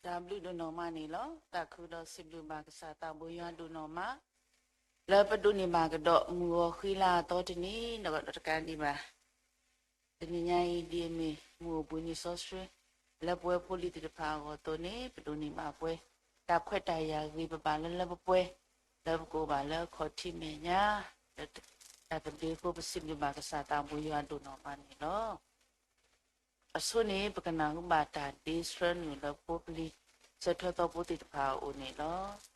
တၢ်ဘျုးဒိၣ်နီၢ်မးန့ၣ်လီၤ. သးခုဒီးစံးဘျုးဘၣ်ကစၢ်သးဘိယွၤဒိၣ်နီၢ်မး လၢပဒိးန့ၢ်ဘၣ်ကဒီးမုၢ်ဂီၤဃံလၤအသီတနံၤ ဒီးကဒီးတကးဒံးဘၣ် တနံၤညါအံၤ ဒ်အမ့ၢ်မုၢ်အိၣ်ဘှံးနံၤစီဆှံ လၢပဝဲဖိလံၤသ့ၣ်တဖၣ်အဂီၢ်အသိးန့ၣ် ပဒိးန့ၢ်ဘၣ်ပှဲၤ တၢ်ခွဲးတၢ်ယာ်ဂ့ၤပဘၣ်လၢလၢပှဲၤပှဲၤ လၢပကအိၣ်ဘၣ်လၢအခီၣ်ထံးမဲာ်ညါ လၢတၢ်သဘျ့အဃိ ပစံးဘျုးဘၣ်ကစၢ်သးဘိယွၤဒိၣ်နီၢ်မးန့ၣ်လီၤ. အဆိန့ၣ် ပကနၢ်ဟူဘၣ်တၢ်ဒ့ဆှၢနုာ်လၢဖိပလံၤ ဆၢထၢၣ်သီဖိသ့ၣ်တဖၣ်အအိၣ်န့ၣ်လီၤ.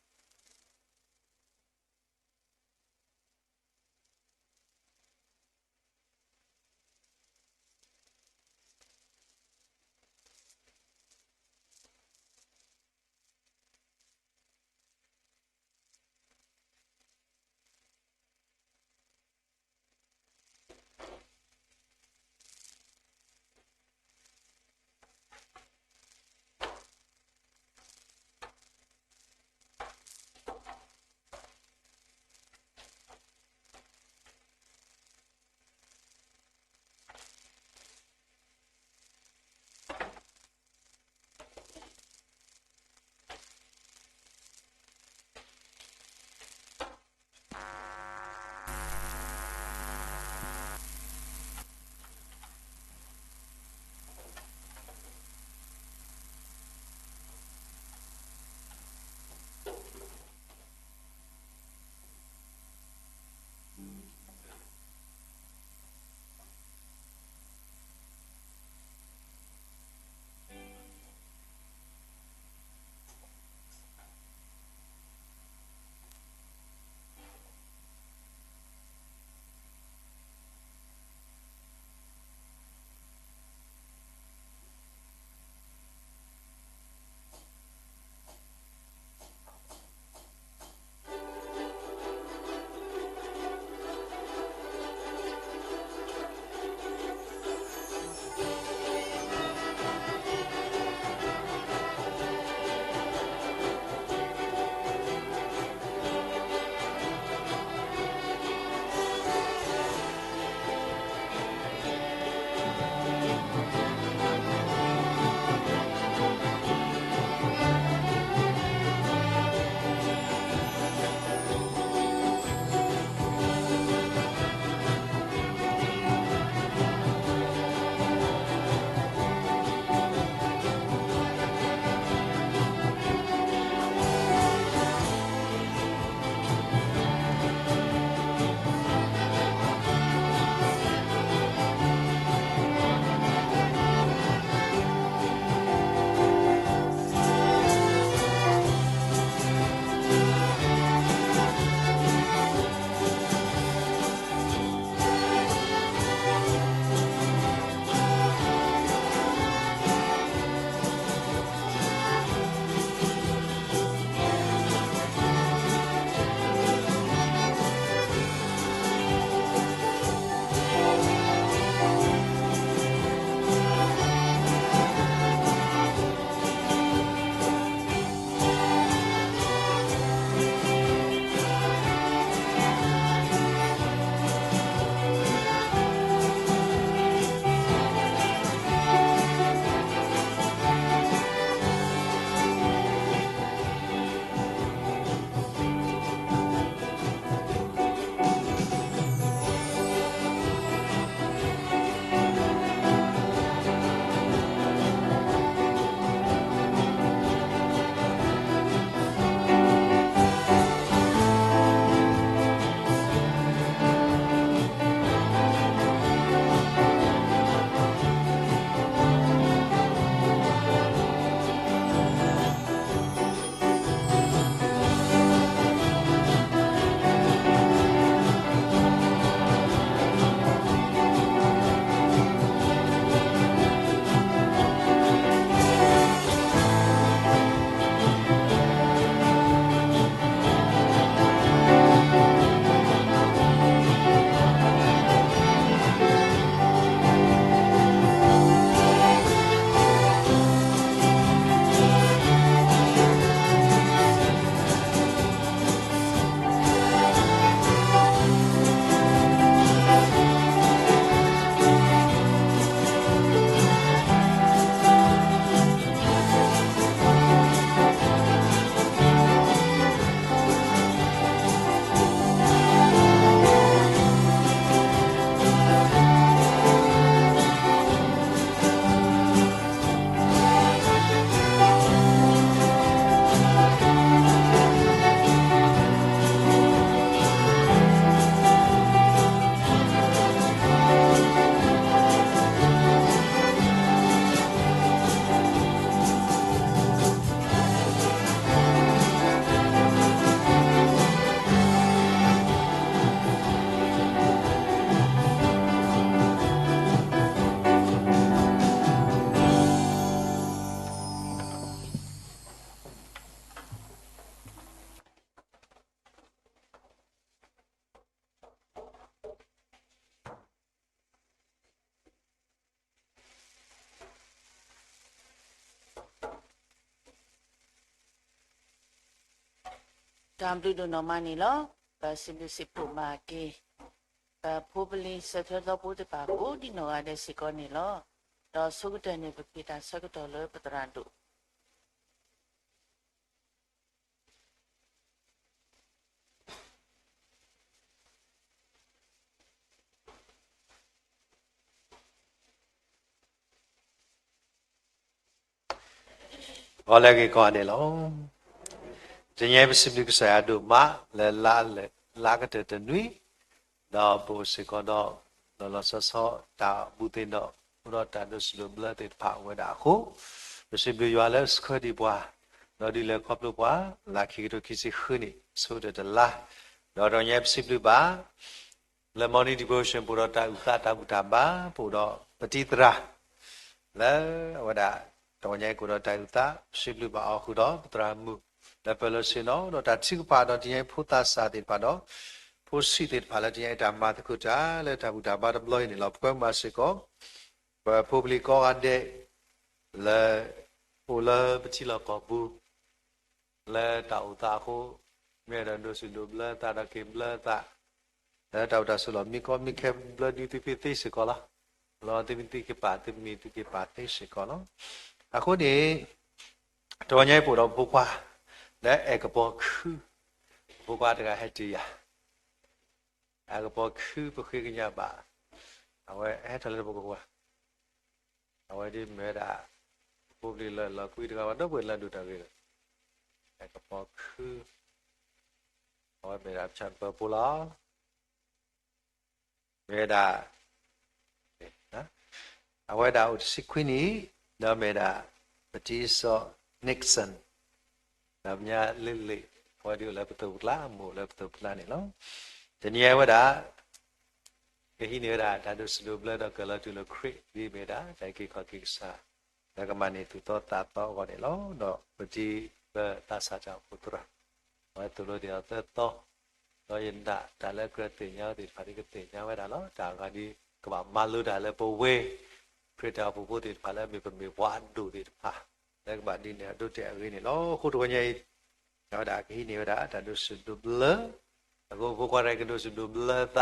တၢ်ဘျုးဒိၣ်နီၢ်မးန့ၣ်လီၤ. ပစံးဘျုးစံးဖှိၣ်မၤက့ၤ ပဖိပလံၤစၢၤသွဲၣ်သီဖိသ့ၣ်တဖၣ်ကိးဒံနီၢ်ဂၤဒဲးစ့ၢ်ကီးန့ၣ်လီၤ. ဒီးဆိကတၢၢ်န့ၣ် ပဖံးတၢ်ဆၢကတီၢ်လၢပသရၣ်ဒိၣ် ဂီၤလၢအဂ့ၤကိးဂၤဒဲးလီၤ. တနံၤအံၤပစံးဘျုးကစၢ်ယွၤဒိၣ်မး လၢလါကတၢၢ်တနွံ, ဒီးပအိၣ်စ့ၢ်ကီးဒီး လီၤလီၤဆီဆီတၢ်အိၣ်မူသ့ၣ်ဒီး အိၣ်ဒီးတၢ်ဒိးစံးဒိးဘျၢသ့ၣ်တဖၣ်ဝဲဒၣ်အဃိ, ပစံးဘျုးယွၤလၢဆှၢဒံးပှၤ ဒီးဒုးလဲၤခီဖျိပှၤ လၢခံကထိခံဆံဃုနံၣ် ဆိကတၢၢ်တလါ, ဒီးတနံၤအံၤပစံးဘျုးဘၣ် လၢ Morning Devotion ပအိၣ်ဒီးတၢ်အုၣ်သးတၢ်ဘူၣ်တၢ်ဘါ ပအိၣ်ဒီးပတံၤသရၣ် လၢအဝဲဒၣ် တနံၤအံၤကအိၣ်ဒီးတၢ်အုၣ်သး ပစံးဘျုးဘၣ်အီၤဃုာ်ဒီးပသရၣ်မုၣ် လၢပၢၤလီၢ်ဆ့ၣ်နီၤ ဒီးတၢ်ထုကဖၣ်ဒီးတနံၤအံၤဖိသးစၢ်သ့ၣ်တဖၣ်ဒီး ဖိဆံးသ့ၣ်တဖၣ်လၢတနံၤအံၤတၢ်မၤသကိးတၢ်လၢတၢ်ဘူၣ်တၢ်ဘါတဘျီအံၤန့ၣ်လီၤ. ပကွဲမုာ်ဘၣ်စ့ၢ်ကီး ပဖိပလံၤကိးဂၤဒဲး လၢ အိၣ်လၢပထံလီၢ်ကီၢ်ပူၤ လၢတၢ်အိၣ်သးအဃိ မ့ၢ်အဲၣ်ဒိးဒိးစံးဒိးဘျၢသးဒီးက့ၤဘျၢသး လၢတၢ်အိၣ်တၢ်ဆိးလီၢ်မံကီမံခဲဘျၢဒုးသုသ့စ့ၢ်ကီးလီၤ. လီၤသုမံသံကပၤ သုမံသံကပၤသ့စ့ၢ်ကီးလီၤ. အဃိန့ၣ် တနံၤအံၤပအိၣ်ဒီးဖိခွါ လၢအဲၣ်ကပီၤခု ဖိခွါတဂၤဟဲတုၤယၤ အဲၣ်ကပီၤခုပဃ့ကညးဘၣ် အဝဲဟဲထီၣ်လၢပကဝၤ အဝဲဒ်မ့ၢ်ဝဲဒၣ် ဖိပလံၤလၢလီၤကွံတဂၤဘၣ် ဒီပုၢ်ဝဲၢ်လၢဒိၣ်တၢ်ဂ့ၤဒီး အဲၣ်ကပီၤခု အဝဲမ့ၢ်ဒၣ်ပဆၣ်ပၢၤဖိလီၤ. မ့ၢ်ဝဲဒၣ် အဝဲဒၣ်အိၣ်တဆံခွံနံၣ် ဒီးမ့ၢ်ဒၣ် ပတံၤစီၤ Nixon ဒီးပညါလ့လ့ၣ် အဝဲဒၣ်အိၣ်လၢပသိးပကျါ အမိၢ်အိၣ်လၢပသိးပကျါန့ၣ်လီၤ. တနံၤအံၤဝဲဒၣ် ကဟံးန့ၢ်ဝဲဒၣ် တၢ်ဒိးစံးဒိးဘျၢဒီးကလီၤတုၤလၢခရံာ် ဒ်မ့ၢ်ဒၣ် တၢ်အုၣ်က့ၤခီၣ်က့ၤကစၢ် လၢကမၤန့ၢ်သူၣ်သီသးသီအဂီၢ်န့ၣ်လီၤ. ဒီးပတံၤလၢသးစၢ်တၢ်အိၣ်ဖှိၣ်သရၣ် အဝဲသိၣ်လိသ့ၣ်အီၤသၢသီ ဒီးယနာ်တၢ်လၢကြၢးသ့ၣ်ညါဝဲသ့ၣ်တဖၣ်ဒ်ကသ့ၣ်ညါဝဲဒၣ်လီၤ. တၢ်အဂၤဒ်ကဘၣ်မၤလိတၢ်လၢပဝဲ ခရံာ်တၢ်အိၣ်ဖှိၣ်ဖိသ့ၣ်တဖၣ်လၢမ့ၢ်ပမ့ၢ်ပှၤအဒိၣ်သ့ၣ်တဖၣ် လၢကဘၣ်ဒ်န့ၣ်အဒိတဲာ်အဂ့ၢ်န့ၣ်လီၤ. အဃိတနံၤအံၤ အဝဲဒၣ်ကဟံးန့ၢ်ဝဲဒၣ်တၢ်ဒိးစံးဒိးဘျၢ အဃိဖိခွါတဂၤကဒိးစံးဒိးဘျၢသး လၢတ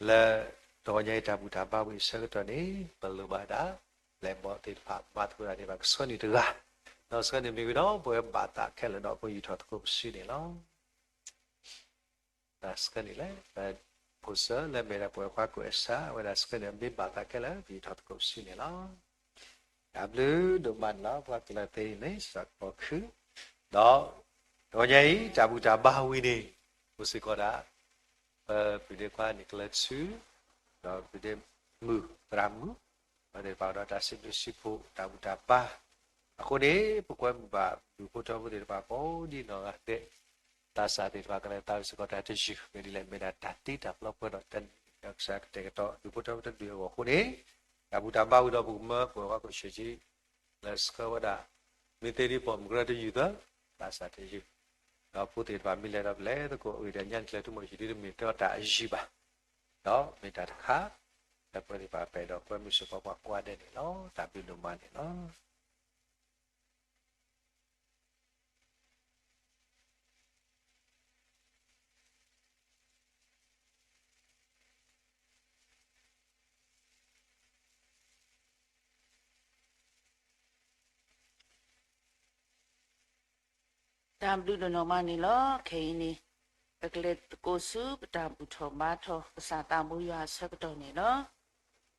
နံၤအံၤတၢ်ဘူၣ်တၢ်ဘါဝံၤအဆၢကတီၢ်န့ၣ် ပလိၣ်ဘၣ်ဒၣ် ပျဲၢ်ဘီၣ်သ့ၣ်တဖၣ်မၤသကိးတၢ်န့ၣ် ဘၣ်ကဆှၢန့ၢ်တဂၤ ဒီးဆှၢန့ၢ်မ့ၢ်ဝံၤဒီး ပဝဲဘၣ်သးခဲလၢာ်ဒီးပယူာ်ထီၣ်သကိးပစုန့ၣ်လီၤ. တၢ်ဆှၢန့ၢ်လၢ ဖိစၢၤလၢမ့ၢ်ဒၣ်ပဝဲခွါကိးအဆၢ အဝဲဒၣ်ဆှၢန့ၢ်မ့ၢ်ဘၣ်သးခဲလၢာ် ပယူာ်ထီၣ်သကိးပစုန့ၣ်လီၤ. တၢ်ဘျုးဒိၣ်မးန့ၣ်လီၤ. ပှၤကလၢၤသ့န့ၣ် စးကပီၤခု ဒီး တနံၤအံၤ တၢ်ဘူၣ်တၢ်ဘါဝံၤန့ၣ် အိၣ်စ့ၢ်ကီးဒၣ် ပပုၢ်ဒ့ခွါန့ၣ်ကလၢၤဆူ ဒီးပုၢ်ဒ့မုၣ်သရၣ်မုၣ် အဝဲသ့ၣ်တဖၣ်ဒီးတၢ်စံးဘျုးစံးဖှိၣ်တၢ်ဘူၣ်တၢ်ဘါ အဃိန့ၣ် ပကွဲမုာ်ဘၣ်ဒူၣ်ဖိထၢဖိသ့ၣ်တဖၣ်ကိးဒံနီၢ်ဂၤဒဲး သးစၢ်သ့ၣ်တဖၣ်ကလဲၤသးဝံၣ်စ့ၢ်ကီးတၢ်တယုၢ် မ့ၢ်ဒ်လဲၣ် မ့ၢ်ဒၣ်တၢ်တ့တၢ်ဖျီပှဲၤဒီးတၢ်နံၣ်ကစၢ်ကတဲာ်ကတီၤဒူၣ်ဖိထၢဖိတဒူၣ်အဂီၢ်အဃိန့ၣ် တၢ်ဘူၣ်တၢ်ဘါဝံၤဒီးပကမၢပဝဲခွါကိးဆၢကတီၢ် လၢဆှၢဝဲဒၣ် မ့ၢ်သ့ဒ်ပိာ်မုၣ်ကရၢတယုၢ်သၢ သးစၢ်တယုၢ် ဒီးဖိသ့ၣ်တဖၣ်မ့ၢ်လဲၤဒီးပလဲၤသကိးအဂ့ၢ်ဒီးညါတကျဲၤထူမိၢ်ယံၤဒ်တမ့ၢ်တၢ်အယံၤဘၣ် ဒီးမ့ၢ်တၢ်တခါ လၢပဝဲသ့ၣ်တဖၣ်ပဲာ်ဒီးကွဲမုာ်စ့ၢ်ကီးပှၤကိးဂၤဒဲးန့ၣ်လီၤ. တၢ်ဘျုးဒိၣ်မးန့ၣ်လီၤ. တၢ်ဘျုးဒိၣ်နီၢ်မးန့ၣ်လီၤ. ခဲအံၤန့ၣ် ပကလဲၤသကိးဆူပတၢ်ဘူၣ်ထီၣ်ဘါထီၣ်ကစၢ်သးဘိယွၤအဆၢကတီၢ်န့ၣ်လီၤ.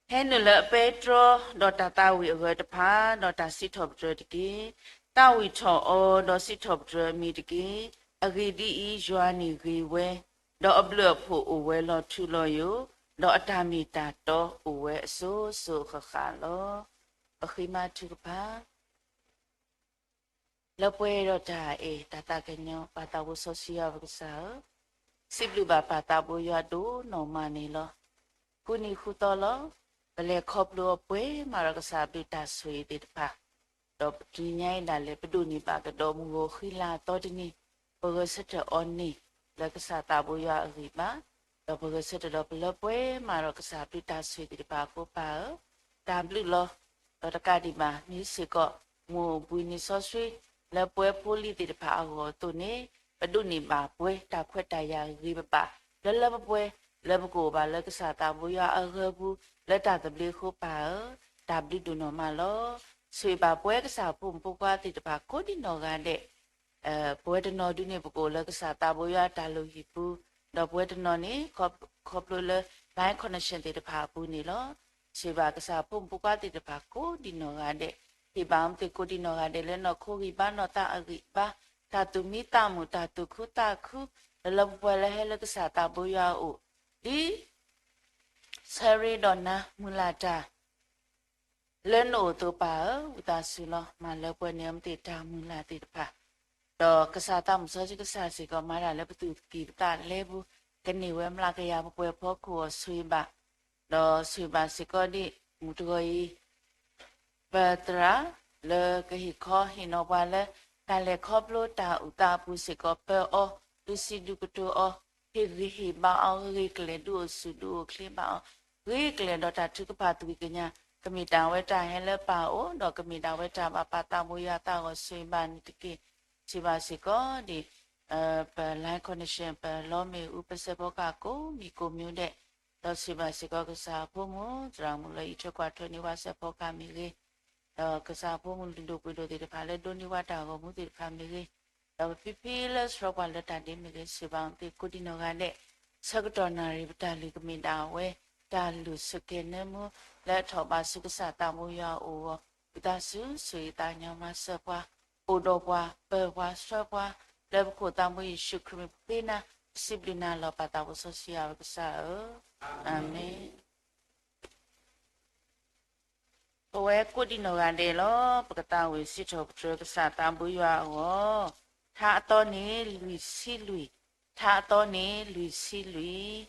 ဟဲနုာ်လၢအပဲတြီ ဒီးတၢ်သးဝံၣ်အဂၢၢ်တဖၣ် ဒီးတၢ်စံးထီၣ်ပတြၢၤတက့ၢ်. သးဝံၣ်ထီၣ်အီၤ ဒီးစံးထီၣ်ပတြၢၤအမံၤတက့ၢ်. အဂ့ၢ်ဒ်အံၤ, ယွၤန့ၣ်ဂ့ၤဝဲ, ဒီးအဘျုးအဖှိၣ်အိၣ်ဝဲလီၤထူလီၤယိာ်, ဒီးအတၢ်မ့ၢ်တၢ်တီအိၣ်ဝဲအစိၤစိၤအဃၣ်ဃၣ်လီၤ. ပဃ့မၤထုကဖၣ် လၢပှဲၤဒီးတၢ်အဲၣ်တၢ်သးကညီၤ ပၢ်သးဘိစီဆှံယွၤပကစၢ်ဧၢ, စံးဘျုးဘၣ်ပၢ်သးဘိယွၤဒိၣ်နီၢ်မးန့ၣ်လီၤ. ဃုနံၤဃုသီလီၤ. ပလဲၤခီဖျိအီၤပှဲၤမးဒီးကစၢ်အဘျုးတၢ်ဆိၣ်ဂ့ၤသ့ၣ်တဖၣ်, ဒီးတနံၤညါအံၤဒၣ်လဲာ် ပဒိးန့ၢ်ဘၣ်ကဒီးမုၢ်ဂီၤဃံလၤအသီတနံၤ, ပဂဲၤဆၢထၢၣ်အီၤန့ၢ် လၢကစၢ်သးဘိယွၤအဂံၢ်ဘါ, ဒီးပဂဲၤဆၢထၢၣ်ဒီးပလၢပှဲၤမးဒီးကစၢ်အဘျုးတၢ်ဆိၣ်ဂ့ၤသ့ၣ်တဖၣ်အဃိ ပၢ်ဧၢ, တၢ်ဘျုးလီၤ. ဒီးတကးဒံးဘၣ် မ့ၢ်စ့ၢ်ကီး မိၢ်ဘှံးနံၤစီဆှံ လၢပှဲၤဖိလံၤသ့ၣ်တဖၣ်အဂီၢ်အသိးန့ၣ် ပဒိးန့ၢ်ဘၣ်ပှဲၤတၢ်ခွဲးတၢ်ယာ်ဂ့ၤဂ့ၤဘၣ်ဘၣ် လၢလၢပှဲၤပှဲၤ လၢပကအိၣ်ဘၣ်လၢကစၢ်သးဘိယွၤအဂၢၤပူၤ လၢတၢ်သဘျ့အဃိပၢ်ဧၢ, တၢ်ဘျုးဒိၣ်နီၢ်မးလီၤ. ဆိၣ်ဂ့ၤဘၣ်ပဝဲကစၢ်ဖိမုၣ်ဖိခွါသ့ၣ်တဖၣ်ကိးဒံနီၢ်ဂၤဒဲး ပဝဲတနီၤဒုန့ၣ် ပကအိၣ်လၢကစၢ်သးဘိယွၤအတၢ်လုၢ်ဟံၣ်ပူၤ, ဒီးပဝဲတနီၤန့ၣ် ခီဖျိလၢ line connection သ့ၣ်တဖၣ်အပူၤန့ၣ်လီၤ. ဆိၣ်ဂ့ၤဘၣ်ကစၢ်ဖိမုၣ်ဖိခွါသ့ၣ်တဖၣ်ကိးဒံနီၢ်ဂၤဒဲး, ဟ့ၣ်ဘၣ်အမ့ၢ်သ့ၣ်ကိးဒံနီၢ်ဂၤဒဲးလၢနီၢ်ခိဂံၢ်ဘါနီၢ်သးအဂံၢ်အဘါ, တၢ်သူၣ်မံသးမုာ် တၢ်သူၣ်ခုသးခု လၢလၢပှဲၤပှဲၤလၢဟဲလၢကစၢ်သးဘိယွၤအအိၣ်, ဒ် ဆၢရ့ဒီးနၤမုၢ်လၢ်တၢ် လၢနအိၣ်အသိးပၢ်ဧၢ, ဝံသးစူၤလီၤ မၤလၢပှဲၤန့ၢ်အမ့ၢ်သ့ၣ်တၢ်မုၢ်လၢ်သ့ၣ်တဖၣ်, ဒီးကစၢ်သးမုၢ်စီဆှံကစၢ်စ့ၢ်ကီး မၤတၢ်လၢပသူၣ်ကံၢ်ပသးလဲပူၤ, ကန့ၢ်ဝဲမျးကယၤပှဲၤပှဲၤဖီခိၣ်အီၤ ဆိၣ်ဂ့ၤဘၣ်, ဒီးဆိၣ်ဂ့ၤဘၣ်စ့ၢ်ကီးဒ်မုၢ်တဂီၤအံၤ ပသရၣ်လၢကဟ့ၣ်ခီဟ့ၣ်နီၤပှၤလၢ တၢ်လဲၤခီဖျိတၢ်အုၣ်သးအပူၤစ့ၢ်ကီး ပၢအီၤ, ဒုးစံးဒုးကတိၤအီၤ, ဟ့ၣ်ဂံၢ်ဟ့ၣ်ဘါအီၤ ဂ့ၤဂ့ၤကျဲၤဒုးအိၣ်ဆူၣ်ဒုးအိၣ်ချ့ဘၣ်အီၤ, ဂ့ၤကျဲၤဒီးတၢ်ထုကဖၣ်သွံၣ်ကညး, ကမ့ၢ်တၢ်ဝဲတၢ်ဟဲလၢပၢ်အအိၣ် ဒီးကမ့ၢ်တၢ်ဝဲတၢ်ဘၣ်ပာ်သးဘိယွၤအသးအဂီၢ် ဆိၣ်ဂ့ၤဘၣ်န့ၣ်တက့ၢ်. ဆိၣ်ဂ့ၤဘၣ်စ့ၢ်ကီးဒ် ပ line connection ပလီမ့ၣ်အူ ပစဲးဖီကဟၣ်ကိးမံၤကိးမံၤဒဲး, ဒီးဆိၣ်ဂ့ၤဘၣ်စ့ၢ်ကီးကစၢ်အဖိမုၣ် သရၣ်မုၣ်လၢအံးထွဲကွၢ်ထွဲန့ၢ်ဝဲစဲးဖီကဟၣ်မ့ၢ်ဂ့ၤ, ဒီးကစၢ်အဖိမုၣ်လုၢ်ဒိၣ်ပှ့ၤဒိၣ်သ့ၣ်တဖၣ်လၢဒိးန့ၢ်ဝဲတၢ်ဂီၤမူသ့ၣ်တဖၣ်မ့ၢ်ဂ့ၤ, ဒီးပဖံဖံလၢဆှၢပှၤလၢတၢ်ဒ့မ့ၢ်ဂ့ၤ ဆိၣ်ဂ့ၤဘၣ်အမ့ၢ်သ့ၣ်ကိးဒံနီၢ်ဂၤဒဲး, ဆၢကတီၢ်နၣ်ရံၣ်ပတၢ်လုၢ်ကမ့ၢ်ဒၣ်ဝဲ တၢ်လုၢ်ဆိၣ်က့ၤနၢမူ လၢအထီၣ်ဘၣ်ဆူကစၢ်သးဘိယွၤအအိၣ်အဂီၢ်, ဝံသးစူၤ ဆိၣ်ဂ့ၤသးကညီၤမၤစၢၤပှၤ, အိၣ်ဒီးပှၤ ပၢၤပှၤဆှၢပှၤ, လၢပခိၣ်သးဘိယ့ၣ်ၡူးခရံာ်မံၤပဃ့နၤ, ပစံးဘျုးနၤလီၤ ပၢ်သးဘိစီဆှံယွၤပကစၢ်ဧၢ, အၤမ့ၣ်. ပဝဲကိးဒံနီၢ်ဂၤဒဲးလီၤ ပကသးဝံၣ်စံးထီၣ်ပတြၢၤကစၢ်သးဘိယွၤအဂီၢ်, ထါအသီန့ၣ်လွံၢ်ဆံလွံၢ်, ထါအသီန့ၣ်လွံၢ်ဆံလွံၢ်,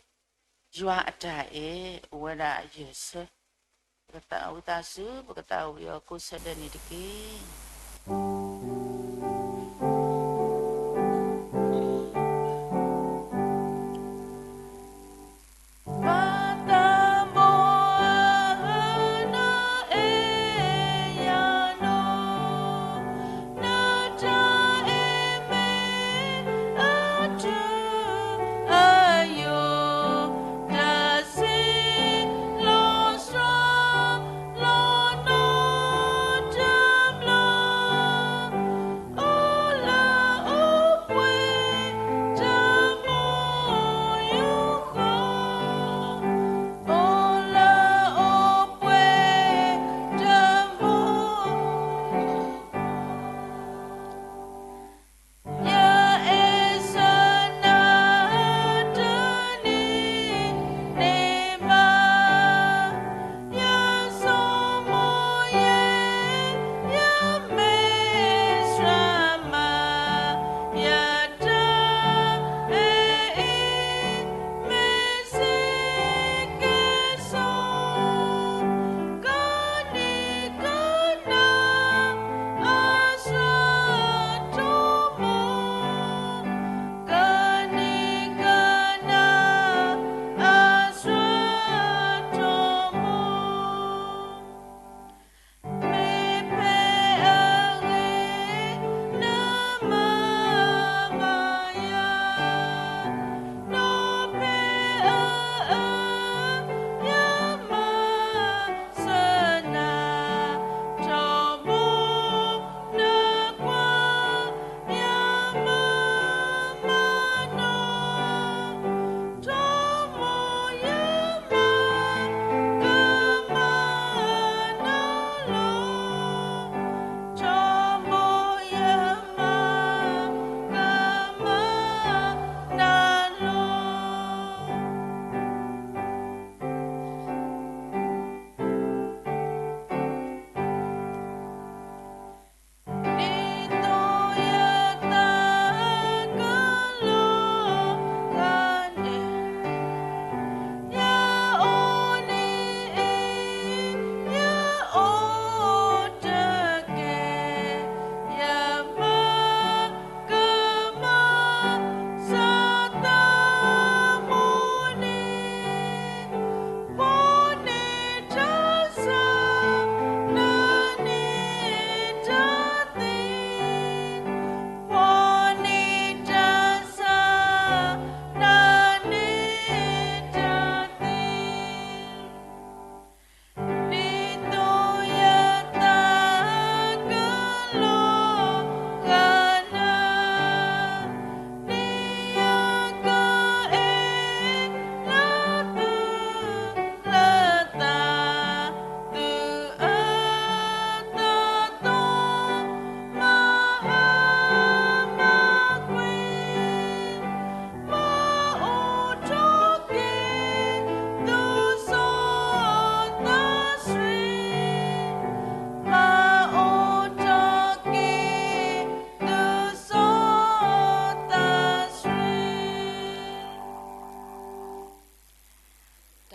ယွၤအတၢ်အဲၣ် အိၣ်ဝဲဒၣ်ယဲၢ်ဆၢ, ပကသးဝံၣ်သးစူၤ ပကသးဝံၣ်အီၤကိးဆၢဒၢးန့ၣ်တက့ၢ်.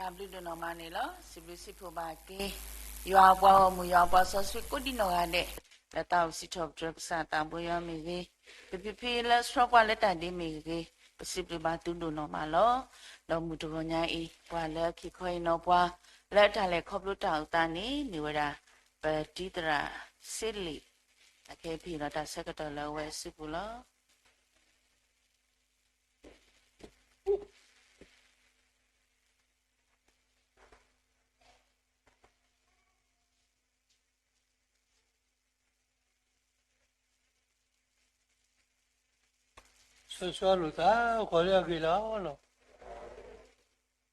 တၢ်ဘျုးဒိၣ်နီၢ်မးန့ၣ်လီၤ. စံးဘျုးစံးဖှိၣ်ဘၣ်က့ၤ ယွၤအပှၤဂီၢ်မုၢ် ယွၤအပှၤစီဆှံကိးဒံနီၢ်ဂၤဒဲး လၢတၢ်အိၣ်စံးထီၣ်ပတြၢၤကစၢ်သးဘိယွၤမ့ၢ်ဂ့ၤ, ပဖံဖံလၢဆှီပှၤလၢတၢ်ဒ့မ့ၢ်ဂ့ၤ, ပစံးဘျုးဘၣ်သုဒိၣ်နီၢ်မးလီၤ. ဒီးမုၢ်တဂီၤညါအံၤ ပှၤလၢခံခီအံၤနီၤပှၤ လၢတၢ်လဲၤခီဖျိတၢ်အိၣ်သးန့ၣ် မ့ၢ်ဝဲဒၣ် ပတံသရၣ်စ့လံာ်, အခဲအံၤပဟ့ၣ်လီၤတၢ်ဆၢကတီၢ်လၢအဝဲအစုပူၤလီၤ. ဆၢဆၢလိာ်သး ဂီၤလၢအဂ့ၤလီၤ.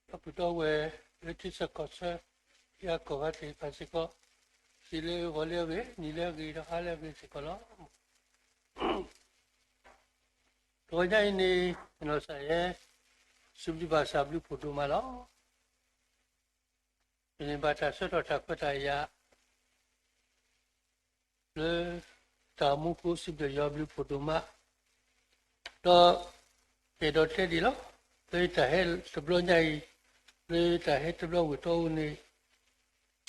ဒီပုၢ်ဒီဝဲၢ်လၢထံဆၢကီၢ်ဆၢ ယၤကိးဂၤသ့ၣ်တဖၣ်စ့ၢ်ကီး စံးလၢဂီၤလၢအဂ့ၤ နံၤလၢအဂ့ၤ ဒီးဟါလၢအဂ့ၤစ့ၢ်ကီးလီၤ. တဂီၤညါအံၤန့ၣ် နီၢ်ကစၢ်ယဲ စံးဘျုးဘၣ်ကစၢ်ဘျုးဖှိၣ်ဒိၣ်မးလီၤ. ယန့ၢ်ဘၣ်တၢ်ဆၢထီၣ်တၢ်ခွဲးတၢ်ယာ် လၢတၢ်အိၣ်မူပူၤ စံးဘျုးယွၤဘျုးဖှိၣ်ဒိၣ်မး, ဒီးယအဲၣ်ဒိးတဲဒ်လီၤ, လၢယတၢ်ဟဲတဘျီညါအံၤ, လၢယတၢ်ဟဲတဘျီဝ့ၢ်တီအူန့ၣ်,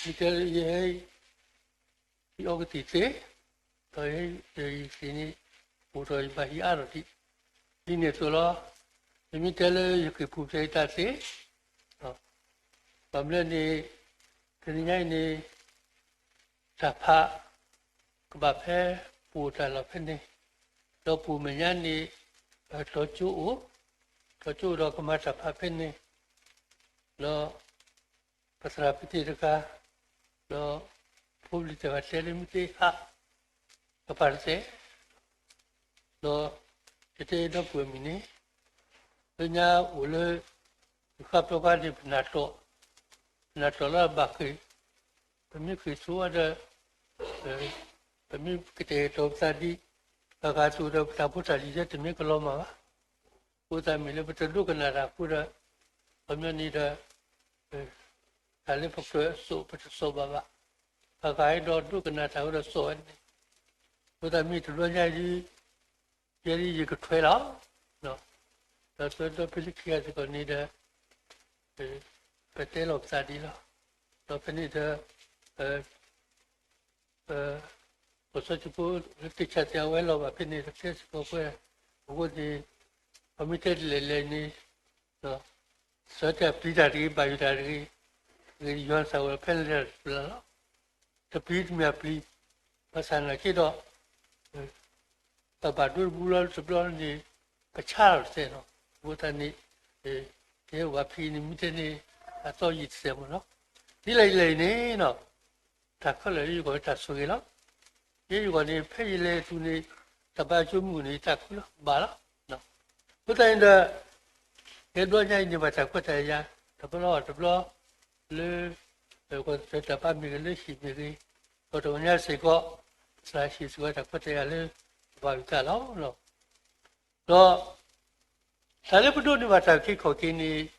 ယတဲလၢယဟဲ ယအီကသံၣ်သ့, ဒီးယဟဲယကသံၣ်န့ၣ် အိၣ်ဒီးယဘၣ်ဟံးအါထီၣ်ဒံး, ဒ်န့ၣ်အသိးလီၤ. ယမ့ၢ်တဲလၢယက့ၤပူၤဖျဲးယတၢ်သ့, ဘၣ်မနုၤန့ၣ် တနံၤညါအံၤန့ၣ် တၢ်ဖး ကဘၣ်ဖဲပအိၣ်တၢ်လီၢ်ဖဲန့ၣ်, ဒီးပအိၣ်မဲာ်ညါန့ၣ် တီၤကၠိအိၣ်, တီၤကၠိအိၣ်ဒီးကမၤတၢ်ဖးဖဲန့ၣ်, ဒီးပသရၣ်ပတံၤတဂၤ, ဒီးဖိပလံၤတဂၤ တဲလၢမ့ၢ်သ့ဟး ကပၤတသ့, ဒီးယတဲဒီပုၢ်ဝဲၢ်မုၣ်န့ၣ် လၢညါအိၣ်လၢ ယဃၣ်ပျီခါန့ၣ် ပနၢ်တီၣ်, ပနၢ်တီၣ်လၢအဘၣ်ဃ့ၢ်, ပမ့ၢ်ဃ့ၢ်ဆိဝဲဒီး ပမ့ၢ်ကတဲာ်ကတီၤပသးဒ် ဘၣ်ဃးသိးဒီးပတၢ်ဖိတၢ်လံၤလၢတမ့ၢ်ကလီၤမၢ်ဘၣ်. အဃိသတးမ့ၢ်လၢပတဒိကနၣ်တၢ်အဃိဒီး ခီပညီန့ၣ်ဒီး တၢ်လၢပကြၢးအစိာ် ပတစိာ်ဘၣ်ဘၣ်. ဘၣ်ဃးဒီးဒိကနၣ်တၢ်အဃိဒီးစိာ်ဝဲန့ၣ်, အဃိသတးမ့ၢ်တဘျီညါအံၤ ယဲဒၣ်ယကထွဲလီၤ, ဒီးဒီပုၢ်ဝဲၢ်လၢခံဂၤစ့ၢ်ကီးန့ၣ်ဒီး ပတဲလီၤပသးဒ်လီၤ. ဒီးဖဲန့ၣ်ဒီး ပ ပှၤစီဆှံဖိလၢတ့ၢ်ဆါသ့ၣ်အဝဲလီၤဘၣ်ဖဲန့ၣ် တတဲစ့ၢ်ကီးပှဲၤ, အဃိန့ၣ် ပမ့ၢ်တဲဒ်လဲၣ်လဲၣ်န့ၣ် စၢၤတၢ်ပျံၤတၢ်တဂ့ၤ ဘၣ်ယိၣ်တၢ်တဂ့ၤ, ဂ့ၤယွၤစၢ်ဝဲဖဲလဲၣ်တပျၢ်လီၤ. တပျံၤတမ့ၢ်အပျံၤ, ဘၣ်ဆၣ်နာ်က့ဒီး ပဘၣ်ဒိတဘျီလၢတဘျီန့ၣ် ပဆါလီၤတစဲးနီၤ. အဃိသတးန့ၣ် ယဲဘၣ်ဖံးန့ၣ် မ့ၢ်တဲန့ၣ် အသီယံာ်တစဲးမ့ၢ်နီၤ. ဒ်လဲၣ်ဒ်လဲၣ်အံၤန့ၣ်နီၤ တၢ်ခဲလၢာ်လၢယဂီၢ်န့ၣ် တၢ်ဆိၣ်ဂ့ၤလီၤ. ယဲယဂီၢ်န့ၣ် ဖဲယလဲၤတုၤန့ၣ် တၢ်ဘါကၠိမုၢ်န့ၣ် တၢ်ခုလီၤ ဘၣ်လီၤ. အဃိသတးန့ၣ်ဒီး ယဲဘျီညါအံၤန့ၣ် ဘၣ်တၢ်ခွဲးတၢ်ယာ် တဘျီဘၣ်တဘျီ လၢ တၢ်ဘါမ့ၢ်ဂ့ၤ လၢဟံၣ်မ့ၢ်ဂ့ၤ, ဒီးတဂီၤညါစ့ၢ်ကီး သရၣ်ဟ့ၣ်စ့ၢ်ကီးတၢ်ခွဲးတၢ်ယာ်လၢ ဘၣ်ဝံသးလီၤ. ဒီး တၢ်လၢပဒိးန့ၢ်ဘၣ်တၢ်အုၣ်က့ၤခီၣ်က့ၤန့ၣ်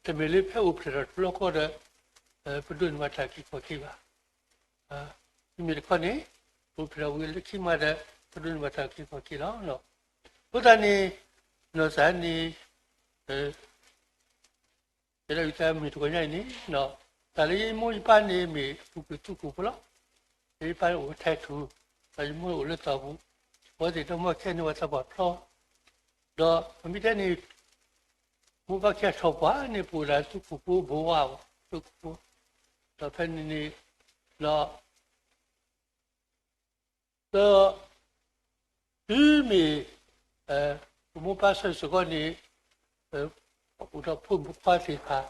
တမ့ၢ်လၢဖဲအိၣ်ဖျဲၣ်ထီၣ်တဘျီဃီဒီး ပဒိးန့ၢ်ဘၣ်တၢ်အုၣ်က့ၤခီၣ်က့ၤဘၣ်. မ့မ့ၢ်တခီန့ၣ် အိၣ်ဖျဲၣ်ထီၣ်ဝံၤလၢခံမးဒီး ပဒိးန့ၢ်ဘၣ်တၢ်အုၣ်က့ၤခီၣ်က့ၤလီၤ. အဃိသတးန့ၣ် နီၢ်စၢ်န့ၣ် ယဲဒၣ်ယသးမ့ၢ်တဂီၤညါအံၤန့ၣ် တၢ်လၢယမိၢ်ယပၢ်န့ၣ်မ့ၢ်ပူၤကွံာ်သုးခိၣ်ဖိလီၤ. ယပၢ်အိၣ်ထဲထူၣ်, ဒီးယမိၢ်အိၣ်လၢသီပူၤ, အဝဲသ့ၣ်ဒီမိၢ်ခဲန့ၣ် ဝဲသးပှၢ်ဖျီ, ဒီးပမ့ၢ်တဲန့ၣ် မိၢ်ပၢ်ခံဂၤထီၣ်ပှၢ်န့ၣ် ပအိၣ်ဒၣ်သုးခိၣ်ဖိဘိးဝါအီၤ, သုးခိၣ်ဖိ, ဒီးဖဲန့ၣ်န့ၣ် ဒီး ဒီး တုၤမ့ၢ် ပမိၢ်ပၢ်ဆၢစ့ၢ်ကီးန့ၣ် အိၣ်ဒီးဖိမုၣ်ဖိခွါသ့ၣ်တဖၣ်,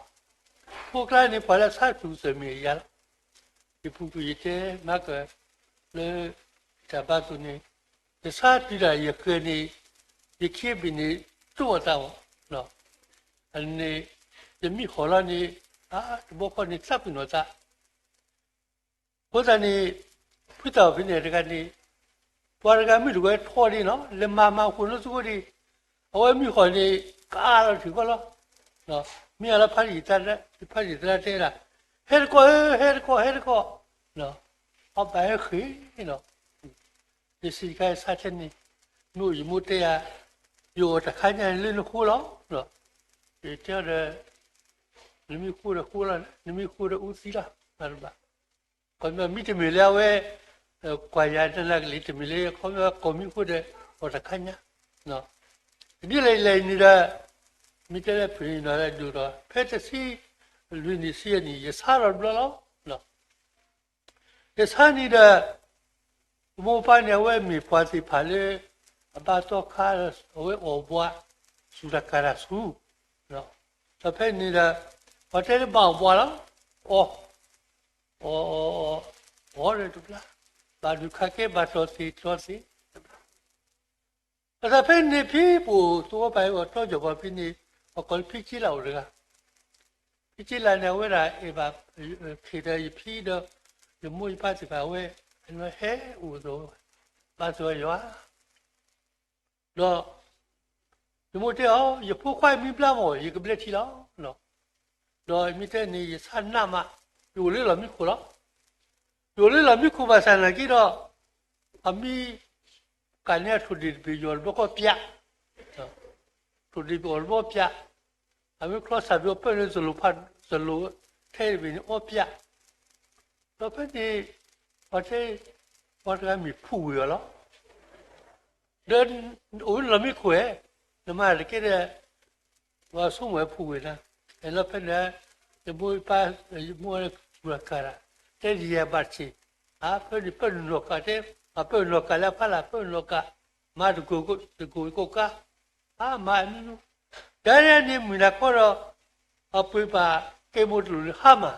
ဖိကျါန့ၣ် ပှၤလၢအဆါတူၢ်စၢၤမ့ၢ်ယၤလီၤ. ယပူၤကွံာ်ယတဲမၤကၢၢ် လၢ ယတၢ်ဘါအသိးန့ၣ် ယဆါတုၤဒၣ်ယဃဲၤန့ၣ် ယခံဘ့ၣ်န့ၣ် တိၢ်အသးအီၤ, န့ၣ် ယမံဟီၣ်လီၤန့ၣ် အါ တဘျီဃီန့ၣ် သးပ့ၤနီၣ်သး အဃိသတးန့ၣ် ဖုသးအီၣ်ဖဲန့ၣ်တဂၤန့ၣ် ပှၤတဂၤမ့ၢ်တဝဲထီဒံးနီၤ လဲၤမၤမၤဃိာ်နီသုဃိဒံး, အဝဲမံဟီၣ်န့ၣ် ကအါလီၤထံၣ်ဃီလီၤ. မ့ၢ်အလီၤဖးယံာ်သရၣ်တဲဒၣ်, ဟဲတကီၢ်ဧၢ ဟဲတကီၢ် ဟဲတကီၢ်, အီၣ်ဘၣ်ဟဲဃ့ၢ်နီၤ ယစံးတခါယဆါထဲန့ၣ် မ့ၢ်အိၣ်ယမိၢ်တဲယၤ, ယအိၣ်တခါညါန့ၣ်လၢနဃိလီၤ. ယတဲအီၤဒီး နမ့ၢ်ဃိဒီးဃိလီၤ, နမ့ၢ်ဃိဒီးအူသံလီၤ, ဘၣ်တဘၣ်. ခီမ့ၢ်မ့တမ့ၢ်လၢအဝဲ ကွၢ်ယၤနနၢ်ကလံၤ တမ့ၢ်လၢ ခီမ့ၢ်ကိးမံၤဃိဒီး အီၤတခါညါ. ဒ်လဲၣ်လဲၣ်န့ၣ်ဒီး မ့ၢ်တဲလၢဖုၣ်န့ၣ်နီၤဒိၣ်ဒီး ဖဲတဆံလွံၢ်နံၣ်ဆံယဲၢ်နံၣ် ယဆါလီၤတဘျီလီၤ. ယဆါန့ၣ်ဒီး မိၢ်ပၢ်န့ၣ် အဝဲမ့ၢ်ပှၤသ့ၣ်တဖၣ်လၢ အဘၣ်သီခါ အဝဲအီၣ်ဘှါ စူၢ်တၢ်ကၤတၢ်ဆူၣ်, ဒီးဖဲန့ၣ်ဒီး ပှၤတဲလၢဘၣ်အီၣ်ဘှါလီၤ, အီၣ်, အီၣ်, အီၣ်, အီၣ်ဒီးတဘျါ, ဘၣ်ဒုးခးကဲ ဘၣ်တီၢ်သ့ၣ်တီၢ်သ့ၣ်တဘျါ. အသးဖဲန့ၣ် ဖံပအိၣ်သဝီပၤအံၤ အီၣ်တီၢ်ယီၢ်ပှၤဖဲန့ၣ် အကိးလၢဖံက့လးအိၣ်တဂၤ, ဖံက့လးန့ၣ် အဝဲဒၣ်အဲၣ်ဘၣ် ဖံဒီးယဖံဒီး ယမိၢ်ယပၢ်သ့ၣ်တဖၣ်အဝဲ ဟဲအိၣ်သဝီ ဘါသဝီယွၤ ဒီး ယမိၢ်တဲအီၤ ယဖိခွါမ့ၢ်ဘျါမၢ် ယကဘျဲၣ်ထံလီၤ. ဒီးမ့ၢ်တဲန့ၣ် ယဆါနးမး, ယအိၣ်လၢလီၢ်မံခိၣ်လီၤ. ယအိၣ်လၢလီၢ်မံခိၣ်ဘၣ်ဆၣ်နာ်က့ဒီး အမံၤ ကးန့ၢ်အထိၣ်ဒ့ၣ်တဘ့ၣ်ယီၤတဘျီဃီပျး, ထိၣ်ဒ့ၣ်တဘ့ၣ်အီၣ်တဘျီပျး, အမ့ၢ်ချီစၢ်ဘျီပၢၢ်န့ၣ် သလိၣ်ဖး သလိၣ်ထဲတဘ့ၣ်န့ၣ်အီပျး, ဒီးဖဲန့ၣ် ပှၤတဲ ပှၤတဂၤမ့ၢ်ဖူးဝ့ၤအီၤလီၤ. ဒီးအိၣ်လၢလီၢ်မံခိၣ်ဧါ, နမၤတကဲဒီး ပှၤဆိကမိၣ်ဝဲဖူးဝ့ၤနၤ, အဲၣ်လီၤဖဲန့ၣ် ယမိၢ်ပၢ် ယမိၢ်စူၢ်တၢ်ကၤတၢ်, တဲယဲၢ်ဘၣ်တဆ့ၣ်, အါ ဖဲန့ၣ်ပၢၢ်နနီၢ်ကးတဲ, ပၢၢ်နနီၢ်ကးလၢအဖီလာ် ပၢၢ်နနီၢ်ကး, မၤတကိၢ်တကိၢ်ကိၢ်ကါ, အါ မၤအမံၤမံၤ, တၢ်န့ၣ်မုၢ်နၤခီဒီး အပှ့ၤပာ်ကဲမိၢ်တလိၣ်လၢဟါမၢ်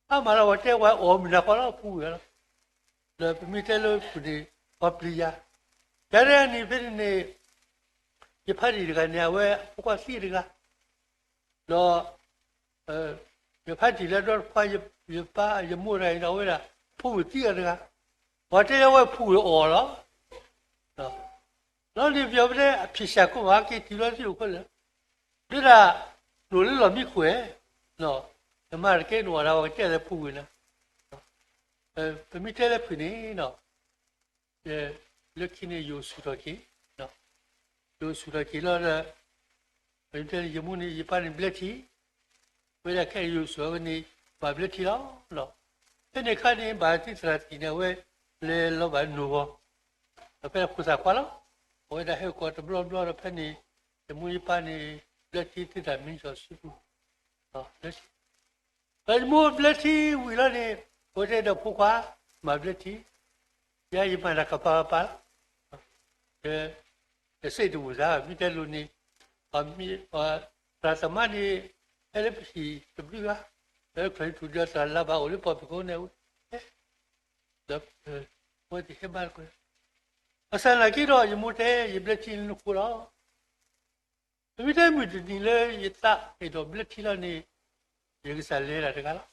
ဟါမၢ်လီၤ ပှၤတဲဝဲအီၣ်မုၢ်နၤခီလီၤ ဖူးဝ့ၤလီၤ. ဒီးပမ့ၢ်တဲလၢဖုၣ်န့ၣ် ပှၤပျံၤယၤ, တၢ်န့ၣ်ဖဲန့ၣ်န့ၣ် ယဖါတံၢ်တဂၤန့ၣ် အဝဲအဖိခွါသံတဂၤ, ဒီး ယဖါတံၢ်လၢဒီတခွါ ယပၢ်ယမိၢ်တဂၤအံၤဒီး အဝဲဒၣ် ဖိဝ့ၤသံအီၤတဂၤ, ပှၤတဲလၢဝဲဖူးဝ့ၤအီၣ်လီၤ. လီၤန့ၣ်ပယီၤပတဲ အဖံးစၢ်ကိးမး က့ၤတုၤလီၤသံအိၣ်ခဲလၢာ်, ဒ်ဒၣ် နအိၣ်လၢလီၢ်မံခိၣ်ဧါ, နမၤတကဲနအိၣ်ဒၣ်ဝဲကတဲလၢဖူးဝ့ၤနၤ, ပမ့ၢ်တဲလၢဖုၣ်န့ၣ် လၢခံန့ၣ်ယအိၣ်ဆူၣ်ထီၣ်က့ၤ, ယအိၣ်ဆူၣ်ထီၣ်က့ၤလီၤဒီး ပမ့ၢ်တဲလၢယမိၢ်န့ၣ် ယပၢ်န့ၣ်ဘျဲၣ်ထံ, ဝဲဒၣ်ခဲအံၤယအိၣ်ဆူၣ်ထီၣ်ဝဲန့ၣ် ဘၣ်ဘျဲၣ်ထံလီၤ. ဖဲန့ၣ်အခါန့ၣ် ဘၣ်သံသရၣ်တံၢ်န့ၣ် အဝဲလဲၤလီၤဘၣ်နိၣ်ဂီၤ, ဒီးဖဲဖိသၣ်ခွါလီၤ, အဝဲဒၣ်ဟဲကိးတဘျီဘျီဒီးဖဲန့ၣ် ယမိၢ်ယပၢ်န့ၣ် ဘျဲၣ်ထံသ့တၢ်မံစီၤစုပူၤ ဒီးယမိၢ်ဘျဲၣ်ထံဝံၤလီၤန့ၣ် အဝဲတဲဒီးဖိခွါ မၤဘျဲၣ်ထံ, ယဲယမၤတၢ်ကပၤကပၤလီၤ, ယစ့ၣ်တဝူၢ်သး မ့ၢ်တဲလိၤန့ၣ်, သရၣ်သမါန့ၣ် ဟဲလၢပဟံၣ်တဘျုးဂၤ, လၢခရံာ်ထူၣ်ဒီးသရၣ်လၢဘၣ်အိၣ်လၢပီၣ်ပ့ၤကိးန့ၣ်ဝဲ, ဒီး အဝဲသ့ၣ်ဟဲဘါတကိး, ဘၣ်ဆၣ်နာ်က့ဒီး ယမိၢ်တဲ ယဘျဲၣ်ထံလၢနဃိလီၤ. ပမ့ၢ်တဲမုၢ်တနံၤလၢယသးအဲၣ်ဒိးဘျဲၣ်ထံလီၤန့ၣ် ယကစၢ်လဲၤဒၣ်တဂၤလီ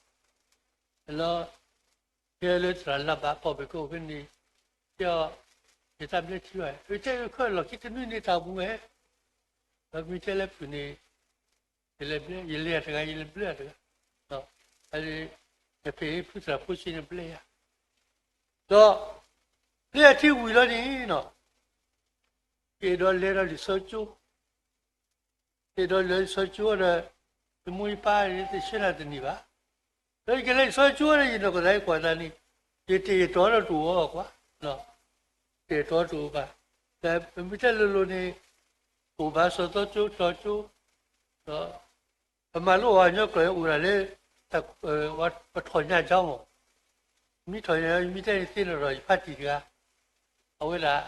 ၤ. လီၤ ဖဲလၢသရၣ်လၢဘၣ်ပီၣ်ပ့ၤကိးဖဲန့ၣ်, တဲအီၤ ယသးဘျဲၣ်ထံဘၣ်, တဲခဲလီၢ်ခံတနွံန့ၣ်တၢ်ပူၤဝဲ, ဒီးပမ့ၢ်တဲလၢဖုၣ်န့ၣ် ယလဲၤဘျဲၣ်, ယလဲၤတဂၤ ယလဲၤဘျဲၣ်တဂၤ, ယဖံးဖုသရၣ်ဖိဆံးန့ၣ်ဘျဲၣ်ယၤ, ဒီး ဘျဲၣ်ထံဝံၤလီၤန့ၣ် ယအဲၣ်ဒိးလဲၤဒီးလံာ်စီဆှံကၠိ, ယအဲၣ်ဒိးလဲၤလံာ်စီဆှံကၠိဒီး ယမိၢ်ယပၢ်န့ၣ် တဆှၢနၤတန့ၢ်ဘၣ်. ဒီးယကလဲၤလံာ်စီဆှံကၠိဒီး ယနီၢ်ကစၢ်ယကွၢ်သးန့ၣ် ယတအဲၣ်တီဒီးတအိၣ်ဘၣ်ကွၢ်, တအဲၣ်တီတအိၣ်ဘၣ်. ဒီးပမ့ၢ်တဲလိၤလိၤန့ၣ် အိၣ်ဘၣ်စီၤသီကၠိတီကၠိ, ဒီး ပမၤလိအီၤညီကျိာ်အိၣ်ဒၣ်လၢ ပထီၣ်ညၣ်ကၠီမး, မ့ၢ်ထီၣ်ညၣ် မ့ၢ်တဲန့ၣ်သ့ၣ်နီၣ်ဒီးယဖါတံၢ်တဂၤ, အဝဲဒၣ်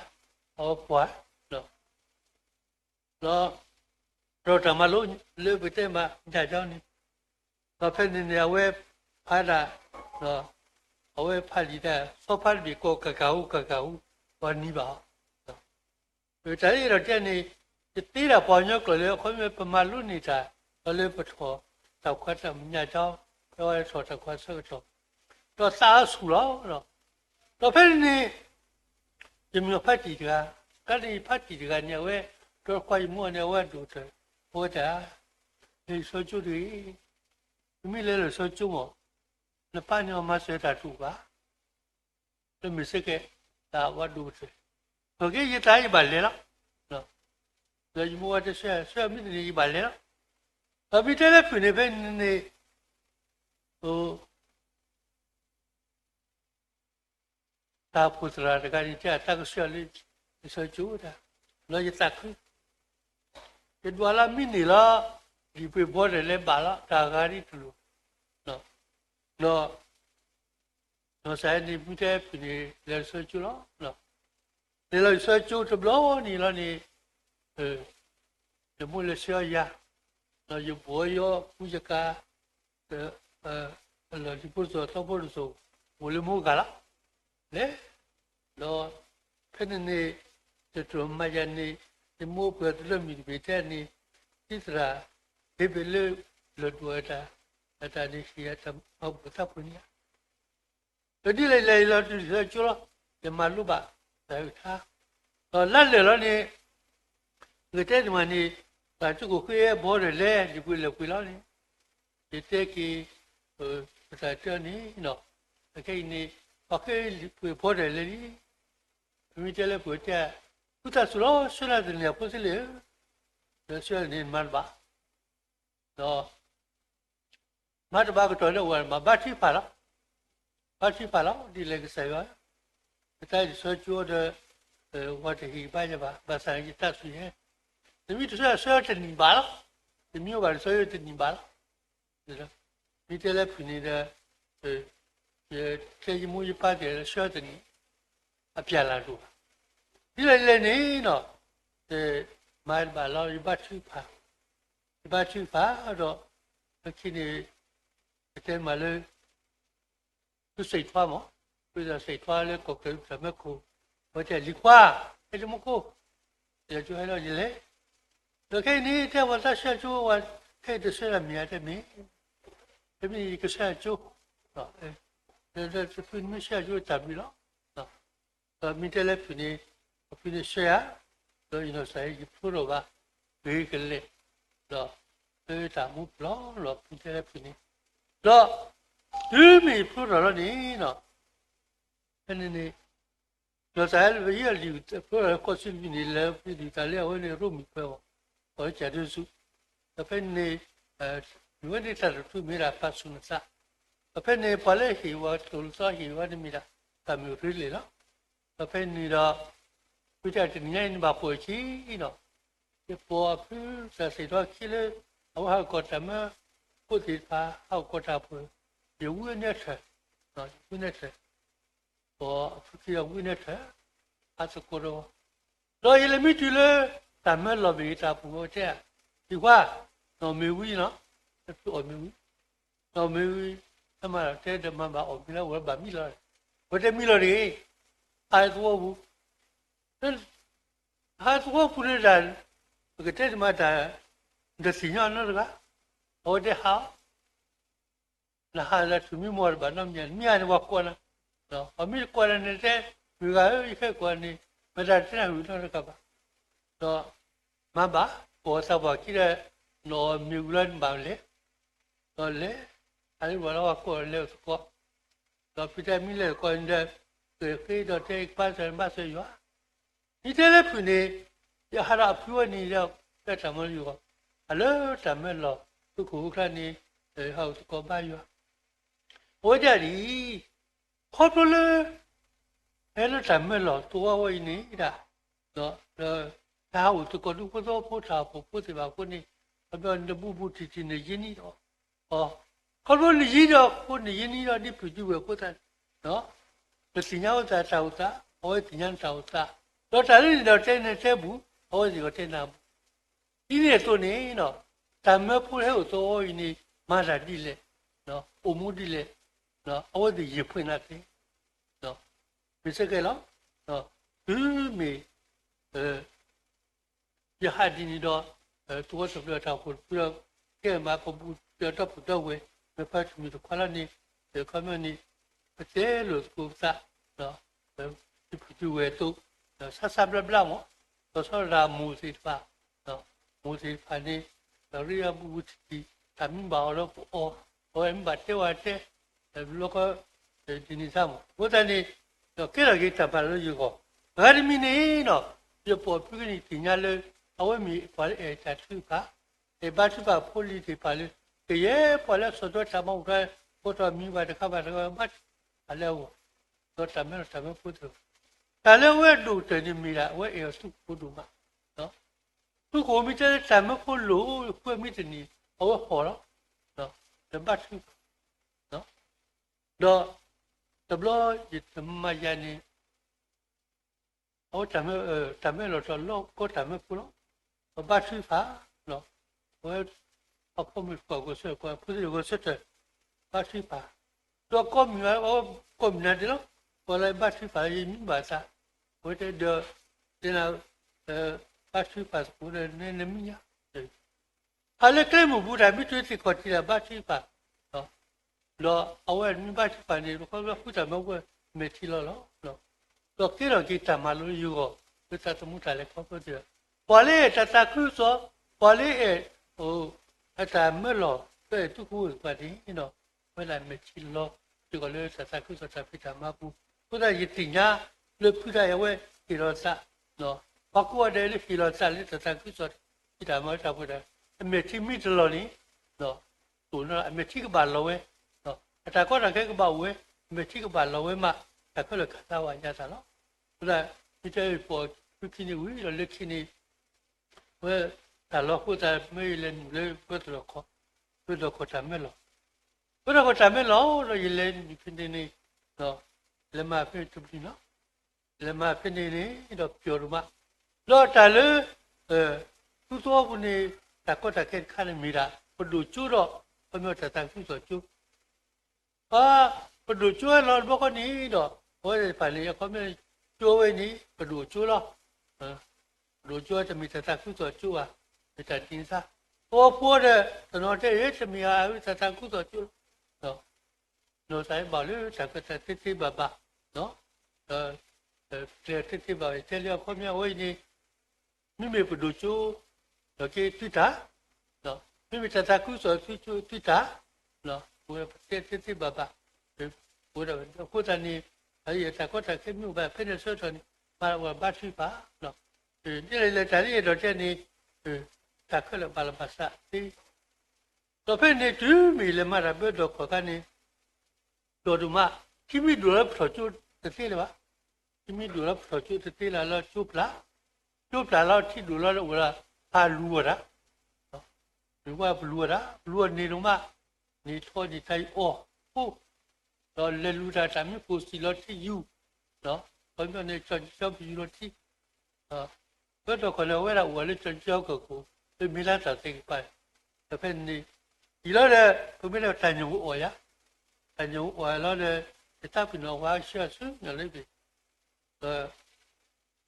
အဝဲပှၤ ဒီး ဒီးတၢ်မၤလိလၢပတဲမးညၣ်ကၠီန့ၣ်, ဒီးဖဲန့ၣ်န့ၣ် အဝဲဖးဒၣ်, အဝဲဖးလံာ်တၢ် ဆီဖါတဘ့ၣ်ကိးကကးဟူကကးဟူ, ပှၤနံၤဘၣ်အီၤ တၢ်လၢယအဲၣ်ဒိးတဲန့ၣ် ယသ့ဒၣ်ပှၤကညီကျိာ်လၢ အခီပညီပမၤလိန့ၢ်တၢ် ဒီးလၢပထီၣ်တၢ်ခွါတၢ်မုၢ်ညၣ်ကၠီ, ဖဲဝဲထီၣ်တၢ်ခွါဆၢကတီၢ်, ဒီးသးအဆူၣ်လီၤ. ဒီးဖဲန့ၣ်န့ၣ် ယမ့ၢ်ဖါတံၢ်တဂၤ, တၢ်န့ၣ်ယဖါတံၢ်တဂၤန့ၣ် အဝဲ ဒီးခွါယမိၢ်န့ၣ် အဝဲဒိၣ်ကတၢၢ်, အဝဲတၢ် လဲၤလံာ်စီဆှံကၠိတဂ့ၤ, နမ့ၢ်လဲၤလံာ်စီဆှံကၠိမး, နပၢ်န့ၣ်အမၤစၢၤတၢ်တအိၣ်ဘၣ် လၢမ့ၢ်စ့ၢ်ကီး တၢ်ဝဲဒိၣ်ကတၢၢ်, ပက့ယသးယဘၣ်လဲၤလီၤ. ဒီးယမိၢ်ဝဲတဲဆၢ ဆၢမ့ၢ်တန့ၢ်ယဘၣ်လဲၤလီၤ. ဒီးမ့ၢ်တဲလၢဖုၣ်န့ၣ် ဖဲန့ၣ်န့ၣ် တၢ်အိၣ်ဖှိၣ်သရၣ်တဂၤန့ၣ် တဲအတၢ်ကစၢ်လၢ လံာ်စီဆှံကၠိတၢ်, လီၤယသးခု, ယဒွးလၢမ့ၢ်န့ၣ်လီၤ, ဒ်ပှ့ၤဘီဒဲးလဲၤဘၣ်လီၤ တၢ်ဂၤဒ်တလိၣ်, ဒီး နီၢ်စၤဟဲန့ၣ် မ့ၢ်တဲဖုၣ်န့ၣ် လဲၤလံာ်စီဆှံကၠိလီၤ. လဲၤလီၤလံာ်စီဆှံကၠိတဘျီန့ၣ်လီၤန့ၣ် ယမိၢ်လဲၤဆှၢအီၤယၤ, ဒီးယဘိးအီၤယဖူယကၤ, လီၤလံၤဖိတစိၤ သီဖိတစိၤ, အိၣ်လၢမိၢ်ဂၤလီၤ. လဲၤ, ဒီး ဖဲန့ၣ်န့ၣ် ယတြီမၤယၤန့ၣ် ယမိၢ်ပှဲၤတလၢမံၤတဘ့ၣ်ထဲန့ၣ် ဒ်သရၣ် ဟ့ၣ်ဘ့ၣ်လၢ လီၤဒိၣ်အတၢ်, အတၢ်န့ၣ်ဟ့ၣ်အတၢ်မၤဘူၣ်သးဖှိၣ်န့ၣ်ဧါ ဒီးဒ်လဲၣ်လဲၣ်လီၤတုၤလၢကၠိလီၤ, ယမၤလိဘၣ်တၢ်အုၣ်ထါ, ဒီးလါလၢာ်လီၤန့ၣ် ကတဲတမးန့ၣ် ပှၤကၠိခိၣ်ဃ့ဘီဒဲးလဲၤ ဒ်ပှ့ၤလဲၤပှ့ၤလီၤန့ၣ်, ယတဲက့ၤ ပတၢ်တဲအီၤန့ၣ်, အခဲအံၤန့ၣ် ပှၤဃ့ပှ့ၤဘီဒဲးလဲၤလံ, ပမ့ၢ်တဲလၢပှဲၤတဲ ဃုသးစူၤလီၤ ဆှၢနၤတနံၤအဖိသ့လံဧၢ, ဒီးဆှၢန့ၣ်မၤတဘၣ် ဒီး မၤတဘၣ်ကတီၢ်န့ၣ်အိၣ်ဝဲမး ဘါထုကဖၣ်လီၤ. ဘါထုကဖၣ်လီၤ ဒ်လဲၣ်ကစၢ်ယွၤ, ပတၢ်လံာ်စီဆှံကၠိဒီး ပှၤတဟ့ၣ်ဘါယၤဘၣ် ဘၣ်ဆၣ်ယတၢ်ဆိၣ်ယဲ, တမ့ၢ်တဆှၢဆှၢတနံၣ်ဘၣ်လီၤ, တမ့ၢ်အိၣ်ဘၣ်တဆှၢတနံၣ်ဘၣ်လီၤ. မ့ၢ်တဲလၢဖုၣ်န့ၣ်ဒီး ယတဲယမိၢ်ယပၢ်တဲလၢဆှၢတနံၣ် အပျၢ်လၢ်ဒိၣ်ဘၣ်. ဒ်လဲၣ်ဒ်လဲၣ်န့ၣ်ဒီး မၤတဘၣ်လီၤ ယဘါထုကဖၣ်, ယဘါထုကဖၣ်ဒီး အခံန့ၣ် ပတဲမးလၢ သုစံးထွါမး, သုစံးထွါလၢကီၢ်ချၢတၢ်မၢခိၣ်, အဝဲတဲလံၤခွါ, ဟဲလၢမူခိၣ်, ယကၠိဟဲလီၤယလဲၤ, ဒီးခဲအံၤန့ၣ် တဲပှၤသးဆှၢကၠိဝဲ ခဲအံၤတဆှၢတၢ်မ့ၢ်ဧါ တဲမ့ၢ်, တမ့ၢ်ယကဆှၢကၠိ, ဒီးသုမ့ၢ်ဆှၢကၠိတၢ်ဘျုးလီၤ. ဒီးမ့ၢ်တဲလၢဖုၣ်န့ၣ် အဖုၣ်န့ၣ်ဆှၢယၤ, ဒီးယနီၢ်စၤဟဲယဖျိထီၣ်ဘၣ် ဂ့ၤကလဲာ်, ဒီးလၢတၢ်မူပူၤလီၤ မ့ၢ်တဲလၢဖုၣ်န့ၣ်, ဒီး တုၤမ့ၢ်ယဖျိထီၣ်လီၤန့ၣ်ဒီး ဖဲန့ၣ်န့ၣ် နီၢ်စၤဟဲလၢပဟံၣ်အလံာ်ဖျိထီၣ်လၢကီၢ်စံးပံန့ၣ် လဲၤဖံးဒုၣ်တၢ်လၢအဝဲန့ၣ်ရိမ့ၤပှဲၤအီၤ, အီၤလၢကၠးဒိၣ်ဆူ, ဒီးဖဲန့ၣ် မ့ၢ်ဝဲန့ၣ်တၢ်တထူမ့ၢ်ဒၣ်ပာ်ဆူၣ်နသး, ဒီးဖဲန့ၣ် ပှၤလၢဟ့ၣ်ဝဲတိၢ်လီၤသီဟ့ၣ်ဝဲန့ၣ်မ့ၢ်ဒၣ် တၢ်မ့ၢ်ရ့လံလီၤ. ဒီးဖဲန့ၣ်ဒီး ဝံၤတၢ်တနံၤညါအံၤန့ၣ်ဘၣ်ဃိးဆံဒီး ယပိာ်အဖုတၢ်သ့ၣ်တဖၣ်ခံလၢ အဝဲဟးအိၣ်ကီၢ်တၢ်မၢဖိသ့ၣ်တဖၣ် ဟးအိၣ်ကီၢ်တၢ်ပှဲၤ, ယဝံအန့ၣ်ထၢၣ်, ယဝံန့ၣ်ထၢၣ်, ပိာ်အဖုခံဒီးဝံန့ၣ်ထၢၣ်, ဟးသကိးဒီး, ဒီးယလဲၤမ့ၢ်တုၤလၢ တၢ်မၢလီၢ်ဘ့ၣ်တၢ်ပူၤဝဲတဲ, ယံၤခွါ, နီၢ်မ့ၢ်ဝံလီၤ, အဖုအီၣ်မ့ၢ်ဝံ, နီၢ်မ့ၢ်ဝံ, တမၤလီၤတဲဒီးမၤဘၣ်အီၣ်မ့ၢ်လၢဝဲဘၣ်မံလီၤ, ဝဲတဲမံလီၤတဂ့ၤ, ဟးသဝီပူၤ ဟးသဝီပူၤန့ၣ်ဒၣ်, ပကတဲတမၤတၢ်, နတသ့ၣ်ညါနီတဂၤ, အဝဲတဲဟး, နဟးလၢထုးမံမီၢ်တဘၣ်နီတမံၤ, မ့ၢ်ဧါန့ၣ်ပှၤကိးနၤ, အမ့ၢ်တကိးနၤန့ၣ်တဲ, မုၢ်ဂၤဧၢ ယခဲကိးနၤန့ၣ် မတၤတဲနၤဝံၤနီတဂၤဘၣ်, ဒီး မၤဘၣ်, ပိာ်သးပှၢ်ခံဒီး, နီၢ်မ့ၢ်ဝံၤလီၤနဘၣ်လဲၤ, ဒီးလဲၤ, ဟးလၢပှၤလၢပှၤကိးလဲၤအိၣ်သကိး, ဒီးဖုတဲမ့ၢ်လဲၤသကိးန့ၣ်ဒီး, ဃ့ဒီးတဲကဘၣ်စၢၤနဘၣ်စၢၤယွၤ မ့ၢ်တဲလၢဖုၣ်န့ၣ်, ယဟးဒီးအဖုဝဲန့ၣ်ဒီး, ဖဲတၢ်မၤလၢယဂီၢ်, အလၢတၢ်မၢလီၢ်, သုးခိၣ်ဖိချါန့ၣ်, ဟးအိၣ်သကိးဘါယွၤ, အဝဲဒၣ်ဒ်အံၤ, ခီဖျိလၢ ဖဲလၢတၢ်မၢလီၢ်သဝီဝဲအံၤန့ၣ်ဒၣ်, ဒီးဟးအိၣ်သကိးဒူဖိသဝီဖိတၢ်အိၣ်ဖှိၣ်ဖိသ့ၣ်တဖၣ်အဃိန့ၣ်, ခီဖျိနဘူးဘူးတံၢ်တံၢ်န့ၣ်ယံာ်နံၣ်ဒီး, ခီဖျိနယံာ်ဒီးအဃိန့ၣ်ယံာ်နံၣ်ဒီးဒ်ဖုၣ်ဒ်ဝဲၢ်အဃိသတးန့ၣ်, နသ့ၣ်ညါဝဲသးတၢ်အိၣ်သး, အဝဲသ့ၣ်ညါနတၢ်အိၣ်သး, ဒီးတၢ်လၢနဒီးတဲနတဲဘူး, အဝဲသ့ၣ်ကတဲနၤဘူး ဒ်န့ၣ်အသိးန့ၣ်, တၢ်မၢဖိဟဲအိၣ်သဝီအံၤန့ၣ် မၤတၢ်ဒ်လဲၣ်, အိၣ်မူဒ်လဲၣ်, အဝဲသ့ၣ်ယံာ်ပှ့ၤနၤသ့, မ့ၢ်စ့ၢ်ကီးလီၤ, တုၤမ့ၢ် ယဟးဒ်န့ၣ်ဒီး, သဝီတဖျၢၣ်တၢ်အိၣ်ဖှိၣ်တဖုဒီး, ကဲမၤပဘူးဒီးဒီပုၢ်ဒီဝဲၢ်, မ့ၢ်ဖဲတမုၢ်တခွါလီၤန့ၣ်, အခီပညီန့ၣ်, ပတဲလိာ်သကိးပသး, ဒ်ဖုၣ်ဒ်ဝဲၢ်အသိး, ဒီးဆါဆါဘျါဘျါမး, ဒီးဆီဒၣ်မိၢ်သ့ၣ်တဖၣ်, မိၢ်သ့ၣ်တဖၣ်န့ၣ်, ဒီးရ့အဘူးဘူးတံၢ်တံၢ်, တၢ်မ့ၢ်ဘၣ်အီၤဒီးပအီၣ်, အဝဲမ့ၢ်ဘၣ်တဲဝဲတဲ, လီၤကီ ဒ်န့ၣ်သးမး, အဃိသတးန့ၣ်, ဒီးကဲထီၣ်က့ၤတၢ်မၤလၢယဂီၢ်, အဂၤတမံၤန့ၣ်ဒီး, ယပိာ်ဖုကနံၣ်သ့ၣ်ညါလၢ, အဝဲမ့ၢ်ပှၤလၢအဲၣ်တၢ်ထုကဖၣ်, ဘါထုကဖၣ်ဖိလံၤသ့ၣ်တဖၣ်လၢ ကယဲၢ်ပှၤလၢအစိာ်ထီၣ်တၢ်မၤအိၣ်တခါ အိၣ်ထီၣ်မံၤဘၣ်တခါဘၣ်တခါ ဘါထုကဖၣ်လၢအဂီၢ်, ဒီးတၢ်မၢလီၤတၢ်မၢဖိသ့ၣ်တဖၣ်, တၢ်လၢအဝဲဒိၣ်ကတၢၢ်န့ၣ်မ့ၢ်ဒၣ် အဝဲအဲၣ်အီၤသုးခိၣ်ဒိၣ်မး, သုးခိၣ်မ့ၢ်တဲလၢတၢ်မၢဖိလိၣ်ဃုမံတနံၤ အဝဲဟီၣ်လီၤ, ဒီးဘါထုကဖၣ်, ဒီးတဘျီယတမၤယၤန့ၣ် အဝဲတၢ်မၢလီၤတၢ်လီၢ်ကီတၢ်မၢဖိလီၤ, ပဘါထုကဖၣ်, အဝဲ အဖိမုၣ်တကိးဂီၤဆၢထၢၣ် ဖိသ့ၣ်ဂီၤဆၢထၢၣ် ဘါထုကဖၣ်, ဒီးကီမုၢ် အဝဲကီမုၢ်နၤဒဲးလီၤ, ပှၤလၢဘါထုကဖၣ်လၢယမံဘၣ်အသး, အဝဲတဲဒီး တဲနၤ ဘါထုကဖၣ်သကိးဒီး နမံညါ ဟးလၢကျဲမုၢ်ပူၤတၢ်မ့ၢ်တုၤသ့ၣ်ခီၣ်ထံးတၢ်ဘါထုကဖၣ်, ဒီးအဝဲမ့ၢ်ဘါထုကဖၣ်န့ၣ် ပခီဖျိဃုတၢ်မၢဖိမဲာ်ထံလီၤလီၤ, ဒီးကဲထီၣ်က့ၤတၢ်မၤလိလၢယဂီၢ် လၢသးသမူတၢ်လဲၤခီဖျိသ့ၣ်, ပှၤလၢအဲၣ်တၢ်သးခုကစီၣ်, ပှၤလၢအဲၣ် အတၢ်မၢလီၤ လၢအဲၣ်သုးခိၣ်သ့ၣ်တဖၣ်န့ၣ် ဝဲဒၣ်မဲာ်ထံလီၤ စ့ၢ်ကီးလၢတၢ်သးခုကစီၣ်တၢ်ဖံးတၢ်မၤပူၤ, အဃိသတးယသ့ၣ်ညါ လၢဖုတၢ်အဲၣ်ဝဲဟ့ၣ်လီၤသး, ပှၤကိးဂၤဒဲးလၢဟ့ၣ်လီၤသးလၢတၢ်သးခုကစီၣ်တၢ်ဖံးတၢ်မၤတၢ်ပှဲၤတၢ်, အမဲာ်ထံမ့ၢ်တလီၤန့ၣ် အမဲာ်ထံကဘၣ်လီၤဝဲ, အတၢ်ကီတၢ်ခဲကဘၣ်အိၣ်ဝဲ, အမဲာ်ထံကဘၣ်လီၤဝဲမး တၢ်ခဲလၢာ်ခးသးဝဲညါသးလီၤ. အဃိသတး မ့ၢ်တဲပိာ်ဖုခံန့ၣ်ဝံၤဒီးလၢခံန့ၣ် ဝဲ တၢ်လီၤဃိသးမ့ၢ်ယလဲၤနုာ်လၢ ဝဲဒီးခီၣ်တၢ်မၢလီၤ, ဝဲဒီးခီၣ်တၢ်မၢလီၤဒီးယလဲၤနုာ်ဖဲန့ၣ်န့ၣ်, လဲၤမၤဖဲန့ၣ်တဘျုးနီၤ, လဲၤမၤဖဲန့ၣ်န့ၣ်ဒီးပျီၤဒိၣ်မး, ဒီးတၢ်လၢ သူသဝီပူၤန့ၣ် တၢ်ကီတၢ်ခဲတခါန့ၣ်မ့ၢ်ဒၣ် ပဒိၣ်ကၠိဒီး ခီပညီတၢ်သးခုကစီၣ်ကၠိ ပဒိၣ်ကၠိဝဲလီၤတဘျီဃီန့ၣ်ဒီး အဝဲသ့ၣ်တဖၣ်န့ၣ် အခီပညီကၠိဝဲန့ၣ် ပဒိၣ်ကၠိလီၤ. ပဒိၣ်ကၠိဝဲတမ့ၢ်တၢ်သးခုကစီၣ်ကၠိဘၣ်, မ့ၢ်တၢ်ဒ်န့ၣ်သါ, ပဝဲဖိဒီး တနီၤတဲအံၤ တမ့ၢ်အတၢ်သးခုကစီၣ်ကၠိလီၤ. နီၢ်သးဘၣ်လၢတၢ်ကတၢၢ်သ့သ့ဘၣ်ဘၣ်, ကျဲသ့သ့ဘၣ်ဘၣ် တဲလၢအခီပညီအဝဲအံၤန့ၣ် မ့မ့ၢ်ပဒိၣ်ကၠိ ဒီးက့ၤသုတၢ်, မ့မ့ၢ်တၢ်သးခုကစီၣ်ကၠိသုတၢ်, ပဝဲပတဲသ့သ့ဘၣ်ဘၣ်, ပဝဲဒၣ်အဃိသတးန့ၣ် အတၢ်ကီတၢ်ခဲမ့ၢ်အိၣ်ဘၣ်ဖဲန့ၣ်အဆၢကတီၢ်န့ၣ် ဘၣ်ဝဲဘါထုကဖၣ်, ဒ်လဲၣ်လဲၣ်တၢ်လၢယအဲၣ်ဒိးတဲန့ၣ် တၢ်ခဲလၢာ်ဘၣ်လီၤဘၣ်စးသ့ ဒီးဖဲန့ၣ်တုၤမ့ၢ်လဲၤမၤတၢ်ဘၢဒီးခီၣ်အခါန့ၣ် ဒိၣ်ဒိၣ်မး, ထံမ့ၢ်ဒိၣ်လၢပထီၣ်ကၠိတသ့လၢၤဘၣ်, ထံမ့ၢ်ဒိၣ်လၢပထီၣ်ကၠိတသ့လၢၤလၢကၠိပျၢ်, ကၠိပျၢ်လီၤထံဒိၣ်လီၤအိၣ်ဒီး ပလူၤဝဲဒၣ်, ပလူၤဝဲဒၣ်, ပလူၤဝဲန့ၣ်ဒိၣ်မး, န့ၣ်ထီၣ်န့ၣ်တၢ်အီၣ်ဖိ, ဒီးလဲၤလူၤတၢ်တၢ်မ့ၢ်ကိၢ်စံၣ်လီၤထံယူၤ, ခီပညီန့ၣ် ကၠီကၠီပယူၤလီၤထံ ဘၢဒီးခီၣ်န့ၣ် အဝဲဒၣ်အိၣ်ဝဲလၢကၠီကၠီကၢၢ်ခိၣ် လၢမ့ၢ်လၢတၢ်သ့ၣ်ကပၤ, ဒီးဖဲန့ၣ် အံၤလီၤဒီး ပမ့ၢ်လၢတၢ်ညိၣ်ကအိၣ်ယၤ, တၢ်ညိၣ်ကအိၣ်လီၤဒီး ယသးပ့ၤနီၣ်ဝဲဆှၢဆူညါလၢဘ့ၣ်,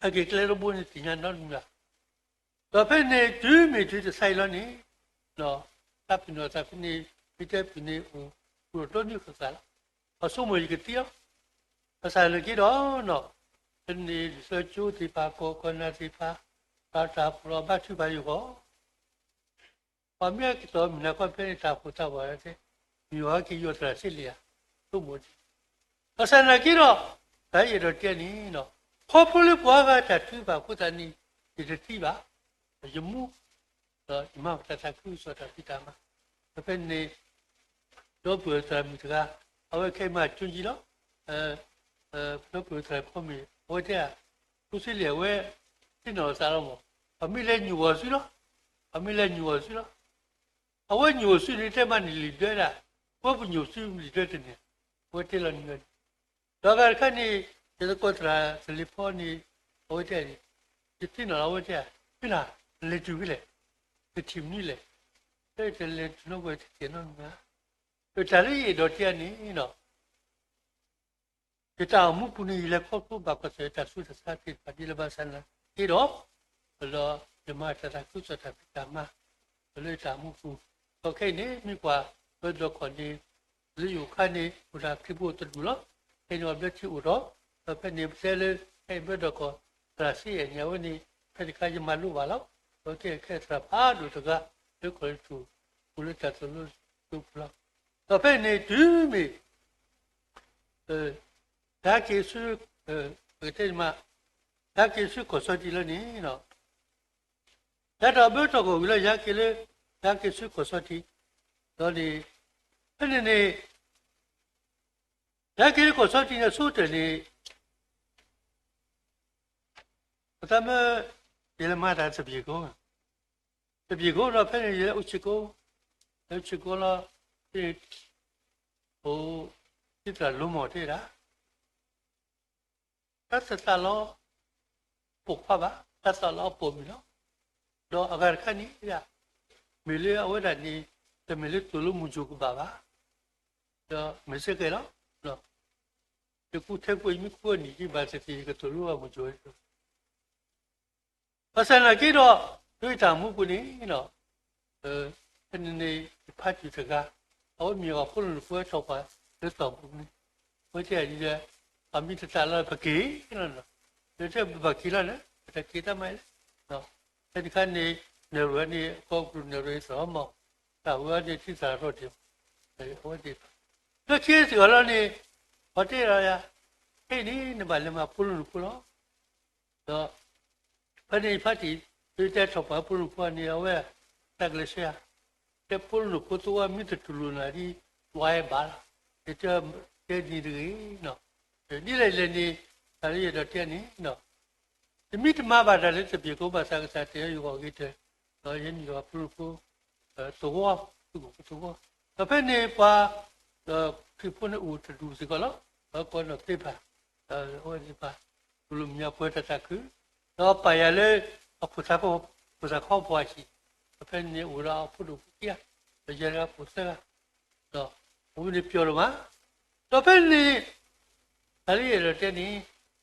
အက့ၤကျဲတဘိန့ၣ်သ့ၣ်ညါနီတမံၤဘၣ် ဒီးဖဲန့ၣ်တုၤမ့ၢ်တုၤတဆါအံၤလီၤန့ၣ်, သးပ့ၤနီၣ်သးဖဲန့ၣ် မ့ၢ်တဲဖဲန့ၣ် အိၣ်တဘျီနွံဃၣ်ဃၣ်လီၤ, ပဆိကမိၣ်ယကသံလီၤ, ဘၣ်ဆၣ်နာ်က့ဒီး ဖဲန့ၣ်လၢကၠိသ့ၣ်တဖၣ် ကီၢ်ကီၢ်နၢ်သ့ၣ်တဖၣ် တၢ်တၢ်ပလီၢ်ဘါထုကဖၣ်ယဂီၢ် ပှၤမ့ၢ်ဟဲက့ၤတီၢ်မုၢ်နၤခီဖဲန့ၣ် တၢ်အိၣ်ဖှိၣ်သးဝးတ့ၢ်, မ့ၢ်ဟဲက့ၤယီၢ်သရၣ်စ့လံဧါ, ဆိကမိၣ်ဒ်, ဘၣ်ဆၣ်နာ်က့ဒီး တၢ်အဲၣ်ဒိးတဲန့ၣ်, ခီဖျိလၢပှၤဂၤတၢ်ထုကဖၣ်အဃိသတးန့ၣ် ယတသံဘၣ်, ယမူ ဒီးယမၤတၢ်သးခုကစီၣ်တၢ်ဖံးတၢ်မၤ, ဒီးဖဲန့ၣ် ဒီပုၢ်ဝဲၢ်သရၣ်မုၣ်တဂၤ, အဝဲခဲအံၤမၤကၠိယံၤလီၤ, ဒီပုၢ်ဝဲၢ်သရၣ်ဖီမ့ၢ် အဝဲတဲဧါ, ဖိစ့လံဧၢ အဝဲသ့ၣ်နီၣ်အသးလီၤမး, ပှၤမ့ၢ်လဲၤညိၣ်အီၤစုလီၤ, ပှၤမ့ၢ်လဲၤညိၣ်အီၤစုလီၤ, အဝဲညိၣ်အီၤစုန့ၣ် တဲမးန့ၣ်လံာ်ဒွဲဒၣ်, ပဝဲပညိၣ်အီၤစုလံာ်ဒွဲတန့ၢ်, အဝဲတဲလီၤန့ၣ်, ဒီးဂၤတခါန့ၣ် ယသကိးသရၣ်သလ့ၤဖီန့ၣ်, အဝဲတဲန့ၣ်, ယသ့ၣ်နီၣ်လီၤအဝဲတဲဧါ, မ့ၢ်လၢ လဲၤတုၤဖဲလဲၣ်, တထံၣ်မနုၤလဲၣ်, တလဲၤတုၤနီတဝဲတထံၣ်နီတမံၤဧါ, တၢ်လၢယအဲၣ်ဒိးတဲန့ၣ်ဒီး ယတၢ်အိၣ်မူပူၤန့ၣ် ယလဲၤခီဖျိဘၣ်ကွၢ်ဆၢၣ်တၢ်ဆူးတၢ်ဆါသ့ၣ်တဖၣ်ဒ်လၢဘၣ်ဆၣ်နာ်က့ဒီး, ဒီးယမၤတၢ်သးခုကစီၣ်တၢ်ဖံးတၢ်မၤ, ဒီးလၢယတၢ်အိၣ်မူပူၤ, ဒီးခဲအံၤန့ၣ် မ့ၢ်ကွၢ်ဘၢဒီးခီၣ်န့ၣ်, လၢယအိၣ်ခါန့ၣ် အိၣ်ဒၣ်ခရံာ်ဖိတဒူၣ်လီၤ, ခဲအံၤန့ၣ်အဘျၢထံအိၣ်ဒီး, ဒီးဖဲန့ၣ်ပတဲလၢ ခဲအံၤဘၢဒီးခီၣ် သရၣ်စ့အဲၣ်န့ၣ် အဝဲန့ၣ် ဖဲတခါယမၤလိဘၣ်လီၤ, ဒီးကဲခဲသရၣ်ဖးဒိၣ်တဂၤ လၢကီၢ်လၢထူၣ် အိၣ်လၢတၢ်သိၣ်လိကၠိပူၤလီၤ, ဒီးဖဲန့ၣ်တုၤမ့ၢ် ယဟဲက့ၤဆူ, ပကတဲန့ၣ်မး, ယဟဲက့ၤဆူကီၢ်စီၤဒံလီၤန့ၣ်, ယဟဲထီၣ်ဘၢထီၣ်ကီၢ်ဝံၤလီၤ ယဟဲက့ၤလၢ ဟဲက့ၤဆူကီၢ်စီထံ, ဒီးန့ၣ်, ဖဲန့ၣ်န့ၣ်, ဟဲက့ၤလၢကီၢ်စီထံန့ၣ် အဆိကတၢၢ်န့ၣ်, ပသးမၢ, ယလဲၤမၤတၢ်တဘ့ၣ်ကိ, တဘ့ၣ်ကိဒီး ဖဲန့ၣ်ယလဲၤအိၣ်ဆ့ၣ်ကိ, လဲၤအိၣ်ဆ့ၣ်ကိလီၤ, ဖဲန့ၣ်, အိၣ်, ဒ်သိးလိမီၢ်တဲဒၣ် တၢ်သးလီၤ, ပိာ်ခွါဘၣ်, တၢ်သးလီၤအပိာ်မုၣ်လီၤ. ဒီးအဂၤတခါန့ၣ်ဒၣ်, မ့ၢ်လၢအဝဲဒၣ်န့ၣ်, တမ့ၢ်လၢသိၣ်လိမုၢ်ကိၣ်ကဘၣ်ဘၣ်, ဒီးမ့ၢ်စ့ၢ်ကီးလီၤ. ယကူထဲကူ ယမ့ၢ်ကူအနံၣ် ယဘၣ်သ့ၣ်သ့ၣ် ယကသိၣ်လိအမုၢ်ကိၣ်, ဘၣ်ဆၣ်နာ်က့ဒီး, ဒ်ယတၢ်မူပူၤန့ၣ်, ဖဲန့ၣ်န့ၣ် ယဖါတံၢ်တဂၤ, အဝဲမ့ၢ်အီၤဖိလၢနဖိဟဲထီၣ်ပှၤလၢသီၣ်ပူၤန့ၣ်, အဝဲတဲဒ်လဲၣ်, ပှၤမံတသးလီၤ ပက့ၤလီၤ, ဒီးတဲဘၣ်က့ၤလီၤန့ၣ် ပတက့ၤတၢ်မးလဲၣ်, ဖဲန့ၣ်ခါန့ၣ်, နရၢန့ၣ် ကီၢ်ကရူၢ်နရၢသီၣ်မီၢ်, တၢ်ဝဲန့ၣ်ထံသးထီၣ်ဒံး, အဝဲသ့ၣ်, ဒီးခံစ့ၢ်ကီးလီၤန့ၣ်, ပှၤတဲဒီးယၤ, ဖဲန့ၣ် နဘၣ်လဲၤမၤဖိလၢနဖိလီၤ. ဒီးဖဲန့ၣ်ယဖါတံၢ်, ဒ်တဲထီၣ်ပှၤဖိလၢနဖိန့ၣ် အဝဲ, တၢ်ကလဲၤဆှၢယၤ, တဲဖိလၢနဖိသဝီမ့ၢ်တတူၢ်လိာ်နၤဒ်, ဝဲဘၣ်လီၤ, ယတဲ, တဲနံၤတဂ့ၤ, ဒ်လဲၣ်လဲၣ်န့ၣ်, တၢ်လၢယအဲၣ်ဒိးတဲန့ၣ်, ယမ့ၢ်တမၤဘၣ်တၢ်လၢတဘ့ၣ်ကိဘၣ်ဆၣ် ကစၢ်တဲာ်ယဂီၢ်ဂ့ၤတၢၢ်, ဒီးယဲန့ၣ်ယဖိလၢနဖိ, သဝီ, သဝီ, ဒီးဖဲန့ၣ်ပှၤ, ဒီးခရံာ်ဖိန့ၣ်အိၣ်တဒူၣ်စ့ၢ်ကီးလီၤ, ဒီးကိးနီၢ်သ့ၣ်ဖၣ်, ဒီးအဝဲသ့ၣ်တဖၣ်, တူၢ်လိာ်မဲာ်ညါပှဲၤတၢ်သးခု, ဒီးပာ်ယၤလၢ, အဖိသၣ်, ဖိသၣ်ခီပှၢ်ဟံၣ်, ဒီးဖဲန့ၣ်အိၣ်ဒီးအဖိဒိၣ်ဖိခံဂၤ, ဒီးယဲဒၣ်ဖိသၢဂၤ, ဒီး, အဝဲန့ၣ်ပျီဒိၣ်မး, ဒီးဖဲန့ၣ်, တၢ်လၢယအဲၣ်ဒိးတဲန့ၣ်,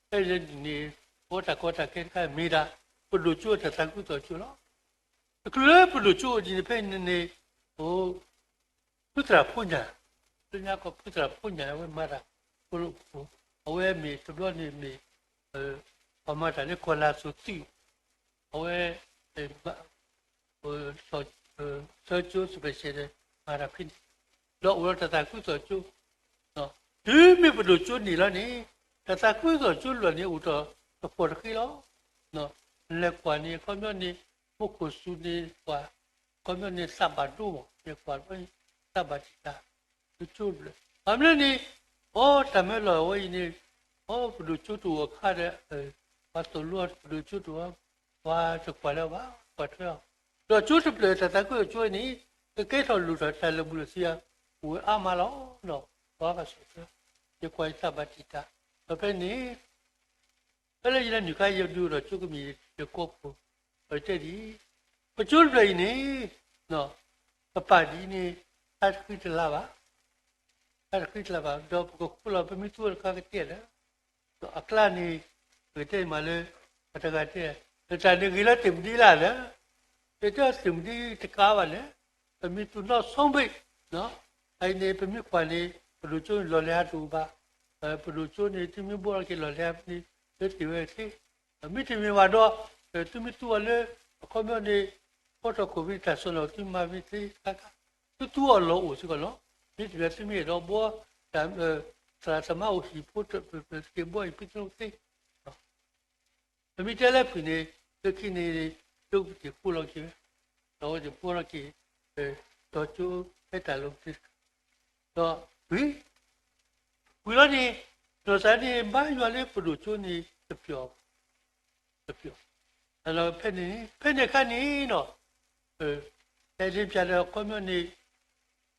ဖဲန့ၣ်န့ၣ်, ပဝဲတၢ်ကီတၢ်ခဲတခါမ့ၢ်ဒၣ်, ပဒိၣ်ကၠိအတၢ်သးခုကစီၣ်ကၠိလီၤ. တချုးလၢပဒိၣ်ကၠိအိၣ်ဒံးန့ၣ် ဖဲန့ၣ်န့ၣ်, အိၣ်, ဖုသရၣ်ဖိညၣ်, လၢညါကီၢ်ဖုသရၣ်ဖိညၣ် အဝဲမၤတၢ်, ဖိလၢဖိ, အဝဲမ့ၢ်တဘျီန့ၣ်မ့ၢ်, ပှၤမၤတၢ်လၢကီၢ်လၤသူးသုး, အဝဲ, သၢကၠိ special မၤတၢ်ဖဲန့ၣ်, ဒီးအိၣ်ဒီးတၢ်သးခုကစီၣ်ကၠိ, တုၤမ့ၢ်ပဒိၣ်ကၠိန့ၣ်လီၤန့ၣ်, တၢ်သးခုကစီၣ်ကၠိလီၢ်န့ၣ်အိၣ်ဒီးတဖှီၣ်တဃ့လီၤ. နလဲၤကွၢ်န့ၣ် အခီပညီန့ၣ်, မူခိၣ်စူၤန့ၣ်ကွၢ်, အခီပညီန့ၣ်သးဘၣ်ဒိမး ယကွၢ်ဘျီန့ၣ်, သးဘၣ်တံာ်တာ်, ကၠိတဖျၢၣ်, ဘၣ်မနုၤန့ၣ်, အိ တၢ်မၢလီၤဝဲအံၤန့ၣ်, အိ ပဒိၣ်ကၠိတအိၣ်အခါဒီး, ပှၤသိၣ်လိအီၤ ပဒိၣ်ကၠိတအိၣ်, ပှၤတကွၢ်လၢၤဘၣ်, ကွၢ်ထွဲအီၤ, ဒီးကၠိတဖျၢၣ်တၢ်သးခုကစီၣ်ကၠိန့ၣ်, ကကဲထီၣ်လိၣ်ထီၣ်တၢ်လၢာ်ဘူၣ်လၢာ်စ့ဧါ, အိၣ်ဝဲအါမးလီၤ, ပှၤဘၣ်စီၣ်ထွဲ, ယကွၢ်ယသးဘၣ်တံာ်တာ်, ဒီးဖဲန့ၣ် ဖဲလၢယလဲၤနုာ်ခါ ယဒုးအိၣ်ဒီးကၠိကမံၤယကိာ်ပူၤ, ဒီးယတဲဒ်အံၤ, ပကၠိတဖျၢၣ်အံၤန့ၣ်, ပပာ်ဒ်အံၤန့ၣ်, တၢ်တဃံတလၤဘၣ်, တၢ်တဃံတလၤဘၣ် ဒီးပကဃုလီၤ ပမ့ၢ်သူအီၤတခါကတဲလၢ, ဒီးအကျါန့ၣ်, ပကတဲမးလၢ, ပတဂၤတဲ, နတၢ်န့ၣ်ဂ့ၤလၢသ့ၣ်မနုၤလၢ်လၢ, ယတဲသ့ၣ်မနုၤတကးဘၣ်လဲၣ်, ပမ့ၢ်သူနီၢ်ဆီဘ့ၣ်, အအံၤန့ၣ် ပမ့ၢ်ကွၢ်န့ၣ် ပဒိၣ်ကၠိန့ၣ်လီၢ်လဲၤဟးတအိၣ်ဘၣ်, ပဒိၣ်ကၠိန့ၣ် သုမ့ၢ်ဘှီလီၤက့ၤလီၢ်လဲၤဟးန့ၣ် လၢသ့ၣ်ဝဲသ့, မ့တမ့ၢ်ဘၣ်ဒီး, သုမ့ၢ်သူအီၤလၢ, အခီပညီန့ၣ်, ဖီထီၣ်ခိၣ်ဘံၣ်တၢ်စိၢ်နီၤ သုမၤမ့ၢ်သ့ခါခါ, သုသူအီၤလီၤအိၣ်စ့ၢ်ကီးလီၤ, မ့တမ့ၢ်သုမ့ၢ်အဲၣ်ဒိးဘှီ, သရၣ်သမါအိၣ်ဟံၣ်ဖိတဘျၢၣ်သ့ဘှီအံၤ ဖုသရၣ်သ့ ပမ့ၢ်တဲလၢဖုၣ်န့ၣ်, လၢခံန့ၣ်, ဒိပတ့ၢ်ဃိလီၤက့ၤဝဲ, ဒီးအဝဲသ့ၣ်ဘှီလီၤက့ၤ, ဒီးကၠိဖဲတၢ်လီၢ်ပူၤ, ဒီး, ဝံၤလီၤန့ၣ်, နီၢ်သးန့ၣ်ဘါယွၤလၢပဒိၣ်ကၠိန့ၣ်တပျီၣ်, တပျီၣ်, ဖဲန့ၣ်, ဖဲန့ၣ်အခါန့ၣ်နီၤ, တဲဒ်ပျၢ်ဒီးအခီပညီန့ၣ်,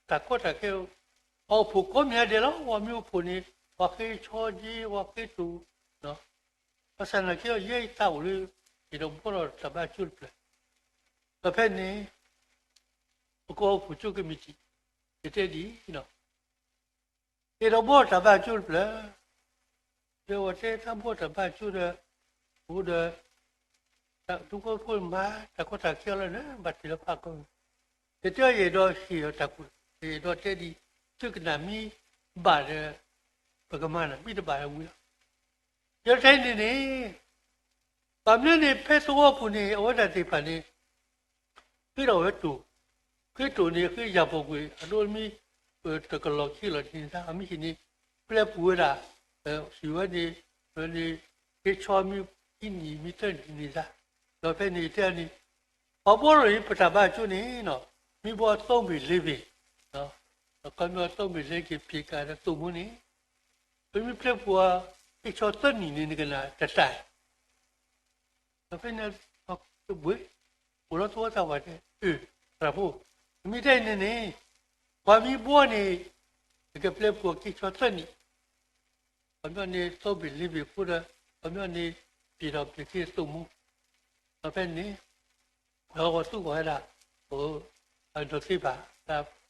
တၢ်ကီတၢ်ခဲ, ပှၤအိၣ်ဖှိၣ်ကိးမံၤဒဲးလီၤ, ပှၤမ့ၢ်အိၣ်ဖှိၣ်န့ၣ်, ပှၤဃ့ဆီဒ့ ပှၤဃ့တိၢ်, ဘၣ်ဆၣ်နာ်က့ဒီး ယဲယသးအိၣ်လၢ, ယအဲၣ်ဒိးဘှီထီၣ်တၢ်ဘါကၠိတဖျၢၣ်, ဒီးဖဲန့ၣ်, ပကအိၣ်ဖှိၣ်ကၠိကမံးတံာ်, ယတဲဒ်အံၤ, ယအဲၣ်ဒိးဘှီထီၣ်တၢ်ဘါကၠိတဖျၢၣ်, ဒီးအဝဲတဲတၢ်ဘှီထီၣ်တၢ်ဘါကၠိဒီး, အိၣ်ဒီး တၢ်ဒူဖိဖိမၤတၢ်ကီတၢ်ခဲအီၤလီၤန့ၣ် ဘၣ်တ့ၢ်လၢဖးကီ, ယတဲယအဲၣ်ဒိးဟ့ၣ်အီၤတၢ်ကူၣ်, ယအဲၣ်ဒိးတဲဒ်အံၤ, သုကနၣ်မ့ၢ်ဘၣ်ဒီး, ပကမၤနၢၤ, မ့ၢ်တဘၣ်ဒီးဝံၤလီၤ. ယတဲန့ၣ်န့ၣ်, ဘၣ်မနုၤန့ၣ် ဖဲသဝီပူၤန့ၣ် အဝဲဒၣ်သ့ၣ်တဖၣ်န့ၣ် ဃ့ထီၣ်ဝဲတိၢ်, ဃ့တိၢ်န့ၣ် ဃ့ယၢ်ပီၢ်ကွံာ် အဒိမ့ၢ်, တကလီၢ်ခံလီၢ်ဒ်န့ၣ်သၣ် အမ့ၢ်ဟံၣ်န့ၣ်, ပျဲပူၤဝဲဒၣ်, ဟံၣ်ဝဲန့ၣ်, န့ၣ်, ဃ့ဆီမ့ၢ်ခံနံၣ်မ့ၢ်သၢနံၣ်ဒ်န့ၣ်သၣ်, ဒီးဖဲန့ၣ်တဲန့ၣ်, ပှၤဘှီထီၣ်န့ၣ် ပတၢ်ဘါကၠိန့ၣ်နီၤ, မ့ၢ်ဘှီအသိးမ့ၢ်လ့ဘ့ၣ်, အခီပညီအသိးမ့ၢ်လ့က့ၤပျံၤကဒီးသိၣ်မူန့ၣ်, ပမ့ၢ်ပျဲပှၤက့ၤဆီသၢနံၣ်န့ၣ် နကနၣ်တတၢ်, ဒီးဖဲန့ၣ် တဘှံး, အိၣ်လီၤသဝီသးဝးတဲ အၢ သရၣ်ဖိ, မ့ၢ်တဲန့ၣ်န့ၣ်, ပှၤမ့ၢ်ဘှီန့ၣ် ကကပျဲပှၤက့ၤဆီသၢနံၣ်, ခီပညီန့ၣ် သိးဘ့ၣ်လ့ဘ့ၣ်ဖိဒီး ခီပညီန့ၣ် ပျံၤထီၣ်ပျံၤက့ၤသိၣ်မူ, ဒီးဖဲန့ၣ် ဒီးပှၤသူၣ်ကီၢ်ဝဲဒၣ် နီၢ်သ့ဘၣ်,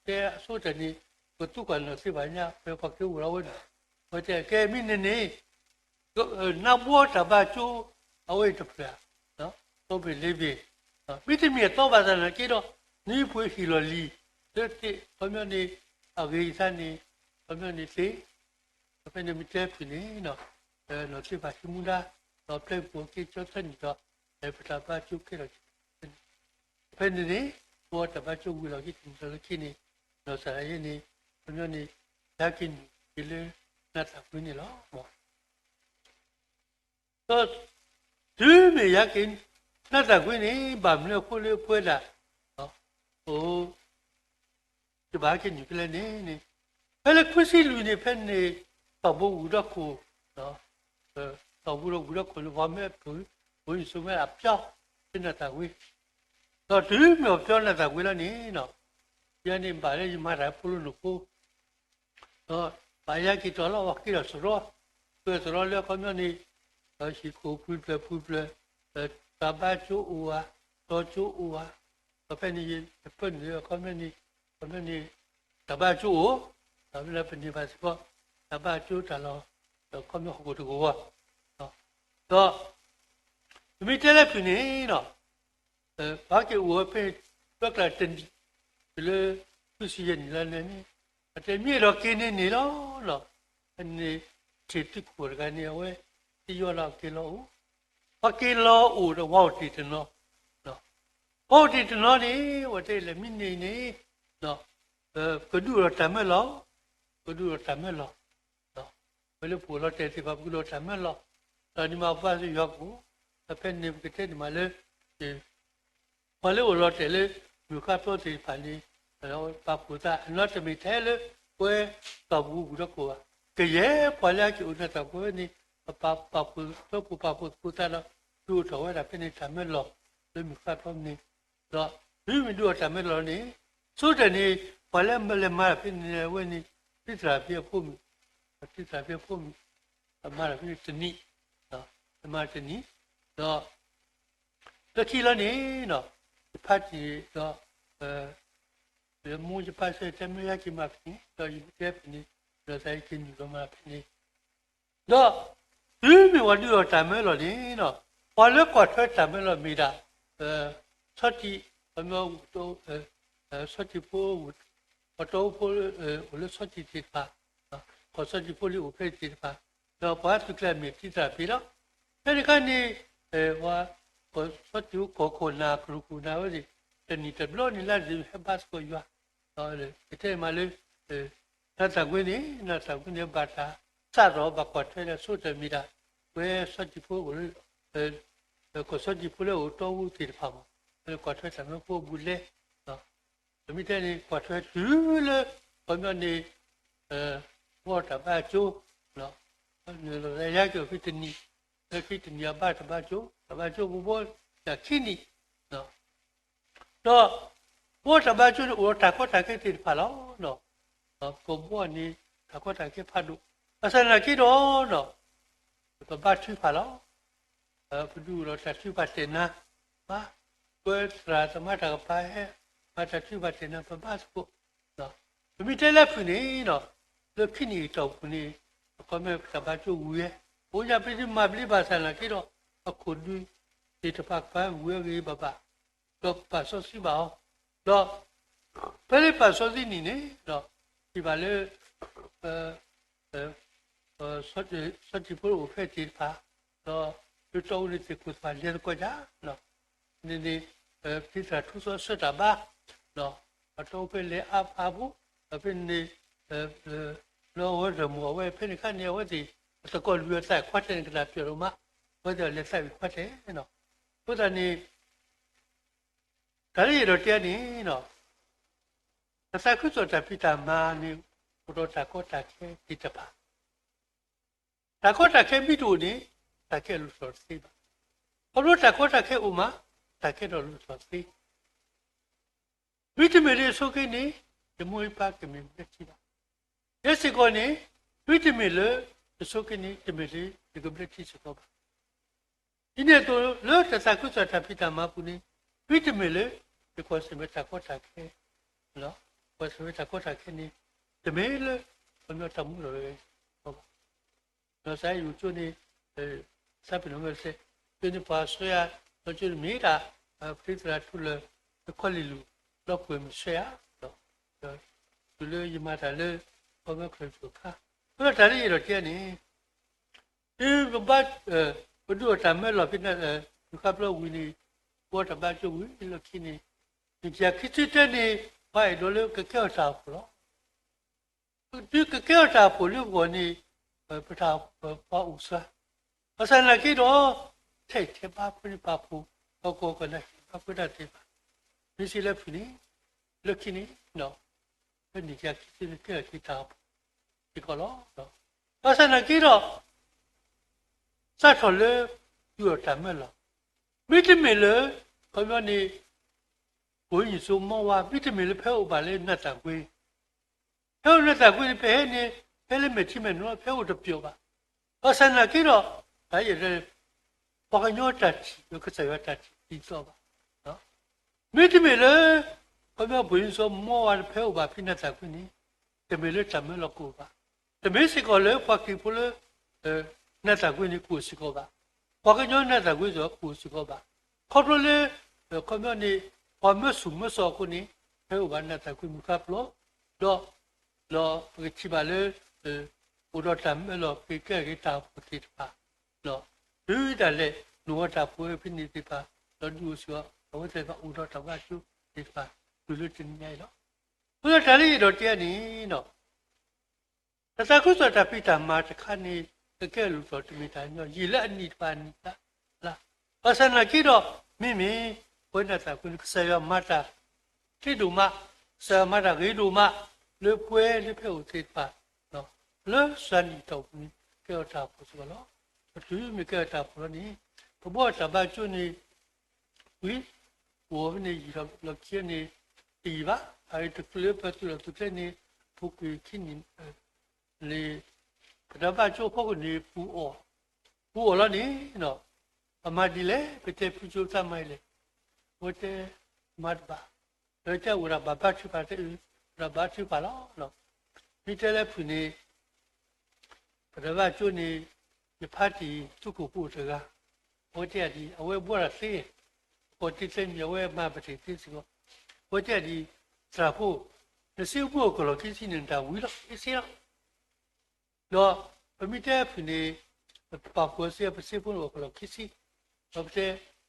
တဲအဆိကတၢၢ်န့ၣ် ပသူၣ်ကီၢ်နီၢ်သ့ဘၣ်ညါ ဖဲပှၤက့ၤအိၣ်လီၤဝဲန့ၣ်, ဝဲတဲကဲမ့ၢ်န့ၣ်န့ၣ် နဘှီတၢ်ဘါကၠိ အဝဲအံၤတဖျၢၣ်, သိးဘ့ၣ်လ့ဘ့ၣ်, မ့တမ့ၢ်အသီဘၣ်ဆၣ်သနာ်က့ဒီး နဟံၣ်ပှ့ၤဟံၣ်လီၢ်လံၤ လၢသ့ၣ် ခီပညီန့ၣ် အဂ့ၤကသါန့ၣ် ခီပညီန့ၣ်သ့, ဖဲန့ၣ်မ့ၢ်တဲဖုၣ်န့ၣ် နီၢ်သ့ဘၣ်ဟံးမူဒါ ဒီးပျဲပှၤက့ၤဆီသၢနံၣ်ဒီး ပတၢ်ဘါကၠိကဲထီၣ်က့ၤ ဖဲန့ၣ်န့ၣ် ဘှီတၢ်ဘါကၠိဝံၤလီၤက့ၤတနံၣ်လီၤလၢခံန့ၣ် နီၢ်စၢ်ယဲန့ၣ် ခီပညီန့ၣ် ယဟဲက့ၤနုာ်က့ၤလၢနၢ်သၣ်ကွ့န့ၣ်လီၤ. ဒီး တုၤမ့ၢ်ယဟဲက့ၤ နၢ်သၣ်ကွ့န့ၣ် ဘၣ်မနုၤအဃိလၢပဝဲဒၣ် အိၣ် ယဘၣ်ဟဲက့ၤနုာ်ဖဲလဲၣ်န့ၣ်န့ၣ်, ဖဲလၢခွံဆံလွံၢ်န့ၣ် ဖဲန့ၣ် ကီၢ်ပူၤဝံၤဒီခိၣ်, ကီၢ်ပူၤဒီးဝံၤဒီခိၣ်န့ၣ် ပှၤမၢပှၤ ပှၤယ့ၣ်ၡူးမၢအပျီ ဖဲနၢ်သၣ်ကွ့, ဒီးတုၤမ့ၢ်အပျီနၢ်သၣ်ကွ့လီၤန့ၣ် ယဲန့ၣ်ဘၣ်လၢယမၤတၢ်ဖိလၢနဖိ ဒီးဘၣ်ယဲက့ၤတီၤလီၤ ပှၤက့ၤဒီးစရီ, က့ၤဒီးစရီလၢခီပညီန့ၣ် ဟံၣ်ခိၣ်ပှဲၤဖျၢၣ်ပှဲၤဖျၢၣ်, တၢ်ဘါကၠိအိၣ်ဧါ, တီကၠိအိၣ်ဧါ, ဒီးဖဲန့ၣ်ယပၢနုာ်လၢခီပညီန့ၣ်, ခီပညီန့ၣ် တၢ်ဘါကၠိအိၣ်, ဒီးဖဲလၢပန့ၢ်ဘၣ်စ့ၢ်ကီး တၢ်ဘါကၠိတၢ်လီၢ် ဒီးခီပညီဟီၣ်ခိၣ်တကဝီၤ, ဒီး ပမ့ၢ်တဲလၢဖုၣ်န့ၣ် ပှၤက့ၤအိၣ်ဝဲဖဲပၢကျၢ်တနံၣ်, တုၤလၢ ခွံဆံယဲၢ်နံၣ်လီၤန့ၣ်, အတဲမ့ၢ်အဲၣ်ဒိးက့ၤန့ၣ်န့ၣ်လီၤ. ဖဲန့ၣ် ထံၣ်သုးခိၣ်တဂၤန့ၣ် အဝဲ သယီလီၤအက့ၤလီၤအိၣ်, ပှၤက့ၤလီၤအိၣ်ဒီးပှၤအိၣ်တ့ၢ်တနီၤ, ပှၤအိၣ်တ့ၢ်တနီၤန့ၣ် အဝဲတဲလဲၣ်မ့ၢ်န့ၣ်န့ၣ် ကဒုးအိၣ်ဒီးတၢ်မၢလီၤ, ကဒုးအိၣ်ဒီးတၢ်မၢလီၤ ဝဲလၢပအိၣ်လီၤတဲာ်သ့ၣ်တဖၣ် ပကဒုးအိၣ်တၢ်မၢလီၤ, ဒီးန့ၣ်မၤဘၣ်ဆူယွၤကအိၣ်, ဒီးဖဲန့ၣ်ပကတဲန့ၣ်မးလၢ ပှၤလၢအိၣ်လီၤတဲာ်လၢ မုၢ်ဃါထီသ့ၣ်တဖၣ်န့ၣ် ပာ်ဖှိၣ်သး အနီတမ့ၢ်ထဲလၢ ပဝဲကီၢ်ပူၤဝံၤဒီခိၣ်ဘၣ်, ကယဲၢ်ပှၤလၢအက့ၤအိၣ်နၢ်သၣ်ကွ့န့ၣ် ပပာ်ဖှိၣ် ပာ်ဖှိၣ်သကိးသးဒီး ဒုးအိၣ်ထီၣ်ဝဲဒၣ်ဖဲန့ၣ်တၢ်မၢလီၤ လၢမုၢ်ဃါထီန့ၣ်, ဒီးတုၤမ့ၢ်ဒုးအိၣ်တၢ်မၢလီၤန့ၣ် ဆိကတၢၢ်န့ၣ် ပှၤလၢလဲၤမၤတၢ်ဖဲန့ၣ်ဝဲန့ၣ် တံၢ်သရၣ်ဖံအဖိမုၣ်, တံၢ်သရၣ်ဖံအဖိမုၣ် မၤတၢ်ဖဲန့ၣ်တနံၣ်, မၤတနံၣ်, ဒီး လၢခံလီၤန့ၣ် ယဖးတံၢ်ဒီး လၢမိၢ်ယပၢ်ဆၢတဲမ့ၢ်ယဟဲက့ၤမၤဖဲန့ၣ် ဒီးယတဲဖဲန့ၣ် ဒီးသးယက့ၤနုာ်လီၤမၤဖဲန့ၣ်, ဒီးတုၤမ့ၢ်ပှၤဒုးအိၣ်တၢ်မၢလီၤန့ၣ် ပှၤလၢကွၢ်ထွဲတၢ်မၢလီၤမ့ၢ်ဒၣ် ဆီထံး ဆီထံးဖိ ပှၤတီဖိ ပှၤတီဖိ အိၣ်လၢဆီထံးသ့ၣ်တဖၣ်, ကီၢ်ဆီထံးဖိလၢအိၣ်ဖဲသ့ၣ်တဖၣ်, ဒီးပှၤသုးကျဲၤမ့ၢ်တံၢ်သရၣ်ဖံလီၤ. ဖဲန့ၣ်အခါန့ၣ် ပှၤ ကီၢ်ဆီထံးဖိကီၢ်ခိၣ်နၢ် ကရူၢ်ခိၣ်နၢ်ဝဲန့ၣ် တနံၣ်တဘျီန့ၣ်လၢဒ်ဟဲဘါသကိးယွၤ, ကတဲမးလၢ နၢ်သၣ်ကွ့န့ၣ် နၢ်သၣ်ကွ့န့ၣ် ဘၣ်တၢ်စးထီၣ်ဘၣ်ကွၢ်ထွဲဒီးဆိကတၢၢ်မ့ၢ်ဒၣ် ပှၤဆီထံးဖိအိၣ်လၢ ကီၢ်ဆီထံးဖိလၢအိၣ်တီအူသ့ၣ်တဖၣ်မး, ကွၢ်ထွဲတၢ်မၢဖိအဘူးလဲ, ပမ့ၢ်တဲန့ၣ် ကွၢ်ထွဲတုၤလၢ ခီပညီန့ၣ် ဘှီတၢ်ဘါကၠိ, ယဟဲက့ၤအိၣ်ဖဲတနံၣ်, လၢခံတနံၣ်အဘါတၢ်ဘါကၠိ, တၢ်ဘါကၠိပဘှီတၢ်ခံနံၣ်, ဒီး ဘှီတၢ်ဘါကၠိန့ၣ် အိၣ်ဒီးတၢ်ကီတၢ်ခဲသ့ၣ်တဖၣ်လီၤ. ပဘှီန့ၣ် တၢ်ကီတၢ်ခဲဖးဒိၣ်, ဘၣ်ဆၣ်သနာ်က့ဒီး ပဘါထုကဖၣ်လီၤ. ပဒုးအိၣ်ဒီးတၢ်ထုကဖၣ်တဲာ်နါ, ပှၤသရၣ်သမါတၢ်ကပၤဟဲ မၤတၢ်ထုကဖၣ်တဲာ်နါ ပဘါသကိး, ပမ့ၢ်တဲလၢဖုၣ်န့ၣ် လၢခံနံၣ်အတီၢ်ပူၤန့ၣ် အခီပညီပတၢ်ဘါကၠိဝံၤဝဲ, ပအိၣ်ညါပမ့ၢ်မၤဘျ့ဘၣ်ဆၣ်သနာ်က့ဒီး အခိၣ်ဒုးသ့ၣ်တဖၣ်ကပၤဝံၤဝဲဂ့ၤဂ့ၤဘၣ်ဘၣ်, ဒီးပာ်စီဆှံဘၣ်အီၤ, ဒီး ဖဲလၢပာ်စီဆှံနံၣ်န့ၣ်ဒီး ထံၣ်ဘၣ်လၢ ဆီထံးဖိအိၣ်ဖဲသ့ၣ်တဖၣ်, ဒီးလၢတီအူန့ၣ်သ့ၣ်ခိၣ်သ့ၣ်တဖၣ်လဲၤသကိးယၤ, န့ၣ်န့ၣ် ပတံၢ်သရၣ်ထူစီဆှံတၢ်ဘါ, အတီအူဖဲလဲၤအါဖးဖိ, ဒီးဖဲန့ၣ် လၢအဝဲရၢၢ်မုၢ်အဝဲဖဲန့ၣ်အခါန့ၣ် အဝဲသ့ၣ် အသကိးလွံၢ်အသးခွါတဲာ်န့ၣ် ကနၣ်ပျီၢ်ဒိၣ်မး, အဝဲသ့ၣ်အလဲၤသးဝံၣ်ခွါတဲာ်, အဃိသတးန့ၣ် တၢ်လၢယအဲၣ်ဒိးတဲန့ၣ်ဒီး တၢ်သးခုကစီၣ်တၢ်ဖံးတၢ်မၤန့ၣ် အိၣ်ဒီးတၢ်ကီတၢ်ခဲသ့ၣ်တဖၣ်. တၢ်ကီတၢ်ခဲမ့ၢ်တအိၣ်န့ၣ် တၢ်ကဲအလိၤထီၣ်တသ့ဘၣ်. ခီဖျိတၢ်ကီတၢ်ခဲအိၣ်မး တၢ်ကဲထီၣ်လိၤထီၣ်တသ့. မ့တမ့ၢ်လၢယဆိက့န့ၣ် ယမိၢ်ယပၢ်ကမ့ၢ်ဘျၢထံဘၣ်. ယဲစ့ၢ်ကီးန့ၣ် မ့တမ့ၢ်လၢ ယဆိက့န့ၣ် တမ့ၢ်လၢယကဘျၢထံစ့ၢ်ကီးဘၣ်. ဒ်န့ၣ်အသိးလၢတၢ်သးခုကစီၣ်တၢ်ဖံးတၢ်မၤပူၤန့ၣ် မ့တမ့ၢ်လၢ ယကွၢ်ဆၢၣ်မဲာ်တၢ်ကီတၢ်ခဲ, ကွၢ်ဆၢၣ်မဲာ်တၢ်ကီတၢ်ခဲန့ၣ် တမ့ၢ်လၢ ခီပညီတၢ်မူထီၣ်ဝဲဘၣ်. ဒီးစးယိၤကၠိန့ၣ် သးပ့ၤနီၣ်ဝဲတစဲး, ကၠိန့ၣ်ပှၤဆှၢယၤ, ဒီးကၠိန့ၣ်မ့ၢ်ဒၣ် ပသရၣ်ထူလၢာ် လၢခီလ့ၣ်လူၤ ဒီပုၢ်ဝဲၢ်မုၣ်ဆှၢယၤ, တုၤလၢယမၤတၢ်လၢ ခီပညီခရံာ်ဖိအခါ, အဃိဒီးတၢ်လၢယအဲၣ်ဒိးတဲန့ၣ် တုၤပဘၣ် ပဒုးအီၣ်တၢ်မၢလီၤဖဲ မုၢ်ဃါပျီဝံၤန့ၣ် ဘီတၢ်ဘါကၠိဝံၤလၢခံန့ၣ် နံၣ်ကယၤခံဆံတၢန့ၣ် ပှၤအဲၣ်ဒိးလၢကကဲထီၣ်တၢ်အိၣ်ဖှိၣ်လီၤ. တုၤကကဲထီၣ်တၢ်အိၣ်ဖှိၣ်လၢပဂီၢ်န့ၣ် ပတၢ်အိၣ်ဖှိၣ်အိၣ်စှၤ, ဘၣ်ဆၣ်သနာ်က့ဒီး ထဲးထဲးဘါဖိန့ၣ်ပာ်ဖှိၣ် အကီၢ်ကီၢ်နၢ်ဟ့ၣ်ဘါဖိတၢ်သ့ၣ်တဖၣ် မ့ၢ်စ့လၢဖုၣ်န့ၣ် လၢခံန့ၣ် လၢနံၣ်ကယၤခံဆံန့ၣ် ကဲထီၣ်က့ၤတၢ်အိၣ်ဖှိၣ်စ့ၢ်ကီးလီၤ. ဘၣ်ဆၣ်သနာ်က့ဒီး စးထီၣ်လၢ ဒုးအီၣ်တၢ်မၢလီၤ, မ့တမ့ၢ်လၢ ခီပညီန့ၣ် ဘိၣ်ယိၣ်စိမီဝါ မ့တမ့ၢ်လၢဖဲအိၣ်ဘၣ်လၢနၢ်သၣ်ကွ့, ဖဲအိၣ်နၢ်သၣ်ကွ့န့ၣ် ဖဲဟဲန့ၣ် ဖဲလၢမဲာ်ထံမဲာ်နိ ဖဲအိၣ်တပျီၤဘၣ်. ဘၣ်ဆၣ်သနာ်က့ဒီး တၢ်အဲၣ်ဒိး ပှၤကညီတၢ်ထံၣ်လၢကစၢ်ယွၤတၢ်ထံၣ်ဒ်သိးဘၣ်. မ့တမ့ၢ်လၢ ခီပညီဘိၣ်ယိၣ်စိမီဝါဖဲအိၣ်ဘၣ်ဖဲနၢ်သၣ်ကွ့န့ၣ် တမ့ၢ်လၢတၢ်မၢလီၤကအိၣ်ဘၣ်. တမ့ၢ်စ့ၢ်ကီးလၢပှၤခရံာ်ဖိလၢ နၢ်သၣ်ကွ့န့ၣ်ကအိၣ်စ့ၢ်ကီးဘၣ်. ပှၤကညီနၢ်သၣ်ကွ့စ့ၢ်ကီးကအိၣ်စ့ၢ်ကီးဘၣ်. ခီဖျိလၢ ခီပညီန့ၣ် ပှၤမၢဆူၣ်မၢစိးအဃိန့ၣ် ဖဲအိၣ်ဘၣ်နၢ်သၣ်ကွ့မုၢ်ဃါပျီၤ ဒီး ဒီးပကထံၣ်ဘၣ်လၢ အိၣ်ဒီးတၢ်မၢလီၤက့ၤကဲထီၣ်က့ၤတၢ်အိၣ်ဖှိၣ်သ့ၣ်တဖၣ် တုၤဒၣ်လဲာ် နအိၣ်တၢ်အိၣ်ဖှိၣ်ဖဲန့ၣ်သ့ၣ်တဖၣ် ဒီးဒုးအိၣ်စ့ၢ်ကီး အဝဲသ့ၣ်တဖၣ်အိၣ်ဒီးတၢ်ဘါကၠိသ့ၣ်တဖၣ် တုၤလၢတနံၤညါအံၤလီၤ. အဃိဒီးတၢ်လၢယအဲၣ်ဒိးတဲန့ၣ် တၢ်သးခုကစီၣ်တၢ်ဖံးတၢ်မၤတခါန့ၣ် ကကဲအလိၤထီၣ်တမ့ၢ်တၢ်ညီ ယံာ်လၢအနံၣ်တဖၣ်အနံၣ်လၢ်လၢ်. ဘၣ်ဆၣ်သနာ်က့ဒီး မ့မ့ၢ် ပဝဲနၢ်သၣ်ကွ့န့ၣ် ကစၢ်ယွၤမၤတၢ် ချ့ဒိၣ်မး, ကစၢ်ယွၤမၤတၢ်ဂ့ၤဒိၣ်မး လၢပဝဲလၢဖဲအိၣ်သ့ၣ်တဖၣ် လၢစှၤနံၣ်တၢ်အိၣ်ဖှိၣ်န့ၣ် ကဲထီၣ်တၢ်အိၣ်ဖှိၣ်စ့ၢ်ကီးလီၤ. ဒီးတုၤမ့ၢ်ကဲထီၣ်တၢ်အိၣ်ဖှိၣ်လီၤန့ၣ် ပဘီအတၢ်ဘါကၠိန့ၣ် ဝံၤ အိၣ်ဖဲန့ၣ်ယံာ်လီၤခံန့ၣ် တယံာ်ဘၣ်. အအံၤတချုးလၢပသုးလီၢ်သုးကျဲန့ၣ် အပူၤကွံာ်ခံနံၣ်န့ၣ် ပတၢ်ဘါကၠိအဖီခိၣ်န့ၣ် ပူၤအီၣ်, ပူၤအီၣ်လီၤန့ၣ် အမၤဒ်လဲၣ်, ပတဲဖုကၠိသးမၤဒ်လဲၣ်, အဝဲတဲ မၤတဘၣ်, ဒီးတဲအိၣ်ဒၣ်ဘၣ်ဘါထုကဖၣ်တဲအၢ, အိၣ်ဒၣ်ဘါထုကဖၣ်လီၤ. မ့ၢ်တဲလၢဖုၣ်န့ၣ် ပတၢ်ဘါကၠိန့ၣ် ယဖါတံၢ်သူခိၣ်ဖိအိၣ်တဂၤ, အဝဲတဲဒ်အံၤ အဝဲဘှီတၢ်သ့, အကိာ်တ့သ့မ့ၢ် အဝဲမၤပတ့ၢ်သ့စ့ၢ်ကီး, အဝဲတဲဒ်အံၤ သရၣ်ဖိ, နစ့အိၣ်မူအကလီၢ်ခံဆံန့ၣ် နတၢ်ဝံၤလီၤ အ့စ့လီၤ. ဒီးပမ့ၢ်တဲဖုၣ်န့ၣ် ပပာ်ဖှိၣ်စ့ၢ် ပစ့ဖိန့ၣ်အိၣ်ကလီၢ်ခံဆံ, ဒီးပတဲ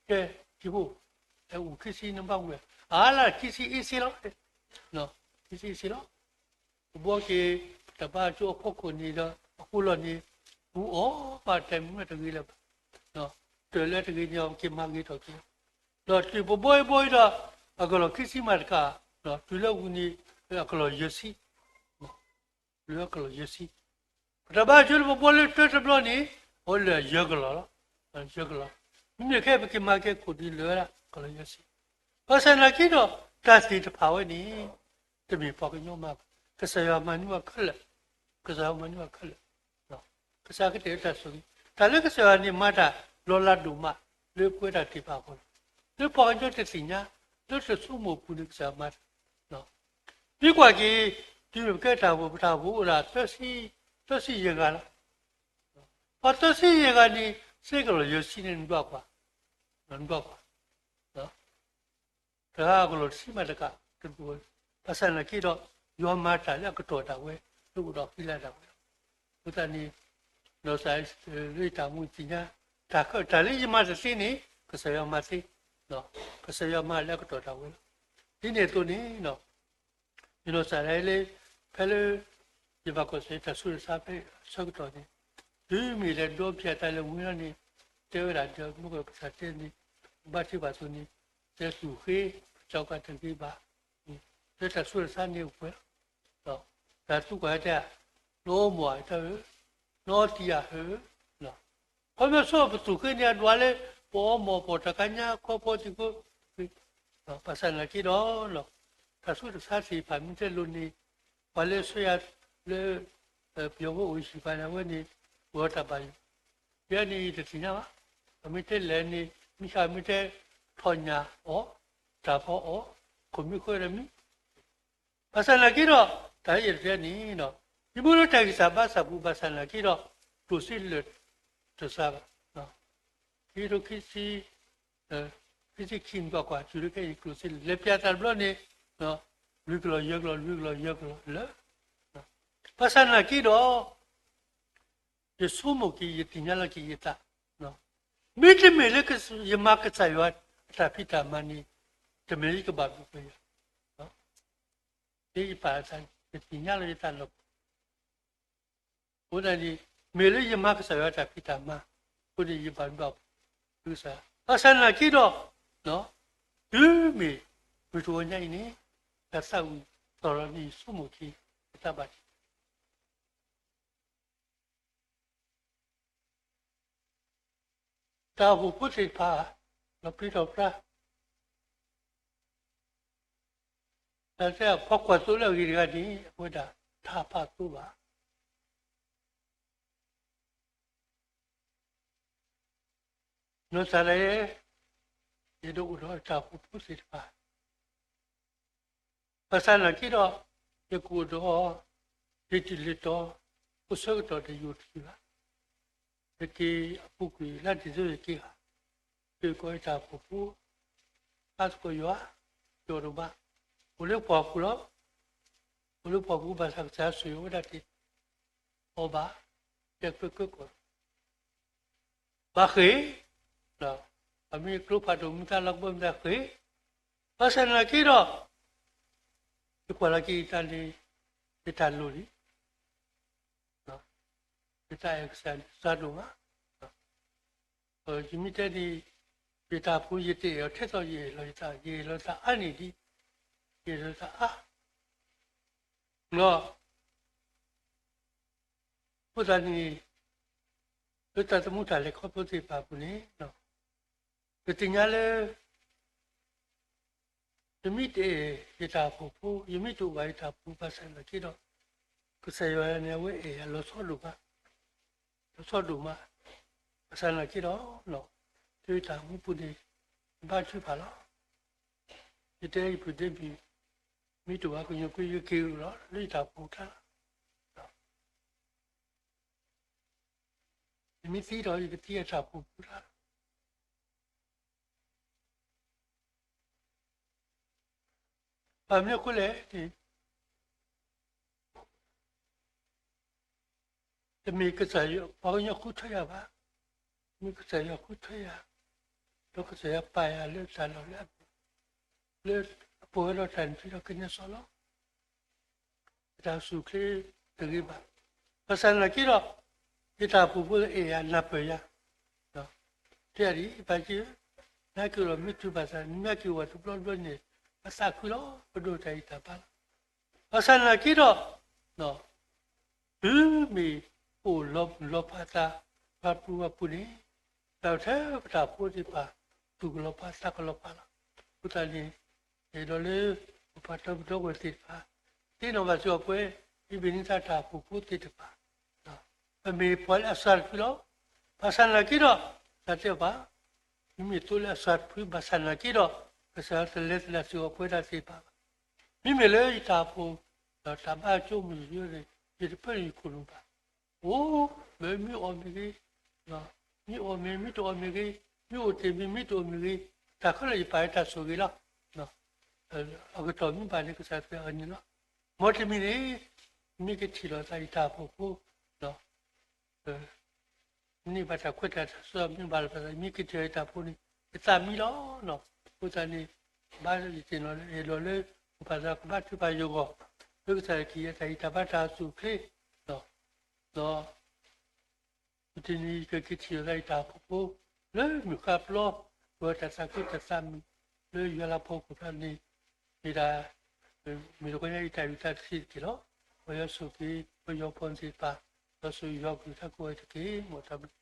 ကဲ က့ဖိ, အိၣ်ခံဆံနဘၣ်ဝံၤ, အါလၢခံဆံအ့စ့လီၤ, ခံဆံအ့စ့လီၤ. ပဘှီက့ၤ ပတၢ်ဘါကၠိအဖီခိၣ်န့ၣ်ဒီး အဃိလီၤန့ၣ် ပူၤအီၣ်ဘၣ်တၢ်မ့ၢ်တဂ့ၤလၢၤဘၣ်, တၢ်လၢတဂ့ၤန့ၣ် ပက့ၤမၤဂ့ၤထီၣ်က့ၤ, ဒီးတုၤပဘှီအံၤဘှီအံၤဒီး အကလီၢ်ခံဆံမးတကး, တုၤလၢဝံၤန့ၣ် အကလီၢ်ယဲၢ်ဆံ လၢအကလီၢ်ယဲၢ်ဆံ, ပတၢ်ဘါကၠိလၢပဘှီလၢတၢတဘျီန့ၣ် အဝဲလၢယဲၢ်ကလီၢ်လီၤ, ယဲၢ်ကလီၢ်, မ့မ့ၢ်ခဲအံၤပက့ၤမၤက့ၤခိၣ်ဒုးလၢာ်ဝဲဒၣ် ကလီၢ်ယဲၢ်ဆံ, ဘၣ်ဆၣ်သနာ်က့ဒီး တၢ်သ့ၣ်တဖၣ်ဝဲန့ၣ် တမ့ၢ်ပှၤကညီမၤဘၣ်, ကစၢ်ယွၤမၤန့ၢ်ဘၣ်ခဲလၢာ်, ကစၢ်ယွၤမၤန့ၢ်ဘၣ်ခဲလၢာ် ကစၢ်ကတဲာ်လၢတၢ်ဆိၣ်ဂ့ၤ, တၢ်လၢကစၢ်ယွၤန့ၣ် မၤတၢ်လီၤလးဒိၣ်မး လၢပဝဲဒၣ်သ့ၣ်တဖၣ်အဂီၢ်လီၤ, လၢပှၤကညီတသ့ၣ်ညါ, လၢတဆိကမိၣ်အပူၤန့ၣ် ကစၢ်ယွၤမၤတၢ်, မ့ၢ်ကွၢ်က့ၤ တုၤမ့ၢ်ပကဲတၢ်အိၣ်ဖှိၣ် ပတၢ်အိၣ်ဖှိၣ်အိၣ်ဒၣ် သၢဆံယဲၢ်ဂၤလီၤ, ပှၤသၢဆံယဲၢ်ဂၤန့ၣ် စ့ကလီၢ်ယဲၢ်ဆံန့ၣ် နဒွးကွၢ်, နဒွးကွၢ် တဂၤအကလီၢ်တဆံမးတကး, ဘၣ်ဆၣ်သနာ်က့ဒီး ယွၤမၤတၢ်လၢအကတီၢ်ဒၣ်ဝဲ, လၢအိၣ်ဒီးဃံလၤဒၣ်ဝဲလီၤ. အဃိသတးန့ၣ် ဒီးစးလၢတၢ်မူသ့ၣ်ညါ, တၢ်လၢယမၤတသ့န့ၣ် ကစၢ်ယွၤမၤသ့, ကစၢ်ယွၤမၤလၢအကတီၢ်ဒၣ်ဝဲလီၤ. ဒ်န့ၣ်အသိးန့ၣ် ယနီၢ်ကစၢ်ဒၣ်လၢ ဖဲလၢ ယဘၣ်ကွၢ်ဆၢၣ်တၢ်ဆူးတၢ်ဆါဖဲဆၢကတီၢ်န့ၣ်, တုၤမ့ၢ်လဲၤဒီဖျၢၣ်တၢ်လၢဝံၤလီၤန့ၣ်, တဲဝဲဒၣ်ဒီး မ့ၢ်ကစၢ်တဲန့ၣ်, ဘါထုကဖၣ်အသိးန့ၣ်, တဲသူၣ်ဃ့, ကၠီကတဂ့ၤဘၣ်, န့ၣ်, လၢတၢ်ဆူးတၢ်ဆါန့ၣ်အိၣ်ပှဲၤလီၤ. တၢ်သူကွၢ်တဲ, နအိၣ်မီၢ်ဧါ တၢ်ဧၢ, နအီတံၢ်ဧါဧၢ, ခီဖျိဆိပသူၣ်ဃ့န့ၢ်အဒွးလၢ ပအီမီၢ် ပအီတၢ်ကါညါ ခီဖျိသံၣ်ဃိ, ဘၣ်ဆၣ်သနာ်က့ဒီး တၢ်ဆူးတၢ်ဆါသ့ၣ်တဖၣ်မ့ၢ်တဲလိၤန့ၣ် ပှၤလၢအဆှၢယၤလၢ ပယီၤဖိအိၣ်ဟံၣ်ဘၣ်န့ၣ် အဝဲန့ၣ် အိၣ်ဒီးတၢ်ဘၣ်ယိၣ်, ယဲန့ၣ်ယတသ့ၣ်ညါဘၣ်. အမ့ၢ်တဲလဲၣ်န့ၣ် မံခါမ့ၢ်တဲ ထီၣ်ညၣ်အီၣ်, တၢ်ဖီအီၣ်, ခိၣ်မံခိၣ်ဒီးမံ ဘၣ်ဆၣ်သနာ်က့ဒီး တၢ်လၢယတဲန့ၣ်ဒီး ယမ့ၢ်လၢတၢ်ဂံၢ်စၢ်ဘါစၢ်ပူၤ ဘၣ်ဆၣ်သနာ်က့ဒီး ကျိၣ်စ့လၢာ်တစှၤဘၣ်. ခံကထိခံဆံ, ခံဆံခံမ့ၢ်ကွၢ်ကွၢ် တုၤလၢခဲအံၤ ကျိၣ်စ့လဲၤပျးတၢ်တဘျီန့ၣ် လွံၢ်ကလီၢ်ယဲၢ်ကလီၢ် လွံၢ်ကလီၢ်ယဲၢ်ကလီၢ်လၢ ဘၣ်ဆၣ်သနာ်က့ဒီး ယဆိကမိၣ်က့ၤ ယသ့ၣ်ညါလီၤက့ၤယသး, မ့တမ့ၢ်လၢယမၤကစၢ်ယွၤအတၢ်ဖံးတၢ်မၤန့ၣ် တမ့ၢ်လၢယကဘၣ်ဘျုးပှဲၤယွၤ, လၢယပာ်အသးန့ၣ် ယသ့ၣ်ညါလီၤယသးလီၤ. အဃိသတးန့ၣ် မ့ၢ်လၢယမၤကစၢ်ယွၤအတၢ်ဖံးတၢ်မၤအဃိန့ၣ် ယဘၣ်ဘျုး ဘၣ်ဆၣ်သနာ်က့ဒီး တုၤမ့ၢ် မုၢ်တဂီၤညါအံၤန့ၣ် တၢ်သးဝံၣ်သီၣ်လီၤန့ၣ် ယဆိကမိၣ်က့ၤ ယသးဘၣ်တ့ၢ် တၢ်အိၣ်ဖှိၣ်ဖိသ့ၣ်တဖၣ် လီၤပြံလီၤပြါ, တၢ်တဲအဖီကွၢ်သိလၢအဂ့ၤတဂၤန့ၣ် အဝဲဒၣ်တၢ်ဖးသိဘၣ်. နီၢ်သးဒၣ်ယဲ ယဒိးအိၣ်ဒီးတၢ်အိၣ်ဖှိၣ်ဖိသ့ၣ်တဖၣ် ဘၣ်ဆၣ်သနာ်က့ဒီး ယကအိၣ်ဒီး လံာ်တလံာ်တီၤ အိၣ်ဆၢကတီၢ်တယိာ်တယုာ်ဘၣ်. ယက့ၤအပူၤကွံာ်လါဒံၣ်စ့ဘၢၣ် ယက့ၤဧါ, ယကီးယတၢ်အိၣ်ဖှိၣ်ဖိ အါသကိးယွၤ ယီၤဒိၣ်မး, အိၣ်လၢပှၢ်ပူၤလီၤ. အိၣ်လၢပှၢ်ပူၤ ဘၣ်ဆၣ်ကစၢ်ယွၤဆိၣ်ဂ့ၤဝဲဒၣ်တ့ၢ်အီၤဘၣ်, ယက့ၤကၢကီၢ် ဘၣ်ဃ့ၢ်, ပမ့ၢ်ကျိဖးဒိၣ်မ့ၢ်တၢ်လီၢ်ကဘီမ့ၢ်တၢ်ဃ့ၢ်, ဘၣ်ဆၣ်သနာ်က့ဒီး ယကွၢ်လီၤက့ၤယတၢ်န့ၣ် ယတၢ်လိၣ်လံ, ယတၢ်အဲၣ်ကစၢ်န့ၣ် စှၤဒိၣ်မး, ယမ့ၢ်တဲန့ၣ် ယတၢ်အိၣ်ဖှိၣ် ယတအဲၣ်အီၤထဲသိး ယအဲၣ်လီၤယသး, ယအဲၣ်လီၤသးအါန့ၣ်ဒံး, ယအဲၣ်လီၤသးအါ, ဒီး အဃိသတးန့ၣ် လၢတၢ်သမူတၢ်လဲၤခီဖျိသ့ၣ်တဖၣ်အပူၤန့ၣ် ပသ့ၣ်ညါလၢ ယမ့ၢ်တအဲၣ်ယတၢ်အိၣ်ဖှိၣ်ဖိ, ယမ့ၢ်တအိၣ်ဘၣ်ယတၢ်အိၣ်ဖှိၣ်ဖိ ဘၣ်ဆၣ်သနာ်က့ဒီး ကစၢ်ယွၤန့ၣ် အဝဲအဲၣ်ယၤလီၤဆီဒိၣ်မး, လီၤဆီဒိၣ်မး, ဘၣ်ဆၣ်သနာ်က့ဒီး လၢယတၢ်အိၣ်မူပူၤန့ၣ် ယဘါထုကဖၣ်လီၤ. ယတဲယပုၢ်ဒ့မုၣ် မ့ၢ်တအိၣ်ဘၣ်ကညီကွံာ် ယက့ၤအီၤလီၤ လၢယတၢ်အိၣ်ဖှိၣ်တၢ်လီၤ. ယမ့ၢ်သံဒီး ယကသံအတၢ်အိၣ်ဖှိၣ်ဖိတၢ်လီၤ. ဘၣ်မနုၤအဃိလဲၣ်န့ၣ် တမ့ၢ်ကစၢ်ယွၤ ပှၤကညီဃုထၢယၤဘၣ်, မ့ၢ်ကစၢ်ယွၤဃုထၢယၤ, ဒီးကစၢ်ယွၤပာ်ယၤလၢတၢ်လီၢ်လၢ လၢအပှဲၤဒီးတၢ်နုၢ်ထံဒီးကနဲစီလီၤ. ယတၢ်အိၣ်ဆူၣ်အိၣ်ချ့တဂ့ၤဘၣ်. ဘၣ်ဆၣ်သနာ်က့ဒီး ယတၢ်အိၣ်ဖှိၣ်ဖိအဲၣ်ယၤနၢ်ပၢၢ်ယၤ, တဲဒ်အံၤ ပၢ်က့ဧၢ, နက့ၤအိၣ်ဒီးမ့ၢ်တုၤဘၣ်ဆၣ် နမ့ၢ်က့ၤအိၣ်တဘျီဘျီန့ၣ် အသးခုလီၤ ပဒိၣ်တၢ်ဂံၢ်တၢ်ဘါလီၤ. ဘၣ်ဆၣ်သနာ်က့ဒီး တုၤမ့ၢ်အိၣ်လီၤမုၢ်လီၤဖးသး ပှၤပူၤပှၤပူၤန့ၣ် တၢ်ထဲပတၢ်အိၣ်ဖှိၣ်သ့ၣ်တဖၣ် သူၣ်ကလီၤဖးသးကလီၤဖးလီၤ. အဃိသတးန့ၣ် ယအဲၣ်ဒိးလၢပပှၤတီပဒီပုၢ်ဝဲၢ်သ့ၣ်တဖၣ် သ့ၣ်နီၣ်ဘၣ်စ့ၢ်ကီးပဝဲ မ့မ့ၢ်န့ၢ်သးတၢ်အိၣ်ဖှိၣ်ဖိသ့ၣ်တဖၣ် ပမ့ၢ်ပှၤလၢအစှၤတဖုလီၤ. ဘၣ်ဆၣ်သနာ်က့ဒီး တၢ်တဲဘၣ် မ့မ့ၢ်သိလၢအစှၤတဖု ဘၣ်ဆၣ်သနာ်က့ဒီး ကစၢ်ယွၤတလဲၤသဒၣ်စ့ၢ်ကီးပဝဲဒၣ်သ့ၣ်တဖၣ်ဘၣ်. မ့မ့ၢ်လၢယတၢ်အိၣ်ဖှိၣ် ဒီးတၢ်ဘါအကၠိမုၢ်ယိၤန့ၣ် ယတပၢနုာ်ယခိၣ်နူာ်ဘၣ်. အိၣ် မ့ၢ်မ့ၢ်အီၣ်မ့ၢ်ဂ့ၤ, မ့ၢ်အီၣ်မ့ၢ် မ့ၢ်တအီၣ်မ့ၢ်ဂ့ၤ, မ့ၢ်အိၣ်တ့ၢ်မ့ၢ် မ့ၢ်တအိၣ်မ့ၢ်ဂ့ၤ, တၢ်ခဲလၢာ်ယပာ်လၢတၢ်ဆိၣ်ဂ့ၤလီၤ. အကတီၢ်မ့ၢ်ဘၣ်န့ၣ် ကစၢ်ယွၤအီၤန့ၣ်လီၤ. မ်တမံၤန့ၣ် မ့ၢ်ကထံၣ်လိာ်သးယတၢ်အိၣ်ဖှိၣ်ဖိ မ့ၢ်ဘၣ်တၢ်ခွဲးတၢ်ယာ်တၢ်ဆၢ မ့ၢ်ဘၣ်လီၤပသး မ့ၢ်ကထံၣ်လိာ်ယတၢ်အိၣ်ဖှိၣ်န့ၣ် ယသးမံလီၤ. အဃိသတးန့ၣ် ဘါယသ့ၣ်နီၣ်လၢအဲၣ်ဒိးလၢ ပပာ်သးကဘါထုကဖၣ်ယဂီၢ် လၢကစၢ်ယွၤကဟ့ၣ်ယၤတၢ်ဂံၢ်တၢ်ဘါတၢ်အိၣ်ဆူၣ်အိၣ်ချ့ ဒီး မုၢ်တနံၤယကက့ၤထံၣ်လိာ်သးယတၢ်အိၣ်ဖှိၣ်ဖိ လၢမုၢ်ဃါပျီ ပဝဲတၢ်သးခုတၢ်သးမုာ် လၢယွၤလၤကပီၤခိၣ်ဖျါန့ၣ် မ့ၢ်ဒၣ် မ့ၢ်တခီညါအံၤတၢ်ယူးတၢ်တသ့တက့ၢ်လီၤ. မ်ယွၤဆိၣ်ဂ့ၤ ပယီၤပီၢ်သ့ၣ်တဖၣ်, ယွၤဆိၣ်ဂ့ၤယွၤပျုၤတၢ်ကိးဝဲတက့ၢ်. မ်တၢ်ဘျုး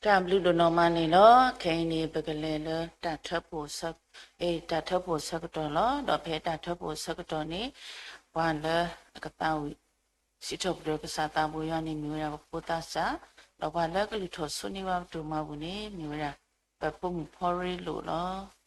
တၢ်ဘျုးဒိၣ်နီၢ်မးန့ၣ်လီၤ. ခဲအံၤန့ၣ် ပကလဲၤလၢတၢ်ထၢဖှိၣ်ဆၢ, အ့ တၢ်ထၢဖှိၣ်ဆၢကတီၢ်လီၤ. ဒီးဖဲတၢ်ထၢဖှိၣ်ဆၢကတီၢ်န့ၣ် ပှၤလၢအကသးဝံၣ် စံးထီၣ်ပတြၢၤကစၢ်သးဘိယွၤန့ၣ် မ့ၢ်ဝဲဒၣ်ပဖိသးစၢ်, ဒီးပှၤလၢကလုၢ်ထီၣ်ဆိန့ၢ်ဘၣ်ပဒိၣ်မးပူၤန့ၣ် မ့ၢ်ဝဲဒၣ် ပဖိမုၣ်ဖီရ့လိာ်လီၤ.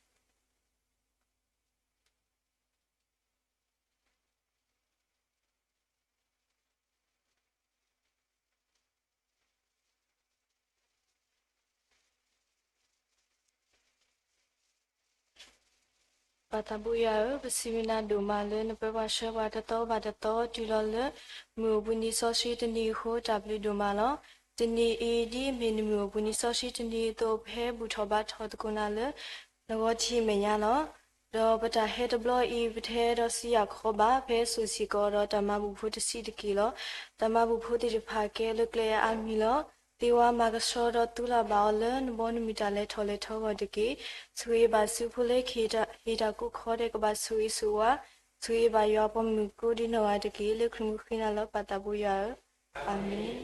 ပၢ်သးဘိယွၤဧၢ, ပစံးမံနၤဒိၣ်မးလၢနပၢပှၤဆှၢပှၤတသီဘၣ်တသီ တုၤလီၤလၢမုၢ်အိၣ်ဘှံးနံၤစီဆှံတနံၤအဃိ တၢ်ဘျုးဒိၣ်မးလီၤ. တနံၤအံၤဒ်အမ့ၢ်နမုၢ်အိၣ်ဘှံးနံၤစီဆှံတနံၤအသိး ပဟဲဘူၣ်ထီၣ်ဘါထီၣ်သကိးနၤလၢ နဂီၢ်ထံးမဲာ်ညါလီၤ. ဒီးပတၢ်ဟဲတဘျီအံၤ ပတဟဲဒီးစံးယၤခီဘၣ်, ဖဲစိာ်ဆံးကီးဒီးတၢ်မၤဘူၣ်ဖိတဆံးတက့ၢ်လီၤ. တၢ်မၤဘူၣ်ဖိသ့ၣ်တဖၣ်ကဲလၢကျဲအါမံၤလီၤ. သ့ဝါမၤကဆှီဒီးသူလၢ်ဘၣ်အီၤလၢနဘီနမုၢ်တၢ်လဲၤထီၣ်လဲၤထီအဂီၢ်တက့ၢ်. ဆှၢဂ့ၤဘၣ်ဆူဖိလၢကဟ့ၣ်တၢ်ကူၣ်ခီဒီးကဘၣ်ဆိၣ်ဂ့ၤဆိၣ်ဝါ, ဆှၢဂ့ၤဘၣ်ယွၤအပှၤမုၣ်ဖိဒ်နီၢ်ဂၤတက့ၢ်. လၢခရံာ်မုၢ်ဃ့နၤလီၤ ပၢ်သးဘိယွၤဧၢ, အၤမ့ၣ်.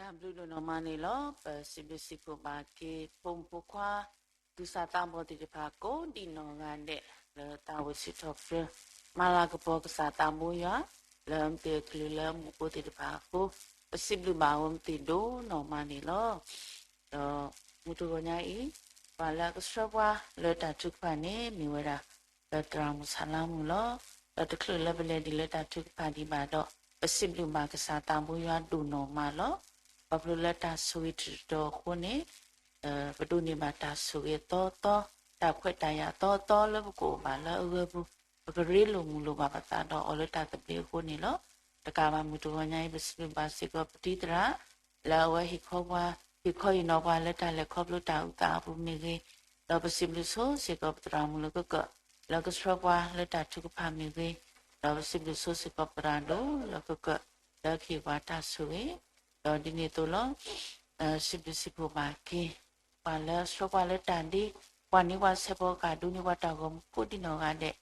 တၢ်ဘျုးဒိၣ်နီၢ်မးန့ၣ်လီၤ. ပစံးဘျုးစံးဖှိၣ်ဘၣ်က့ၤ ဖိမုၣ်ဖိခွါ သူၣ်စၢ်သးဘီၣ်သ့ၣ်တဖၣ် ကိးဒံးနီၢ်ဂၤဒဲး လၢတၢ်အိၣ်ဆူၣ်ထီၣ်ပတြၢၤ မၤလၤကပီၤကစၢ်သးဘိယွၤ လၢမ့ၢ်တ့ၢ်အကလုၢ်လၢအမူးဖိသ့ၣ်တဖၣ်အဃိ, ပစံးဘျုးဘၣ်အဝဲသ့ၣ်ဒိၣ်နီၢ်မးန့ၣ်လီၤ. ဒီးမုၢ်တဂီၤညါအံၤ, ပှၤလၢအကဆှၢပှၤလၢတၢ်ထုကဖၣ်န့ၣ် မ့ၢ်ဝဲဒၣ် ပသရၣ်မုၣ်ဆၣ်လါမုၢ်လီၤ. ဒီးတချုးလၢပလဲၤဒံးလၢတၢ်ထုကဖၣ်ဒံးဘၣ်ဒီး, ပစံးဘျုးဘၣ်ကစၢ်သးဘိယွၤဒိၣ်နီၢ်မးလီၤ. ခီဖျိလၢတၢ်ဆိၣ်ဂ့ၤတတီၤအဃိန့ၣ်, ပဒိးန့ၢ်ဘၣ်တၢ်ဆိၣ်ဂ့ၤအသီသီ, တၢ်ခွဲးတၢ်ယာ်အသီသီလၢပကအိၣ်ဘၣ်လၢအဂၢၢ်ပူၤ, ပကရ့လိာ်မုာ်လိာ်ဘၣ်ပသးဒီးအီၤလၢတၢ်သဘျ့အဃိန့ၣ်လီၤ. တကးဘၣ်မုၢ်တဂီၤညါအံၤ ပစံးဘျုးဘၣ်စ့ၢ်ကီးပတံၤသရၣ် လၢအဝဲဟ့ၣ်ခီပှၤ, ဟ့ၣ်ခီဟ့ၣ်နီၤပှၤလၢတၢ်လဲၤခီဖျိတၢ်အုၣ်သးအပူၤမ့ၢ်ဂ့ၤ, ဒီးပစံးဘျုးဆိစ့ၢ်ကီးပသရၣ်မုၣ်လၢကကၢၢ် လၢကဆှၢပှၤလၢတၢ်ထုကဖၣ်မ့ၢ်ဂ့ၤ, ဒီးပစံးဘျုးဆိစ့ၢ်ကီးပသရၣ်ဒိၣ်လၢကကၢၢ် လၢကဟ့ၣ်ပှၤတၢ်ဆိၣ်ဂ့ၤ, ဒီးဒ်န့ၣ်အသိးလီၤ. စံးဘျုးစံးဖှိၣ်ဘၣ်က့ၤ ပှၤလၢဆှၢပှၤလၢတၢ်ဒ့, ပှၤန့ၢ်ပှၤဆဲးဖီကၢ် ဒိးန့ၢ်ပှၤတၢ်ဂီၤမူကိးဒံးနီၢ်ဂၤဒဲး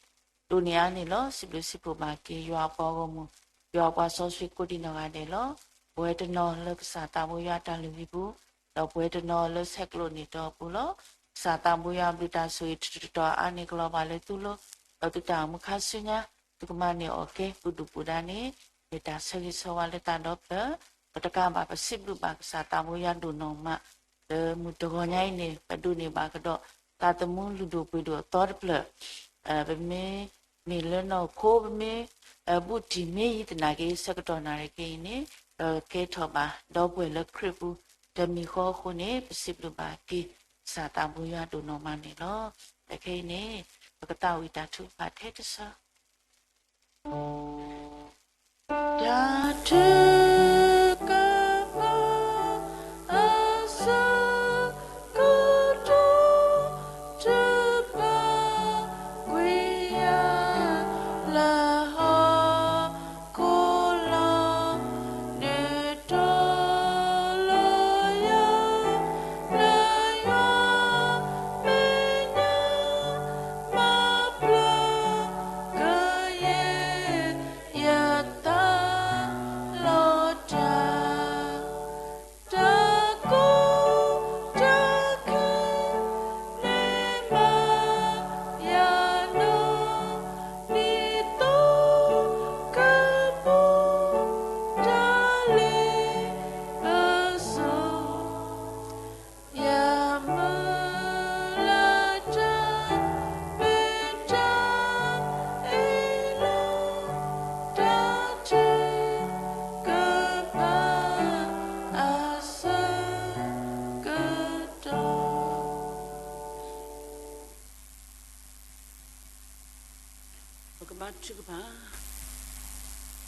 ဒိၣ်န့ၢ်အါန့ၣ်လီၤ. စံးဘျုးစံးဖှိၣ်ဘၣ်က့ၤ ယွၤအပှၤဂီၢ်မုၢ်, ယွၤအပှၤစီဆှံကိးဒံးနီၢ်ဂၤဒဲးလီၤ. ပဝဲတနီၤလၢကစၢ်သးဘိယွၤတၢ်လုၢ်ဟံၣ်ပူၤ, ဒီးပဝဲတနီၤလၢဆဲးကျိးန့ၢ်တီအပူၤလီၤ. ကစၢ်သးဘိယွၤအဘျုးတၢ်ဆိၣ်ဂ့ၤတတီၤတတီၤအါန့ၣ် ကလီၤဘၣ်လၢသုလိၤ, ဒီးသုတၢ်အိၣ်မူခါဆူညါ, သုကမၤန့ၢ်အီၣ်ကဲ ပူၤဒူၣ်ပူၤဒါန့ၣ် မ့ၢ်တၢ်ဆၢဂ့ၤဆၢဝါလၢသးဒီဖျၢၣ်, ပတကးဘၣ်ပစံးဘျုးဘၣ်ကစၢ်သးဘိယွၤဒိၣ်နီၢ်မး လၢမုၢ်တဂီၤညါအံၤန့ၣ် ပဒိးန့ၢ်ဘၣ်ကဒီး သးသမူလုၢ်ဒိၣ်ပှ့ၤဒိၣ်အသီတဖျၢၣ်, ပမ့ၢ် မ့ၢ်လၢနီၢ်ခိ ပမ့ၢ် ဘူးတံၢ်မ့ၢ်ယံၤသနာ်က့ ဆၢကတီၢ်နၣ်ရံၣ်က့အံၤန့ၣ် ပကဲထီၣ်ဘၣ်ဒီပုၢ်ဝဲၢ်လၢခရံာ်ပူၤ တမံၤဃီအဃိန့ၣ် ပစံးဘျုးဘၣ်က့ၤ ကစၢ်သးဘိယွၤဒိၣ်နီၢ်မးန့ၣ်လီၤ. ဒီးခဲအံၤန့ၣ် ပကသးဝံၣ်တၢ်ထုကဖၣ်ထဲတဆၢ တၢ်ထုကဖၣ်အဆၢကတီၢ် ထုကဖၣ်ကွံာ်ယၤ လၢဟီၣ်ခိၣ်လီၤ ဒုးတီၤလီၤယၤ လၢယွၤမဲာ်ညါ မၤပျၢ်ကယဲၢ် ယသးလီၤတၢ် တၢ်ကိၢ်တၢ်ဂီၤ မ့ၢ်မၤယၤနီၢ် ဒ်သိးကပူၤ တၢ်လ့ပစီ ယမုၢ်လၢ်တၢ်မ့ၢ်တၢ်အ့ၣ်လိာ် တၢ်ထုကဖၣ်အဆၢကတီၢ် ပကဘါထုကဖၣ်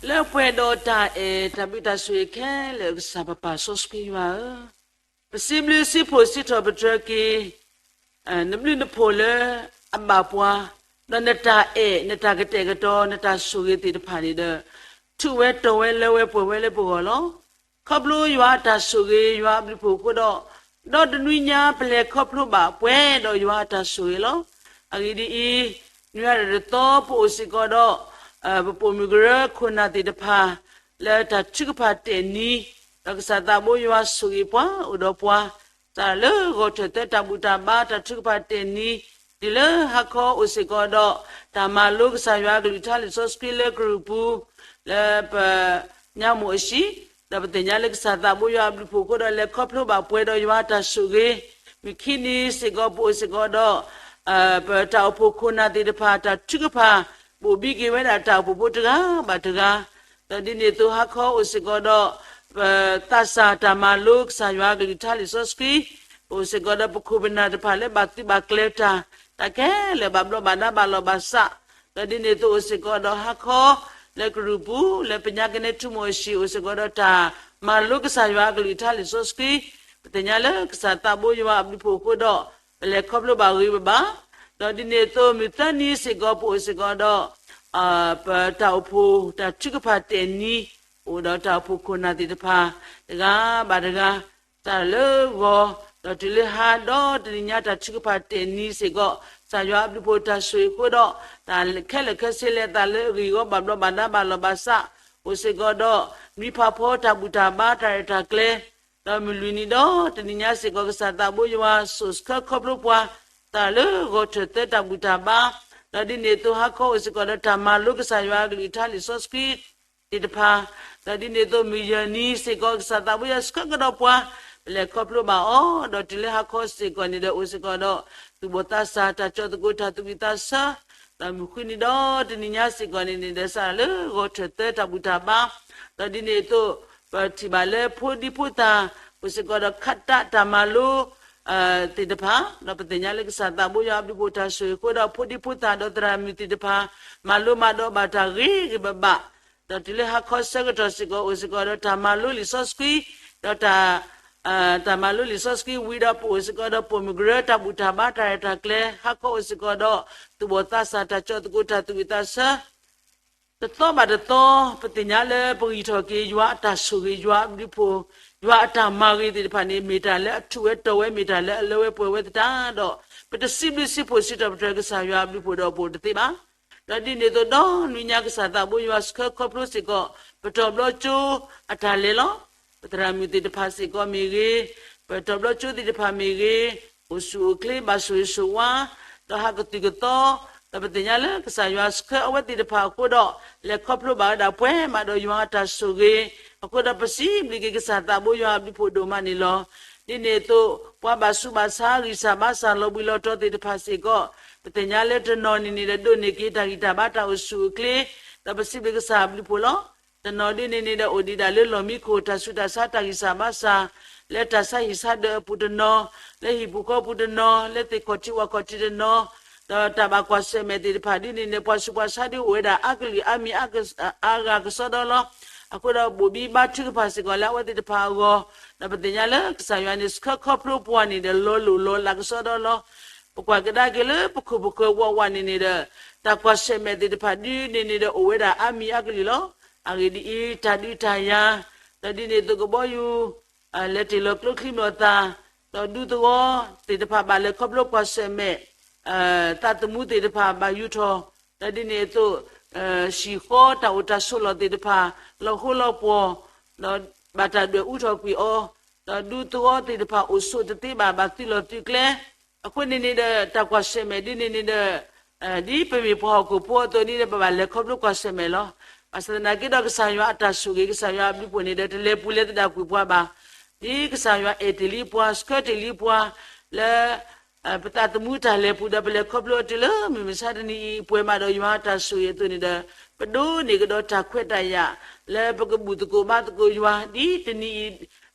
လၢပှဲၤဒီးတၢ်အဲၣ်တၢ်ဘျုးတၢ်ဆိၣ်ဂ့ၤခဲလၢာ် ကစၢ်ပပၢ်စီဆှံယွၤဧၢ, ပစံးဘျုးစံးဖှိၣ်စံးထီၣ်ပတြၢၤက့ၤ နဘျုးနဖှိၣ်လၢအဘၣ်ပှၤ, ဒီးနတၢ်အဲၣ် နတၢ်ကတဲာ်ကတီၤ နတၢ်ဆိၣ်ဂ့ၤသ့ၣ်တဖၣ်န့ၣ်ဒီး ထူးဝဲတီၤဝဲလၢဝဲပှဲၤဝဲလၢပဂီၢ်လီၤ. ခီဖျိယွၤအတၢ်ဆိၣ်ဂ့ၤ ယွၤအဘျုးဖှိၣ်အဃိဒီး, ဒီးတနွံညါပလဲၤခီဖျိဘၣ်ပှဲၤဒီးယွၤအတၢ်ဆိၣ်ဂ့ၤလီၤ. အဂ့ၢ်ဒ်အံၤ, နွံအါတသီပအိၣ်စ့ၢ်ကီးဒီး ပပိာ်မုၣ်ကရၢခိၣ်နၢ်သ့ၣ်တဖၣ် လၢတၢ်ထုကဖၣ်တဲာ်နံၤ, ဒီးကစၢ်သးဘိယွၤဆိၣ်ဂ့ၤပှၤအိၣ်ဒီးပှၤ တၢ်လၢဂီၤထၢၣ်သၢတၢ်ဘူၣ်တၢ်ဘါတၢ်ထုကဖၣ်တဲာ်နံၤ, ဒ်လၢဟါခီအိၣ်စ့ၢ်ကီးဒီး တၢ်မၤလိကစၢ်ယွၤအကလုၢ်ကထါလံာ်စီဆှံလၢကရူၢ်ပူၤ, လၢပညါမိၢ်အဟံၣ်, ဒီးပသ့ၣ်ညါလၢကစၢ်သးဘိယွၤအဘျုးဖှိၣ်အဃိဒီး လဲၤခီဖျိဘၣ်ပှဲၤဒီးယွၤအတၢ်ဆိၣ်ဂ့ၤ, မုၢ်ခံနံၤစ့ၢ်ကီးပအိၣ်စ့ၢ်ကီးဒီး ပတၢ်အိၣ်ဖှိၣ်ခိၣ်နၢ်သ့ၣ်တဖၣ် တၢ်ထုကဖၣ် ဘိၣ်ဘံက့ၤဝဲဒၣ်တၢ်အိၣ်ဖှိၣ်ဖိတဂၤဘၣ်တဂၤ, ဒီးဒ်န့ၣ်အသိးဟါခီအိၣ်စ့ၢ်ကီးဒီး ပသးစၢ်တၢ်မၤလိကစၢ်ယွၤအကလုၢ်ကထါလံာ်စီဆှံ, ပအိၣ်စ့ၢ်ကီးဒီးပခိၣ်ပနၢ်တဖၣ်လၢဘၣ်သုးဘၣ်ကျဲၤတၢ်, တၢ်ခဲလၢာ်ဘၣ်ဘျီးဘၣ်ဒါဘၣ်လီၤဘၣ်စး, ဒီးဒ်န့ၣ်အသိးအိၣ်စ့ၢ်ကီးဒီးဟါခီ လၢကရူၢ်ပူၤ လၢပညါကနဲထူမိၢ်အဟံၣ် အိၣ်စ့ၢ်ကီးဒီးတၢ်မၤလိကစၢ်ယွၤအကလုၢ်ကထါလံာ်စီဆှံ, ပသ့ၣ်ညါလၢကစၢ်သးဘိယွၤအဘျုးဖှိၣ်အဃိဒီး ပလဲၤခီဖျိဘၣ်ဂ့ၤဘၣ်ဘၣ်, ဒီးဒ်န့ၣ်အသိးမုၢ်သၢနံၤစ့ၢ်ကီးပအိၣ်စ့ၢ်ကီးဒီး ပတၢ်အိၣ်ဖှိၣ်တၢ်ထုကဖၣ်တဲာ်နံၤ, အိၣ်ဒီးတၢ်အိၣ်ဖှိၣ်ခိၣ်နၢ်သ့ၣ်တဖၣ် တဂၤဘၣ်တဂၤ, စးလၢဂီၤ, ဒီးတုၤလၢဟါဒီးတနံၤညါ တၢ်ထုကဖၣ်တဲာ်နံၤစ့ၢ်ကီး ကစၢ်ယွၤအဘျုးဖှိၣ်တၢ်ဆိၣ်ဂ့ၤအဃိဒီး တၢ်ခဲလၢာ်ခဲဆ့လၢအသးလၢအဂ့ၢ်အဂီၢ်ဘၣ်ဘျီးဘၣ်ဒါဘၣ်လီၤဘၣ်စး, အိၣ်စ့ၢ်ကီးဒီး နွံဖးဖီတၢ်ဘူၣ်တၢ်ဘါတၢ်ရဲၣ်တၢ်ကျဲၤ ဒီးမုၢ်လွံၢ်နံၤဒီးတနံၤညါစ့ၢ်ကီး ကစၢ်သးဘိယွၤစိာ်ဆှၢခီဖျိပှၤ သးလၢဂီၤထၢၣ်သၢတၢ်ဘူၣ်တၢ်ဘါ, ဒီးဒ်န့ၣ်အသိးဟါခီအိၣ်စ့ၢ်ကီးဒီးတၢ်မၤလိကစၢ်ယွၤအကလုၢ်ကထါလံာ်စီဆှံ သ့ၣ်တဖၣ်, ဒီးဒ်န့ၣ်အသိးမုၢ်ယဲၢ်နံၤစ့ၢ်ကီး ကစၢ်သးဘိယွၤဆှၢကဒီးပှၤ ပလဲၤခီဖျိဘၣ်အီၤ, ဒီးတုၤလၢဟါခီစ့ၢ်ကီးန့ၣ်ဒီးအိၣ်စ့ၢ်ကီးဒီး သူၣ်ဘီၣ်သးစၢ် တၢ်ကၠီသကိး တၢ်သူၣ်ဝံၣ်သးဆၢ, ဒီးမုၢ်ဃုနံၤဒီးတနံၤညါစ့ၢ်ကီးန့ၣ်န့ၣ်ဒီး စးလၢဂီၤထၢၣ်သၢတၢ်ဘူၣ်တၢ်ဘါ, ဒီးဒ်န့ၣ်အသိး ပထံၣ်ဘၣ်လၢဖိဒံဖိသၣ် အိၣ်စ့ၢ်ကီးဒီးခးတးတၢ်မၤလိ သ့ၣ်တဖၣ်, ဒီးပသ့ၣ်ညါလၢကစၢ်သးဘိယွၤအဘျုးအဖှိၣ်တၢ်ဆိၣ်ဂ့ၤအဃိဒီး ဖိဒံဖိသၣ်ဒီးသရၣ်မုၣ်သ့ၣ်တဖၣ် မၤလိမၤဒိးဘၣ်တၢ်ဂ့ၤဂ့ၤဘၣ်ဘၣ်, ဒီးတုၤလၢဟါခီဆၢကတီၢ်စ့ၢ်ကီး အိၣ်စ့ၢ်ကီးဒီးတၢ်မၤလိလံာ်စီဆှံ, ဒီးတၢ် တၢ်မၤလိလံာ်စီဆှံဝံၤဒီး ပအိၣ်စ့ၢ်ကီးဒီးပိာ်မုၣ်ကရၢ တၢ်ဘူၣ်တၢ်ဘါ တၢ်ရဲၣ်တၢ်ကျဲၤ, ဟါခီအိၣ်စ့ၢ်ကီးဒီး သူၣ်ဘီၣ်သးစၢ် တၢ်ကၠီသကိး တၢ်သူၣ်ဝံၣ်သးဆၢ တသီဘၣ်တသီ ပသ့ၣ်ညါလၢပဂံၢ်ထီၣ်က့ၤ ယွၤအတၢ်ဆိၣ်ဂ့ၤ ယွၤအဘျုးအဖှိၣ်, ယွၤအတၢ်မၤဂ့ၤသ့ၣ်တဖၣ်န့ၣ် မ့ၢ်တၢ်လၢအထူးဝဲတီၤဝဲ မ့ၢ်တၢ်လၢအလၢဝဲပှဲၤဝဲသတးဒီး ပတစံးဘျုးစံးဖှိၣ်စံးထီၣ်ပတြၢၤကစၢ်ယွၤအဘျုးအဖှိၣ်ဒီးပအိၣ်တသ့ဘၣ်. ဒီးဒ်န့ၣ်အသိးဒီးနွံညါကစၢ်သးဘိယွၤဆှၢခီဖျိစ့ၢ်ကီး ပတီၤဘျီကၠိအတၢ်လဲၤလီၤ. ပသရၣ်မုၣ်သ့ၣ်တဖၣ်စ့ၢ်ကီးမ့ၢ်ဂ့ၤ, ပတီၤဘျီကၠိသ့ၣ်တဖၣ်မ့ၢ်ဂ့ၤ, အိၣ်ဆူၣ်အိၣ်ချ့ ဘၣ်ဆိၣ်ဂ့ၤဆိၣ်ဝါ, ဒီးဟးကသုၣ်ကသီ, ဒီးပသ့ၣ်ညါလၢကစၢ်ယွၤဆှၢအဝဲသ့ၣ်တဖၣ်အဃိဒီး လဲၤခီဖျိဘၣ်ဝဲဒၣ်ပှဲၤမးဒီးယွၤအတၢ်ဆိၣ်ဂ့ၤ, အဃိဒီးပစံးဘျုးက့ၤကစၢ်သးဘိယွၤအဘျုးအဖှိၣ်ဒိၣ်မးန့ၣ်လီၤ. ဒ်န့ၣ်အသိး ပှၤဘၣ်ဆူးဘၣ်ဆါ ဂံၢ်စၢ်ဘါစၢ် လီၤဘှံးလီၤတီၤသ့ၣ်တဖၣ်စ့ၢ်ကီး ပသ့ၣ်ညါလၢတနီၤန့ၣ်န့ၣ်ဒီး ဒိးန့ၢ်က့ၤတၢ်ဂံၢ်တၢ်ဘါ တၢ်အိၣ်ဆူၣ်အိၣ်ချ့, ဒီးပစံးဘျုးကစၢ်အဘျုးအဖှိၣ်လီၤ. တနီၤဒ်န့ၣ်န့ၣ်ဒီး အိၣ်ဒံးဒၣ်လၢလီၢ်မံခိၣ် တၢ်ဆူးတၢ်ဆါ တၢ်ဂံၢ်စၢ်ဘါစၢ်, လၢတၢ်ဆါဟံၣ်ဆါဒၢးအပူၤတနီၤ, လၢဟံၣ်ပူၤဃီပူၤတနီၤ, လၢသ့ၣ်ခီၣ်ထံးဝၣ်ခီၣ်ထံးတနီၤ, ဒီးတၢ်ဘၣ်ကွၢ်ဆၢၣ်မဲာ်သ့ၣ်တဖၣ်ဒ်န့ၣ်န့ၣ် ပှၤဆူးပှၤဆါဒ်အိၣ်ဝဲဒၣ်အါကလုာ်အါမံၤအါဂၤကစီဒီလီၤ. အဃိဒီးဘိၣ်ဘံဘါထုကဖၣ်စ့ၢ်ကီးလၢအဝဲသ့ၣ်တဖၣ်အဂီၢ်, ဒီးပသ့ၣ်ညါလၢကစၢ်ယွၤန့ၣ် ဆှၢခီဖျိပှၤန့ၣ်ဒီး လီၤလိၢ်လီၤလးကစီဒီလီၤ. ပကွၢ်ကဒါက့ၤလၢပခိၣ်ပဃၢၤဝးဝးန့ၣ်န့ၣ်ဒီး တၢ်ကွၢ်ဆၢၣ်မဲာ်သ့ၣ်တဖၣ်ဒ်န့ၣ်န့ၣ်ဒီး အိၣ်ဝဲဒၣ်အါမံၤအါကလုာ်လီၤ. အဂ့ၢ်ဒ်အံၤ, တၢ်ဒုးတၢ်ယၤ, ဒီးဒ်န့ၣ်အသိးကဘီယူၤ လဲၤတ့ၢ်လီၤကျိချံမျိာ်သၣ်, ဒီးဒူသဝီသ့ၣ်တဖၣ် ဘၣ်လဲၤခီဖျိကွၢ်ဆၢၣ်မဲာ်, သးသမူသ့ၣ်တဖၣ်ဘၣ်ယူၤထီၣ်, ဒီးဒ်န့ၣ်အသိး ဟံၣ်ဃီတၢ်အိၣ်တၢ်ဆိးလီၢ်သ့ၣ်တဖၣ် လီၤဃိလီၤပှီၢ်, ဒီးဘၣ်တၢ်ဒွဲၣ်အူထီၣ်ကွံာ်အီၤ, ဒီးဒူသဝီသ့ၣ်တဖၣ်အိၣ်ဆိးတသ့ဘၣ် ဘၣ်သုးလီၢ်သုးကျဲ, အဃိန့ၣ်န့ၣ်ဒီး တၢ်ကွၢ်ဆၢၣ်မဲာ်ဒ်န့ၣ်န့ၣ်ဒီး ဒ်ပမ့ၢ်ပှၤဟီၣ်ခိၣ်ဖိအသိးန့ၣ်ဒီး ပဘၣ်လဲၤခီဖျိကွၢ်ဆၢၣ်မဲာ်လီၤ. ဘၣ်ဆၣ်သနာ်က့ဒီး ကစၢ်ယွၤအတၢ်ဆိၣ်ဂ့ၤ ကစၢ်ယွၤအဘျုးအဖှိၣ်န့ၣ်ဒီး တလဲၤပူၤလဲၤသဒၣ်ကွံာ်ပှၤဘၣ်. ဒ်ကစၢ်ယွၤအဲၣ်တ့ၢ်လံပှၤ ဆှၢတ့ၢ်လံပှၤ လၢ ပသးသမူတၢ်လဲၤပူၤဒီး ပလဲၤခီဖျိအီၤတုၤလၢမုၢ်မဆါတနံၤအံၤ ပှဲၤမးဒီးယွၤအတၢ်ဆိၣ်ဂ့ၤအသိးန့ၣ်ဒီး ပဒိးန့ၢ်ကဒီးတၢ်ခွဲးတၢ်ယာ် လၢပကဘူၣ်သကိးဘါသကိးယွၤ ဒ်တနံၤ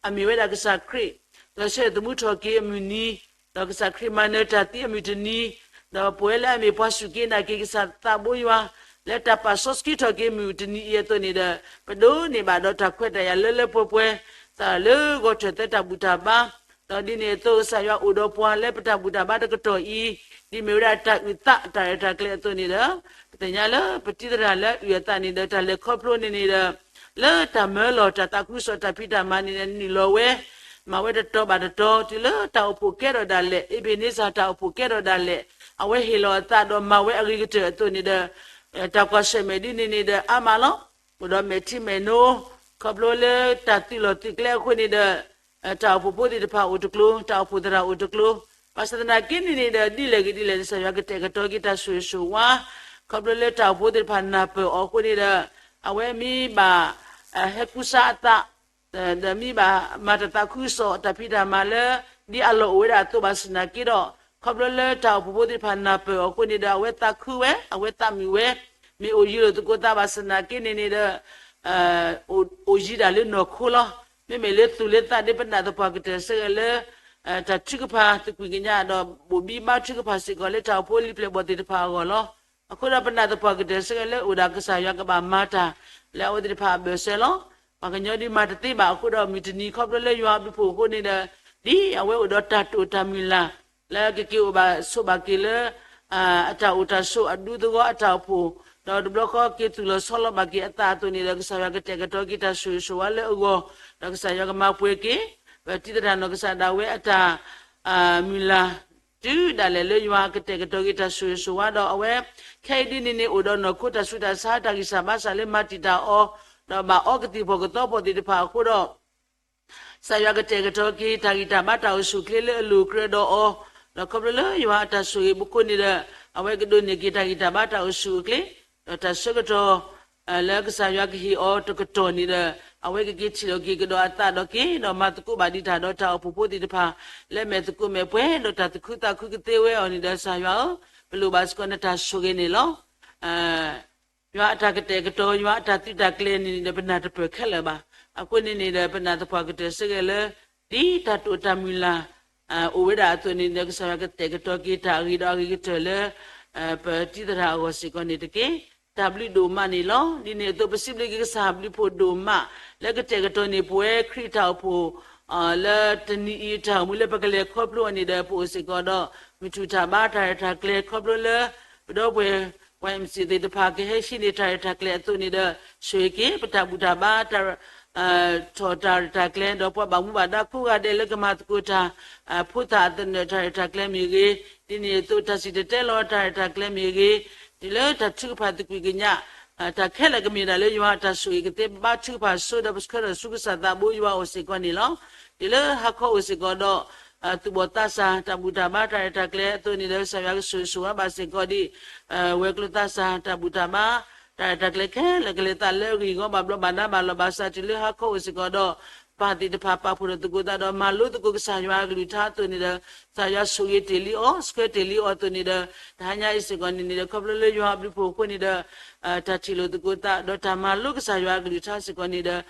အံၤ အမ့ၢ်ဝဲဒၣ်ကစၢ်ခရံာ် လီၤဆၢသမူထီၣ်က့ၤအမုၢ်နံၤ, ဒီးကစၢ်ခရံာ်မၤနၢၤတၢ်သံအမုၢ်တနံၤ, ဒီးပဝဲလၢအမ့ၢ်ပှၤစူၢ်က့ၤနာ်က့ၤကစၢ်သးဘိယွၤ လၢတၢ်ပာ်စီဆှံထီၣ်က့ၤမုၢ်တနံၤအံၤအသိးန့ၣ်ဒီး ပဒိးန့ၢ်ဘၣ်ဒီးတၢ်ခွဲးတၢ်ယာ်လၢလၢပှဲၤပှဲၤ သးလၢဂီၤထၢၣ်သၢတၢ်ဘူၣ်တၢ်ဘါ, ဒီးဒ်န့ၣ်အသိး ကစၢ်ယွၤအိၣ်ဒီးပှၤလၢပတၢ်ဘူၣ်တၢ်ဘါတကတီၢ်အံၤ, ဒ်မ့ၢ်ဝဲဒၣ်တၢ်အုၣ်သးတၢ်ရဲၣ်တၢ်ကျဲၤအသိးန့ၣ်ဒီး ပသ့ၣ်ညါလၢပတံၤသရၣ်လၢအုၣ်အသးန့ၣ်ဒီး တၢ်လဲၤခီဖျိန့ၣ်န့ၣ်ဒီး လၢတၢ်မၢလီၤတၢ်သးခုကစီၣ်တၢ်ဖံးတၢ်မၤန့ၣ်ဒီး နုာ်လီၤဝဲ မၤဝဲတတီၤဘၣ်တတီၤ တုၤလၢတၢ်အိၣ်ဖှိၣ်ကဲထီၣ်ဒၣ်လဲာ် အ့ဘ့ၣ်န့စၢၣ်တၢ်အိၣ်ဖှိၣ်ကဲထီၣ်ဒၣ်လဲာ် အဝဲဟ့ၣ်လီၤအသးဒီးမၤဝဲအဂ့ၤကတၢၢ်အသိးန့ၣ်ဒီး တၢ်ကွၢ်ဆၢၣ်မဲာ်ဒ်န့ၣ်န့ၣ်ဒီးအါမးလီၤ. အိၣ်ဒီးမဲာ်ထံမဲာ်နိ ခီဖျိလၢတၢ်သုးလီၢ်သုးကျဲအဃိန့ၣ်ဒီး တၢ်အိၣ်ဖှိၣ်ဖိသ့ၣ်တဖၣ်အိၣ်တကျိၤ တၢ်အိၣ်ဖှိၣ်သရၣ်အိၣ်တကျိၤ ဘၣ်ဆၣ်သနာ်က့န့ၣ်န့ၣ်ဒီး ဒ်လဲၣ်ဂ့ၤဒ်လဲၣ် ကစၢ်ယွၤကတဲာ်ကတီၤက့ၤတၢ်ဆိၣ်ဂ့ၤဆိၣ်ဝါ ခီဖျိလၢတၢ်အိၣ်ဖှိၣ်သ့ၣ်တဖၣ်နၢ်ပၢၢ်အီၤအဃိန့ၣ်ဒီး အဝဲမ့ၢ်ဘၣ် ဟဲကူစါအသး ဒီးမ့ၢ်ဘၣ်မၤတၢ်သးခုကစီၣ်တၢ်ဖံးတၢ်မၤလၢ ဒ်အလီၢ်အိၣ်ဝဲဒၣ်အသိးဘၣ်ဆၣ်သနာ်က့ဒီး ခီဖျိလၢတၢ်အိၣ်ဖှိၣ်ဖိသ့ၣ်တဖၣ်နၢ်ပၢၢ်အီၤအဃိန့ၣ်ဒီး အဝဲသးခုဝဲ အဝဲသးမုာ်ဝဲမ့ၢ်အိၣ်ယံၤလိာ်သကိးသးဘၣ်ဆၣ်သနာ်က့န့ၣ်န့ၣ်ဒီး အိၣ်ယံၤဒၣ်လၢနီၢ်ခိလီၤ. မ့မ့ၢ်လၢသူၣ်လၢသးဒ်ပနာ်သပှၢ်ကတၢၢ်ဆၢဂ့ၤလၢ တၢ်ထုကဖၣ်သကွံာ်ကညးဒီး ဘိၣ်ဘံဘါထုကဖၣ်စ့ၢ်ကီးလၢတၢ်အိၣ်ဖှိၣ်လံာ်ပျဲၢ်ဘီၣ်သ့ၣ်တဖၣ်အဂီၢ်လီၤ. အဃိဒီးပနာ်သပှၢ်ကတၢၢ်ဆၢဂ့ၤလၢအိၣ်ဒၣ်ကစၢ်ယွၤကဘၣ်မၤတၢ် လၢအဝဲသ့ၣ်တဖၣ်အဘၢၣ်စၢၤလီၤ. ပှၤကညီဒ်မၤတသ့ဘၣ်အဃိဒီး မုၢ်တနံၤခီဖျိလၢယွၤအဘျုးအဖှိၣ်အဃိန့ၣ်ဒီး ဒ်အဝဲအိၣ်ဒီးတၢ်တိာ်တၢ်မုၢ်လၢ် လၢကက့ၤအိၣ်ဘၣ်ဆိးဘၣ်က့ၤလၢ အတၢ်အိၣ်တၢ်ဆိးအဒူသဝီအတၢ်အိၣ်ဖှိၣ်, ဒီးတဘျီဃီက့ၤသူၣ်လီၤဆီလီၤဘၣ်က့ၤအသးအသိးန့ၣ်ဒီး ကစၢ်ယွၤကတဲာ်ကတီၤက့ၤတၢ်ဆိၣ်ဂ့ၤဆိၣ်ဝါလၢအဂီၢ်, ဒီးကစၢ်ယွၤကမၤပှဲၤက့ၤ ပတံၤသရၣ်နီၢ်ကစၢ်ဒၣ်ဝဲအတၢ် မုၢ်လၢ် တုၤဒၣ်လဲာ်လၢယွၤကတဲာ်ကတီၤက့ၤတၢ်ဆိၣ်ဂ့ၤဆိၣ်ဝါဒီးအဝဲ ခဲအံၤဒ်န့ၣ်န့ၣ် အိၣ်ဒီးနီၢ်ခိတၢ်ဆူးတၢ်ဆါတၢ်ဂံၢ်စၢ်ဘါစၢ်လၢမၤတံာ်တာ်အီၤ, ဒီးဘၣ်အီကသံၣ်ဖီၣ်ကသီဖီၣ်သ့ၣ်တဖၣ်အဃိဒီး ကစၢ်ယွၤကတဲာ်ကတီၤက့ၤ တၢ်ဂံၢ်တၢ်ဘါတၢ်အိၣ်ဆူၣ်အိၣ်ချ့လၢအလိၤကြၢးဒီးအီၤ, ဒီးခီဖျိလၢယွၤအတၢ်ဆိၣ်ဂ့ၤအဃိန့ၣ်ဒီး အဝဲကဒိးန့ၢ်က့ၤတၢ်ဂံၢ်တၢ်ဘါတၢ်အိၣ်ဆူၣ်အိၣ်ချ့, ဒီးတၢ်ဆၢကတီၢ် လၢကစၢ်ယွၤကဟ့ၣ်အီၤတကတီၢ်န့ၣ်ဒီး အဝဲကက့ၤထံၣ်လိာ်က့ၤကဒီးအသးဒီးက့ၤဒီးမၤသကိးဘၣ်ဒံးတၢ်ဒီးတၢ်အိၣ်ဖှိၣ်ဖိသ့ၣ်တဖၣ် လၢမဲာ်သကိးမဲာ်ပှဲၤ ဒီးတၢ်သူၣ်ခုသးခုကသ့ဝဲအီၤန့ၣ်ဒီး ကစၢ်ယွၤဧၢ, ပလိၣ်ဘၣ်စ့ၢ်ကီးနတၢ်ဆိၣ်ဂ့ၤန့ၣ်လီၤ. ယွၤအတၢ်ကတဲာ်ကတီၤ ယွၤအတၢ်သုးတၢ်ကျဲၤန့ၣ်န့ၣ်ဒီး ပနၢ်တပၢၢ်ခဲလၢာ်ဘၣ်. အဃိန့ၣ်န့ၣ်ဒီး ပနၢ်သပှၢ်ကတၢၢ်စ့ၢ်ကီးလၢ ဒ်တၢ်တိာ်တၢ်မုၢ်လၢ် အိၣ်ဝဲဒၣ်အသိးန့ၣ်ဒီး ကစၢ်ယွၤကတဲာ်ကတီၤက့ၤတၢ်အဂ့ၤဒီးအဂ့ၤကတၢၢ်လၢ ပတံၤသရၣ်အဂီၢ်စ့ၢ်ကီးန့ၣ်တက့ၢ်. တၢ်ဘျုးဒိၣ်မးန့ၣ်လီၤ. ဒ်န့ၣ်အသိး ပစံးဘျုးက့ၤကစၢ်ဘျုးဖှိၣ်ဒိၣ်မး လၢကတဲာ်ကတီၤန့ၢ်ပဝဲခရံာ်တၢ်အိၣ်ဖှိၣ် လၢတနံၤအံၤတၢ်အိၣ်မူလၢပကလဲၤခီဖျိအီၤန့ၣ်ဒီး ပအိၣ်စ့ၢ်ကီးဒီး မုၢ်ထူၣ်တၢ်ဘါတၢ်ရဲၣ်တၢ်ကျဲၤခီဖျိလၢ ပဒီပုၢ်ဝဲၢ် ဝါအ့ၣ်အ့ၣ်စံၣ် သ့ၣ်တဖၣ်ကဟဲဟံးန့ၢ်တၢ်ရဲၣ်တၢ်ကျဲၤအသိးန့ၣ်ဒီး ဆိၣ်ဂ့ၤက့ၤ ပတၢ်ဘူၣ်တၢ်ဘါ တၢ် ထီၣ်တၢ်ရဲၣ်တၢ်ကျဲၤ ဒီးပှၤဘၣ်မူဘၣ်ဒါကိးဂၤဒဲးလၢကမၤသကိးတၢ် ဖိသၣ်အသနၢၣ်တၢ်ရဲၣ်တၢ်ကျဲၤမ့ၢ်ဂ့ၤ, ဒ်န့ၣ်အသိးတၢ်စံၣ်တဲၤတဲလီၤတၢ်ရဲၣ်တၢ်ကျဲၤမ့ၢ်ဂ့ၤ, တုၤလၢတၢ်ထုကဖၣ်သကွံာ်ကညး တၢ်ခဲလၢာ်ကမ့ၢ်ဒၣ်လၢယွၤအတၢ်ဆိၣ်ဂ့ၤကသ့ ပဘါထုကဖၣ်ဆိဒီးပဆှၢထီၣ်ဆူကစၢ်သးဘိယွၤအအိၣ်စ့ၢ်ကီးန့ၣ်လီၤ. တုၤလၢဟါခီအိၣ်စ့ၢ်ကီးဒီး သူၣ်ဘီၣ်သးစၢ် တၢ်ဘူၣ်တၢ်ဘါတၢ်ရဲၣ်တၢ်ကျဲၤအသိးန့ၣ်ဒီး ကစၢ်ယွၤကဆိၣ်ဂ့ၤဆိၣ်ဝါဘၣ်စ့ၢ်ကီးဒ် ဝဲၤကျိၤသးစၢ် တၢ်ဘူၣ်တၢ်ဘါ တၢ်ရဲၣ်တၢ်ကျဲၤခဲလၢာ်ကလဲၤသးလၢအဂ့ၢ်အဂီၢ်ဘၣ်ဘျီးဘၣ်ဒါဘၣ်လီၤဘၣ်စး တုၤလၢဟါခီအိၣ်စ့ၢ်ကီးဒီး ပၢ်သ့ၣ်တဖၣ်ပာ်ဖှိၣ်ထီၣ်သကိးသးဒီးမၤလိသကိးကစၢ်ယွၤအကလုၢ်ကထါအသိးန့ၣ်ဒီး ကစၢ်ယွၤဆိၣ်ဂ့ၤတ့ၢ်လံအီၤ ဆှၢတ့ၢ်လံအီၤအသိးန့ၣ်ဒီး တဟါညါအံၤစ့ၢ်ကီးန့ၣ်န့ၣ်ဒီး ခီဖျိလၢယွၤအဘျုးဖှိၣ်အဃိန့ၣ်ဒီး တၢ်ထံၣ်လိာ်သကိးသး ဒီးတၢ်မၤလိကစၢ်ယွၤအကလုၢ်ကထါစ့ၢ်ကီးန့ၣ်ဒီး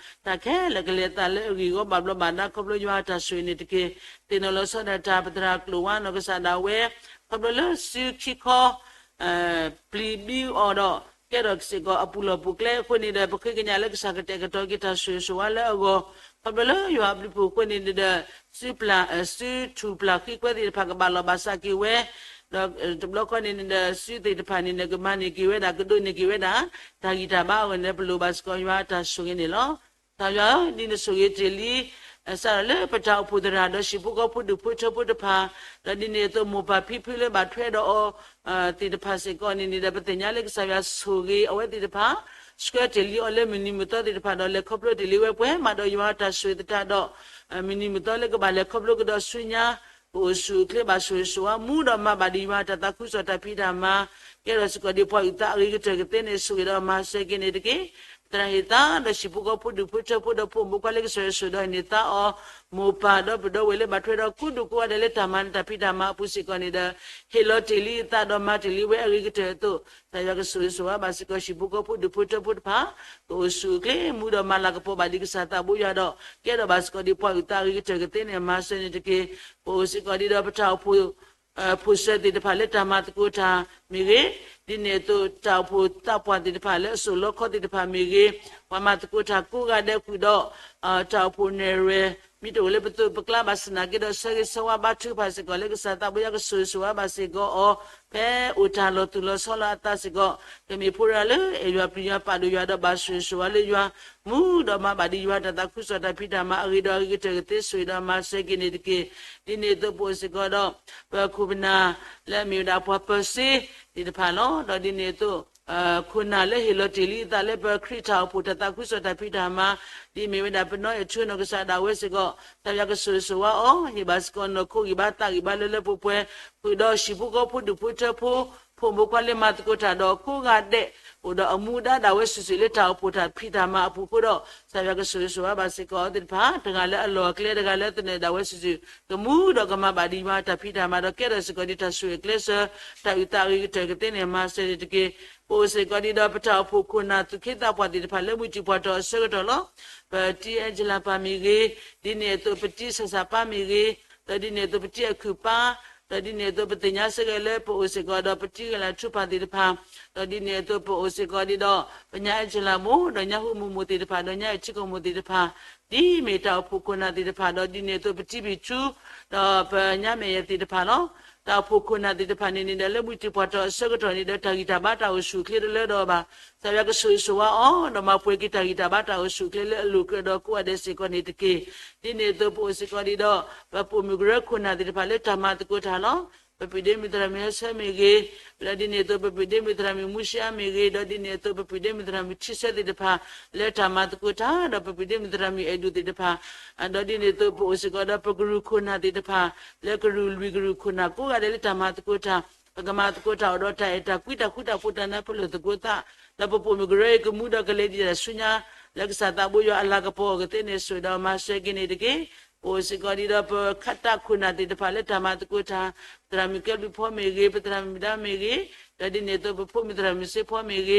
တၢ်ခဲလၢာ်ကလဲၤသးလၢအဂ့ၢ်အဂီၢ်ဘၣ်ဘျီးဘၣ်ဒါ ခီဖျိယွၤအတၢ်ဆိၣ်ဂ့ၤန့ၣ်တက့ၢ်. သ့ၣ်နီၣ်လီၤဆီဒၣ်တၢ် ပသရၣ်ကျိာ်ဝါနီၢ်ကစၢ်ဒၣ်ဝဲ ခီဖျိလၢစုခံခီ ပျံၤဘံအီၤဒီး ကဲထီၣ်စ့ၢ်ကီးအပူၤလီၢ်ပူၤကျဲအဃိန့ၣ်ဒီး ပဃ့ကညးလၢကစၢ်ကတဲာ်ကတီၤက့ၤတၢ်ဆိၣ်ဂ့ၤဆိၣ်ဝါလၢအဂီၢ် ခီဖျိလၢယွၤအဘျုးဖှိၣ်အဃိန့ၣ်ဒီး စုပျၢ် စုထူၣ်ပျၢ်ဃံကွဲသ့ၣ်တဖၣ်ကဘၣ်လီၤဘၣ်စးက့ၤဝဲ ဒီးတဘျီဃီန့ၣ်န့ၣ်ဒီး စုသ့ၣ်တဖၣ်န့ၣ်ဒီး ကမၤန့ၢ်က့ၤဝဲဒၣ် ကဒိးန့ၢ်က့ၤဝဲဒၣ် တၢ်ဂံၢ်တၢ်ဘါအဂီၢ်န့ၣ်ဒီး ပလိၣ်ဘၣ်စ့ၢ်ကီးယွၤအတၢ်ဆိၣ်ဂ့ၤန့ၣ်လီၤ. ကစၢ်ယွၤဧၢ, ဒ်နဆိၣ်ဂ့ၤတ့ၢ်လံ စးထီၣ်လၢပတၢ်အိၣ်ဖှိၣ်သရၣ်ဒီးဟံၣ်ဖိဃီဖိဒူၣ်ဖိထၢဖိတဖၣ်, ဒီးဒ်န့ၣ်အသိးမိၢ်ပၢ်ဖံဖုလၢဘၣ်ထွဲဒီးအီၤ သ့ၣ်တဖၣ်စ့ၢ်ကီးန့ၣ်န့ၣ်ဒီး ပသ့ၣ်ညါလၢကစၢ်ယွၤဆိၣ်ဂ့ၤအဝဲသ့ၣ်တဖၣ်, ဆှၢတ့ၢ်လံအီၤလၢမုၢ်နံၤမုၢ်သီသ့ၣ်တဖၣ်ဒီး လဲၤခီဖျိတ့ၢ်လံဝဲပှဲၤမးဒီးယွၤအတၢ်ဆိၣ်ဂ့ၤသတးဒီး မုၢ်နံၤမုၢ်သီလၢကဘၣ်လဲၤခီဖျိကဒီးဆူညါ ကအိၣ်ဆူၣ်အိၣ်ချ့ဘၣ်ဆိၣ်ဂ့ၤဆိၣ်ဝါ မူဒီးမၤဘၣ်ဒံးယွၤတၢ်သးခုကစီၣ်တၢ်ဖံးတၢ်မၤ, ကဲထီၣ်စ့ၢ်ကီးဒံးပှၤအုၣ်သးအဂ့ၤကတၢၢ်ကသ့န့ၣ် ဆိၣ်ဂ့ၤဒီးမၤစၢၤက့ၤန့ၣ်တက့ၢ်. ပသရၣ်ဟ့ၣ်သါဒီးဟံၣ်ဖိဃီဖိဒူၣ်ဖိထၢဖိဒီးဖိမုၣ်ဖိခွါလၢကဆိၣ်ဂ့ၤဆိၣ်ဒီးန့ၢ်သါအီၤ, မိၢ်ပၢ်ဒီးပဒီပုၢ်ဝဲၢ်လၢဘၣ်ထွဲဒီးကိးဒူၣ်ကိးဂၤဒဲးလၢတၢ်မၤန့ၣ်တၢ်ဖံးတၢ်မၤအပူၤစ့ၢ်ကီးန့ၣ်ဒီး ဟ့ၣ်လီၤတ့ၢ်လံအသးဒီးမၤတ့ၢ်လံဝဲအဂ့ၤကတၢၢ်အသိး ကစၢ်ယွၤကဆိၣ်ဂ့ၤဆိၣ်ဝါဘၣ်စ့ၢ်ကီးဟံၣ်ဖိဃီဖိဒူၣ်ဖိထၢဖိတဖၣ်, ကအိၣ်ဆူၣ်အိၣ်ချ့မူဒီးမၤလၤကပီၤဘၣ်ဒံးကစၢ်သးဘိယွၤဒီး ကဲထီၣ်ဘၣ်စ့ၢ်ကီးဒံးပှၤအုၣ်သးအဂ့ၤကတၢၢ်ကသ့န့ၣ် မၤစၢၤန့ၣ်တက့ၢ်. ပအိၣ်စ့ၢ်ကီးဒံးဒီးပတၢ်အိၣ်ဖှိၣ် ဖိၣ်စၢၤသ့ၣ်တဖၣ်လၢတၢ်မၤသကိးတၢ်မ့ၢ်ဂ့ၤ, ဒ်န့ၣ်အသိးတၢ်အိၣ်ဖှိၣ်သးပှၢ်သ့ၣ်တဖၣ်လၢအစိၣ်လီခီသ့ၣ်တဖၣ်မ့ၢ်ဂ့ၤ, ပှၤမၤသကိးတၢ်ကိးဂၤဒဲးဃုာ်ဒီး တၢ်အိၣ်ဖှိၣ်နဲၣ်ရွဲၣ် မ့ၢ်တအိၣ်လၢပသိးပကျါဘၣ်ဆၣ်နာ်က့ဒီး ဆၢဂ့ၤဆၢဝါဘါထုကဖၣ်စ့ၢ်ကီးလၢကစၢ်သးဘိယွၤ ကဆိၣ်ဂ့ၤဆိၣ်ဝါဘၣ်စ့ၢ်ကီးအီၤ ဖဲအိၣ်တၢ်လီၤသူၣ်လီၤဆီလၢအသးစ့ၢ်ကီး, ကမ့ၢ်ဖိရၤလၢအဲၣ်ယွၤပျံၤယွၤပာ်ဒိၣ်ယွၤဒီးဘၣ်ဆိၣ်ဂ့ၤဆိၣ်ဝါလၢယွၤ မူဒီးမၤဘၣ်ဒံးယွၤတၢ်သးခုကစီၣ်တၢ်ဖံးတၢ်မၤအဂ့ၤဒီးအဂ့ၤကတၢၢ်ကသ့ဆိၣ်ဂ့ၤဒီးမၤစၢၤက့ၤန့ၣ်တက့ၢ်. ဒ်န့ၣ်အသိးပအိၣ်စ့ၢ်ကီးဒီး ပခိၣ်ပနၢ်လၢအမ့ၢ်ဝဲဒၣ်ပှၤပၢၤစ့သ့ၣ်တဖၣ်လီၤ. ဒီးဒ်န့ၣ်အသိး ခိၣ်နၢ်လၢဟ့ၣ်လီၤတ့ၢ်လံအသးလၢပခရံာ်တၢ်အိၣ်ဖှိၣ်တၢ်သးခုကစီၣ်တၢ်ဖံးတၢ်မၤ, ဒ်မ့ၢ်ဝဲဒၣ်ပနီၢ်အဲၣ်ထူနီၢ်ကစၢ်ဒၣ်ဝဲစ့ၢ်ကီး, ကစၢ်ယွၤကဆိၣ်ဂ့ၤဆိၣ်ဝါအီၤ, ဟ့ၣ်ဘၣ်စ့ၢ်ကီးနီၢ်ခိဂံၢ်ဘါသးဂံၢ်ဘါလၢလၢပှဲၤပှဲၤ, ဃုာ်ဒီးဟံၣ်ဖိဃီဖိဒူၣ်ဖိထၢဖိ, ဖိမုၣ်ဖိခွါလၢမၤသကိးတၢ်ဒီးကိးဂၤဒဲး, အိၣ်ဒီးအမူဒါဒၣ်ဝဲစုာ်စုာ်လၢတၢ်အိၣ်ဖှိၣ်တၢ်ဖံးတၢ်မၤအပူၤဃိဒီး, ကစၢ်ယွၤကဆိၣ်ဂ့ၤဆိၣ်ဝါဘၣ်စ့ၢ်ကီးအီၤသ့ၣ်တဖၣ်, တဂၤလၢအလီၢ်အကျဲ တဂၤလၢအသနၢၣ်ဒၣ်ဝဲစုာ်စုာ်, ကမူဒီးကမၤဘၣ်ဒံးယွၤတၢ်ဖံးတၢ်မၤဒီးကဲထီၣ်စ့ၢ်ကီးဒံးတၢ်ဆိၣ်ဂ့ၤကျဲးစၢး, တၢ်အုၣ်သးအဂ့ၤကတၢၢ်ကသ့န့ၣ် မၤစၢၤန့ၣ်တက့ၢ်. ပအိၣ်စ့ၢ်ကီးဒံးဒီးပတၢ်အိၣ်ဖှိၣ်ခိၣ်နၢ်သူၣ်က့သးပှၢ်သ့ၣ်တဖၣ်လၢမုၢ်တံၢ်ပှၢ်ထီၣ်အဆၢကတီၢ်လီၤ. ပတံၤအဲၣ်ကၠလၢ်ပၢ်မ့ၢ်ဂ့ၤ, ဒ်န့ၣ်အသိးပတံၤဆၣ်ဆၣ်ပၢ်မ့ၢ်ဂ့ၤ, ဒီးဒ်န့ၣ်အသိးပတံၤအခုၣ်ပၢ်, ဒီးဒ်န့ၣ်အသိးပသ့ၣ်ညါစ့ၢ်ကီးလၢပအိၣ်စ့ၢ်ကီးဒီးပတံၤဂဲၤလၢ်ထူဖၣ်သ့ၣ်တဖၣ်, ဒီးဒ်န့ၣ်အသိးပအိၣ်စ့ၢ်ကီးဒံးဒီး ပညါအဲၣ်ကၠလၢ်မိၢ်, ဒီးညါဟူမူမိၢ်သ့ၣ်တဖၣ်, ဒီးညါအဲၣ်ထံကီၢ်မိၢ်သ့ၣ်တဖၣ်, ဒ်မ့ၢ်တၢ်အိၣ်ဖှိၣ်ခိၣ်နၢ်သ့ၣ်တဖၣ်ဒီး ဒ်န့ၣ်အသိးပတံၤဘံၣ်ထူ, ဒီးပညါမဲာ်ယဲၢ်သ့ၣ်တဖၣ်လီၤ. တၢ်အိၣ်ဖှိၣ်ခိၣ်နၢ်သ့ၣ်တဖၣ်န့ၣ်န့ၣ်ဒီး လၢမုၢ်တံၢ်ပှၢ်ထီၣ်အဆၢကတီၢ်န့ၣ်ဒီး တၢ်ဂံၢ်တၢ်ဘါတၢ်အိၣ်ဆူၣ်အိၣ်ချ့တလၢဒီးဘၣ်. ကစၢ်ယွၤကဆိၣ်ဂ့ၤဆိၣ်ဝါအီၤ, ဒီးမၤပှဲၤက့ၤတၢ်ဂံၢ်တၢ်ဘါတၢ်အိၣ်ဆူၣ်အိၣ်ချ့လၢအလိၤကြၢးဒီးကိးဂၤဒဲးစ့ၢ်ကီးန့ၣ်တက့ၢ်. ဒ်န့ၣ်အသိးပအိၣ်စ့ၢ်ကီးဒံးဒီး ပပိာ်မုၣ်ကရၢခိၣ်နၢ်သ့ၣ်တဖၣ်လၢတၢ်မၤသကိးတၢ်လီၤ. ပပုၢ်ဒ့မုၣ်သရၣ်မုၣ်ဟဲဆၢမ့ၢ်ဂ့ၤ, လၢဒ်န့ၣ်အသိး ပပုၢ်ဒ့မုၣ်သရၣ်မုၣ်မူရှါမ့ၢ်ဂ့ၤ, ဒီးဒ်န့ၣ်အသိး ပပုၢ်ဒ့မုၣ်သရၣ်မုၣ်ထံဆၢသ့ၣ်တဖၣ် လၢတၢ်မၤသကိးတၢ်, ဒီးပပုၢ်ဒ့မုၣ်သရၣ်မုၣ်အဲၣ်ဒိၣ်သ့ၣ်တဖၣ်, ဒီးဒ်န့ၣ်အသိး ပအိၣ်စ့ၢ်ကီးဒီးပကရူၢ်ခိၣ်နၢ်သ့ၣ်တဖၣ် လၢကရူၢ်လွံၢ်ကရူၢ်ခိၣ်နၢ်ကိးဂၤဒဲးလၢတၢ်မၤသကိးတၢ်, ပကမၤသကိးတၢ်အိၣ်ဒီးတၢ်အဲၣ်တၢ်ကွံတၢ်ဃူတၢ်ဖိးတၢ်နၢ်ပၢၢ်လိာ်သကိးသး, ဒီးပပိာ်မုၣ်ကရၢအံၤကမူဒီးကလဲၤဒံးတၢ်ဆူညါ, လၢကစၢ်သးဘိယွၤအလၤကပီၤအဂီၢ်ကသ့န့ၣ်ဆိၣ်ဒီးမၤစၢၤက့ၤန့ၣ်တက့ၢ်. ပအိၣ်စ့ၢ်ကီးဒ်ဒီးပခးတၢ်ခိၣ်နၢ်သ့ၣ်တဖၣ်လၢတၢ်မၤသကိးတၢ်, ပသရၣ်မုၣ်ကဲဘျုးဖီမ့ၢ်ဂ့ၤ, ပသရၣ်မုၣ်မုၢ်ဒါမ့ၢ်ဂ့ၤ, ဒီးဒ်န့ၣ်အသိး ပဖိမုၣ်သရၣ်မုၣ်စ့ဖီမ့ၢ်ဂ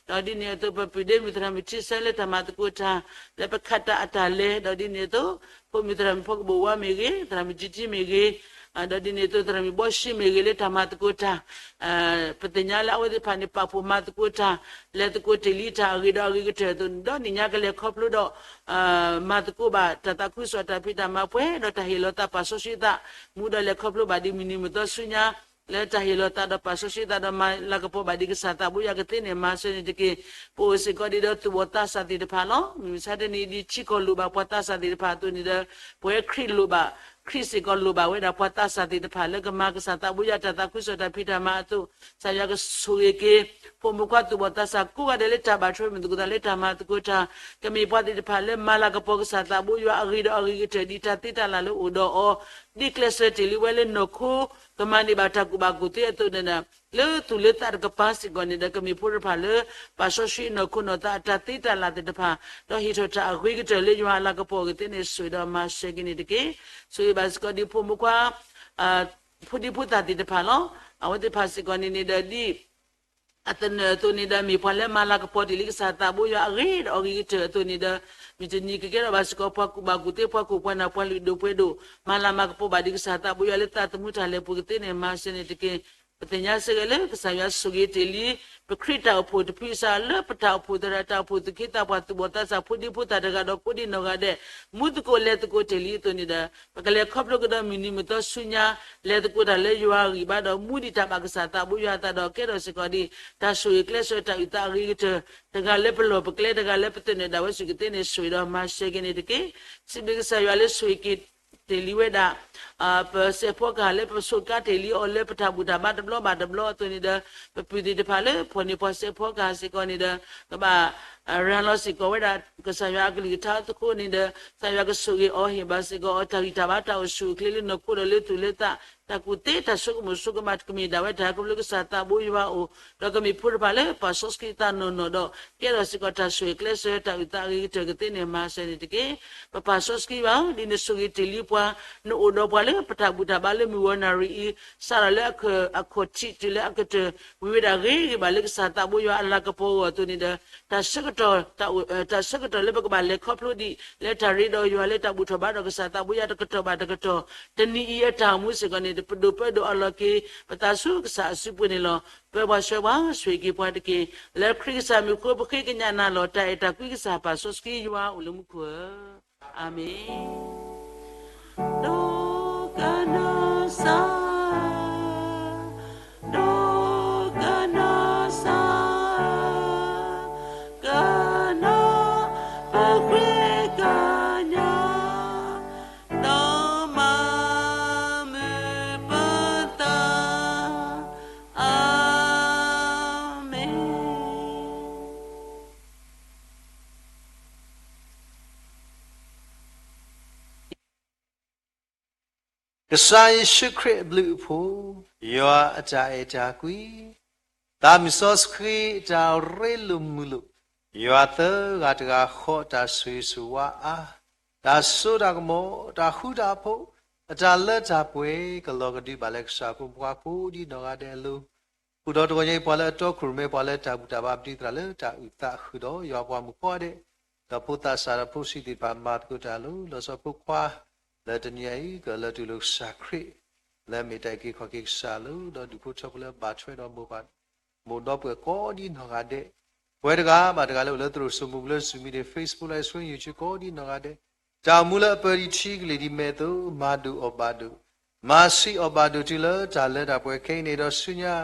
့ၤ, ဒီးဒ်န့ၣ်အသိး ပပုၢ်ဒ့မုၣ်သရၣ်မုၣ်ထံဆၢလၢတၢ်မၤသကိးတၢ်, လၢပခးတၢ်အတၢ်လဲၤ, ဒီးဒ်န့ၣ်အသိး ဖိမုၣ်သရၣ်မုၣ်ဖီကဘိၣ်ဝါမ့ၢ်ဂ့ၤ, သရၣ်မုၣ်ကံတံမ့ၢ်ဂ့ၤ, ဒီးဒ်န့ၣ်အသိး သရၣ်မုၣ်ဘီၡံမ့ၢ်ဂ့ၤ လၢတၢ်မၤသကိးတၢ်, ပသ့ၣ်ညါလၢအဝဲသ့ၣ်တဖၣ်န့ၣ် ပာ်ဖှိၣ်မၤသကိးတၢ်, လဲၤသကိးတ့ၢ်လံတၢ်အဂ့ၤဒီးအဂ့ၤကတၢၢ်အသိးန့ၣ် ဒီးနံၣ်ညါကလဲၤခီဖျိဒီး မၤသကိးဘၣ်တၢ်သးခုကစီၣ်တၢ်ဖံးတၢ်မၤပှဲၤဒီးတၢ်ဟ့ၣ်လီၤသးပာ်စီဆှံသး, မူဒီးလဲၤခီဖျိဘၣ်ဒ်မုၢ်နံၤမုၢ်သီဆူညါ လၢတၢ်ဟ့ၣ်လီၤသးဒီးပာ်စီဆှံသးဒီးမၤလၤကပီၤဘၣ်ဒ်ကစၢ်သးဘိယွၤကသ့န့ၣ် မၤစၢၤန့ၣ်တက့ၢ်. ပအိၣ်စ့ၢ်ကီးဒ်ဒီးသူၣ်ဘီၣ်သးစၢ်သ့ၣ်တဖၣ်လီၤ. မုၢ်မဆါတနံၤ ဒ်ထံကီၢ်လိၣ်ဘၣ်ပှၤသးစၢ်သ့ၣ်တဖၣ်အသိးန့ၣ်ဒီး ပဝဲခရံာ်လိၣ်ဘၣ်, ခရံာ်စ့ၢ်ကီးလိၣ်ဘၣ်ဝဲဒၣ်ပှၤသးစၢ်သ့ၣ်တဖၣ် လၢကမၤကစၢ်သးဘိယွၤတၢ်သးခုကစီၣ်တၢ်ဖံးတၢ်မၤအသိး, ကစၢ်ယွၤကဆိၣ်ဂ့ၤက့ၤ ဖိမုၣ်ခွါသူၣ်ဘီၣ်သးစၢ်ကိးဂၤဒဲးလၢတၢ်ဘၣ်ထွဲမုၢ်သကိးသးလၢတၢ်မၤသကိးတၢ်, ကမ့ၢ်ပှၤသ့ၣ်တဖၣ်လၢမၤလၤကပီၤကစၢ်သးဘိယွၤအဂ့ၤဒီးအဂ့ၤကတၢၢ် ဒ်တၢ်သ့တၢ်လၢ်လၢအိၣ်ဒီးအီၤ, ဒ်ကျဲးစၢးတ့ၢ်လံဝဲလၢနီၢ်ခိ ကမၤန့ၢ်ဘၣ်တၢ်ကူၣ်ဘၣ်ကူၣ်သ့အသိးန့ၣ်ဒီး လၢသူၣ်လၢသးတကပၤစ့ၢ်ကီးန့ၣ်ဒီး ကမ့ၢ်ဖိတဖၣ်လၢ ပာ်စီဆှံနီၢ်ခိနီၢ်သးအတၢ်သ့တၢ်လၢ်သ့ၣ်တဖၣ်, ဒီးဟ့ၣ်ထီၣ်တၢ်အဂ့ၤကတၢၢ်လၢယွၤအလၤကပီၤအဂ့ၢ်သ့ၣ်န့ၣ် ဆိၣ်ဒီးမၤစၢၤက့ၤန့ၣ်တက့ၢ်. ဆိၣ်ဂ့ၤဘၣ်စ့ၢ်ကီးဒ်ဖိမုၣ်ခွါ ဖိဒံဖိသၣ်သ့ၣ်တဖၣ်လီၤ. အဝဲသ့ၣ်တဖၣ်စ့ၢ်ကီးန့ၣ်န့ၣ်ဒီးဒ် အသနၢၣ်အသိးန့ၣ်ဒီး မ့ၢ်ပှၤလၢမၤလၤကပီၤတ့ၢ်လံကစၢ်သးဘိယွၤအဂ့ၤဒီးအဂ့ၤကတၢၢ်အသိးန့ၣ်ဒီး မုၢ်တနံၤကကဲထီၣ်ဘၣ်စ့ၢ်ကီး ပှၤကူၣ်ဘၣ်ကူၣ်သ့ ပှၤခိၣ်ပှၤနၢ် ပှၤလုၢ်ဒိၣ်ပှ့ၤဒိၣ် မၤလၤမၤကပီၤဘၣ်ဒ်ကစၢ်သးဘိယွၤလၢသးသမူတၢ်လဲၤပူၤကသ့န့ၣ် မၤစၢၤန့ၣ်တက့ၢ်. ပသ့ၣ်ညါစ့ၢ်ကီးလၢကစၢ်ယွၤဆိၣ်ဂ့ၤတ့ၢ်လံ ပခရံာ်တၢ်အိၣ်ဖှိၣ်တဖုအစးလၢပတၢ်အိၣ်ဖှိၣ်သရၣ် တၢ်အိၣ်ဖှိၣ်သူၣ်က့သးပှၢ် သူၣ်ဘီၣ်သးစၢ် ဖိဒံဖိသၣ်တဂၤဒီးကိးဒံနီၢ်ဂၤဒဲး မူသကိးလဲၤသကိးတ့ၢ်လံအသိးန့ၣ်ဒီး ပကလဲၤခီဖျိကဒီးမုၢ်နံၤမုၢ်သီဆူညါ လဲၤသကိးတၢ်လၢယွၤအဂံၢ်ဘါဒီး မူဒံးတၢ်ဘၣ်ကစၢ်သးဘိယွၤအသးဒီး ကဲထီၣ်စ့ၢ်ကီးဒ် တၢ်ဆိၣ်ဂ့ၤကျဲးစၢးတၢ်အုၣ်သးအဂ့ၤကတၢၢ် တဂၤလၢပလီၢ်ပကျဲ တဂၤလၢပသနၢၣ်ဒၣ်ဝဲစူၢ်ကသ့န့ၣ် ဆိၣ်ဂ့ၤဒီးမၤစၢၤက့ၤန့ၣ်တက့ၢ်. စံးဘျုးကစၢ်ယွၤလၢဆိၣ်ဂ့ၤက့ၤတ့ၢ်လံဝဲဒၣ် ပစဲးဖီကဟၣ် လၢပဆိးကါတ့ၢ်လံအီၤလၢပတၢ်ဘူၣ်တၢ်ဘါတဘျီဘၣ်တဘျီအသိးန့ၣ်ဒီး ပပုၢ်သ့ၣ်တဖၣ်လၢဖီၣ်န့ၢ်ပှၤစဲးဖီကဟၣ်စ့ၢ်ကီးန့ၣ်ဒီး ကဘၣ် ရၤလီၤစ့ၢ်ကီးဝဲဒၣ် ကစၢ်ယွၤအကလုၢ်ကထါအသဃိန့ၣ်ဒီး ကစၢ်ယွၤကဆိၣ်ဂ့ၤအီၤ ဟ့ၣ်ဘၣ်စ့ၢ်ကီးအီၤ တၢ်ဂံၢ်တၢ်ဘါ တၢ်အိၣ်ဆူၣ်အိၣ်ချ့လၢနီၢ်ခိဒီးလၢသူၣ်လၢသး တၢ်ကူၣ်သ့ တၢ်ဆိကမိၣ်ဆိကမး ကမ့ၢ်ဒၣ်ဝဲတၢ်ခီဖျိကစၢ်သးဘိယွၤအအိၣ် ဒီးကမ့ၢ်ဖိတဖၣ်လၢပာ်စီဆှံသးနီၢ်နီၢ်ဒီး ကဲထီၣ်စ့ၢ်ကီးတၢ်ဆိၣ်ဂ့ၤကျဲးစၢး တၢ်အုၣ်သးအဂ့ၤကတၢၢ်ကသ့န့ၣ် မၤစၢၤန့ၣ်တက့ၢ်. ပပာ်စီဆှံဘၣ် ဒ်နဆိၣ်ဂ့ၤတ့ၢ်လံပှၤ နအိၣ်ဒီးပှၤလၢပတၢ်ဘူၣ်တၢ်ဘါလၢမုၢ်ဂီၤနၣ်ရံၣ်အံၤ စးထီၣ်လၢအခီၣ်ထံးတုၤလၢအကတၢၢ် ဝံၤဝဲဒၣ်ဂ့ၤဂ့ၤဘၣ်လၢကစၢ်သးဘိယွၤအလၤကပီၤအဂီၢ်အသိးန့ၣ်ဒီး တၢ်ဆၢကတီၢ် တၢ်ဆၢကတီၢ်လၢပကဘၣ်လဲၤခီဖျိဒံး လၢတၢ်ရ့ဒီးယွၤလၢတၢ်ဘူၣ်ထီၣ်ဘါထီၣ်ကစၢ်သးဘိယွၤတကတီၢ်ဘၣ်တကတီၢ် တနံၤအံၤအတၢ်အိၣ်မူစ့ၢ်ကီးန့ၣ် ပဒိၣ်ပၢဒီးအလီၢ်က့ၤ ပသးဆူကစၢ်အစုပူၤန့ၣ်လီၤ. ပၢပှၤဆှၢပှၤ ဆိၣ်ဂ့ၤက့ၤပှၤတက့ၢ်. လၢခရံာ်ကစၢ်မံၤအဃိ ပဃ့ကညးနၤလီၤ. တၢ်အဲၣ်တၢ်ကွံကစၢ်ပာ်စီဆှံယွၤအိၣ်လၢမူခိၣ်ဧၢ, အၤမ့ၣ်. ဒီးကနၣ်စၢ်, ဒီးကနၣ်စၢ်, ကနၣ်ပဃ့ကညး ဒီးမၤမုာ်ပသး, အၤမ့ၣ်. ကစၢ်ယ့ၣ်ၡူးခရံာ်အဘျုးအဖှိၣ်, ယွၤအတၢ်အဲၣ်တၢ်ကွံ, သးမုၢ်စီဆှံအတၢ်ရ့လိာ်မုာ်လိာ်, ယွၤသၢဂၤတဂၤဃီအတၢ်ဆိၣ်ဂ့ၤဆိၣ်ဝါအါ, တၢ်စိတၢ်ကမီၤ, တၢ်ဃူတၢ်ဖိး, အတၢ်လၢတၢ်ပှဲၤ ကလီၤကဒုဘၣ်လၢကစၢ်ဖိမုၣ်ဖိခွါကိးဒံနီၢ်ဂၤဒဲးအလိၤ, ဃုာ်ဒီးတဂီၤညါအံၤ ပှၤလၢအတီခိၣ်ရိၣ်မဲ ပှၤလၢတၢ်ဘူၣ်တၢ်ဘါပဒံသရၣ်လၢတၢ်အုၣ်သးဃုာ်ဒီးယွၤပှၤမုၣ်ကိးဂၤဒဲး, ဒီးဖိသၣ်စၢ်ဒီးဖိဆံးသ့ၣ်တဖၣ် မၤသကိးတၢ်လိၤ လီၤဆီဖိခွါ, လၢတနံၤအံၤ ကလၢတူၢ်လိာ်ကစၢ်ခရံာ်, လၢအမ့ၢ်တၢ်အုၣ်က့ၤခီၣ်က့ၤကစၢ်လီၤ. ဒီးဒူၣ်ဖိထၢဖိလၢဘၣ်ထွဲဒီးမိၢ်ပၢ် မိၢ်ဒီပုၢ်ဝဲၢ်ကိးဒံနီၢ်ဂၤဒဲး, ပဝဲတဂၤဘၣ်တဂၤလၢအိၣ်လၢသရိာ်စိမိၤပူၤလၢ Zoom meeting, Facebook Live Stream, YouTube ကိးဒံနီၢ်ဂၤဒဲး, တၢ်အိၣ်မူလၢအပၢၤဒံးထံကလံၢ်ဒံးမဲာ်အသိး မၤဒိၣ်အီၣ်ဘၣ်ဒိၣ်, မၤဆံးအီၣ်ဘၣ်ဒိၣ်တုၤလၢတၢ်လၢတၢ်ပှဲၤခဲအံၤန့ၣ်ဒီးဆူညါ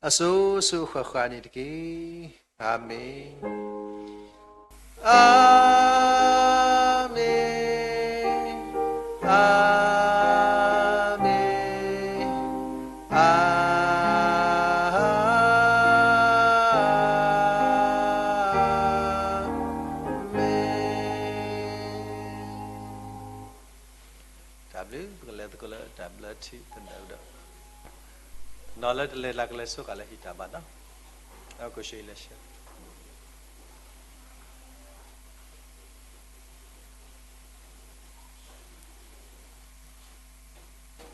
အစိၤစိၤအဃၣ်ဃၣ်န့ၣ်တက့ၢ်. အၤမ့ၣ်, အၤမ့ၣ်, အၤမ့ၣ်, အၤ ထံသနၢၣ်ဒီး နီၢ်လၢတလဲၤလၢကလဲၤဆိဃာ်လၢဟံၣ်တၢ်ဘၣ်နီၤ, ကီၢ်ဆံလၢ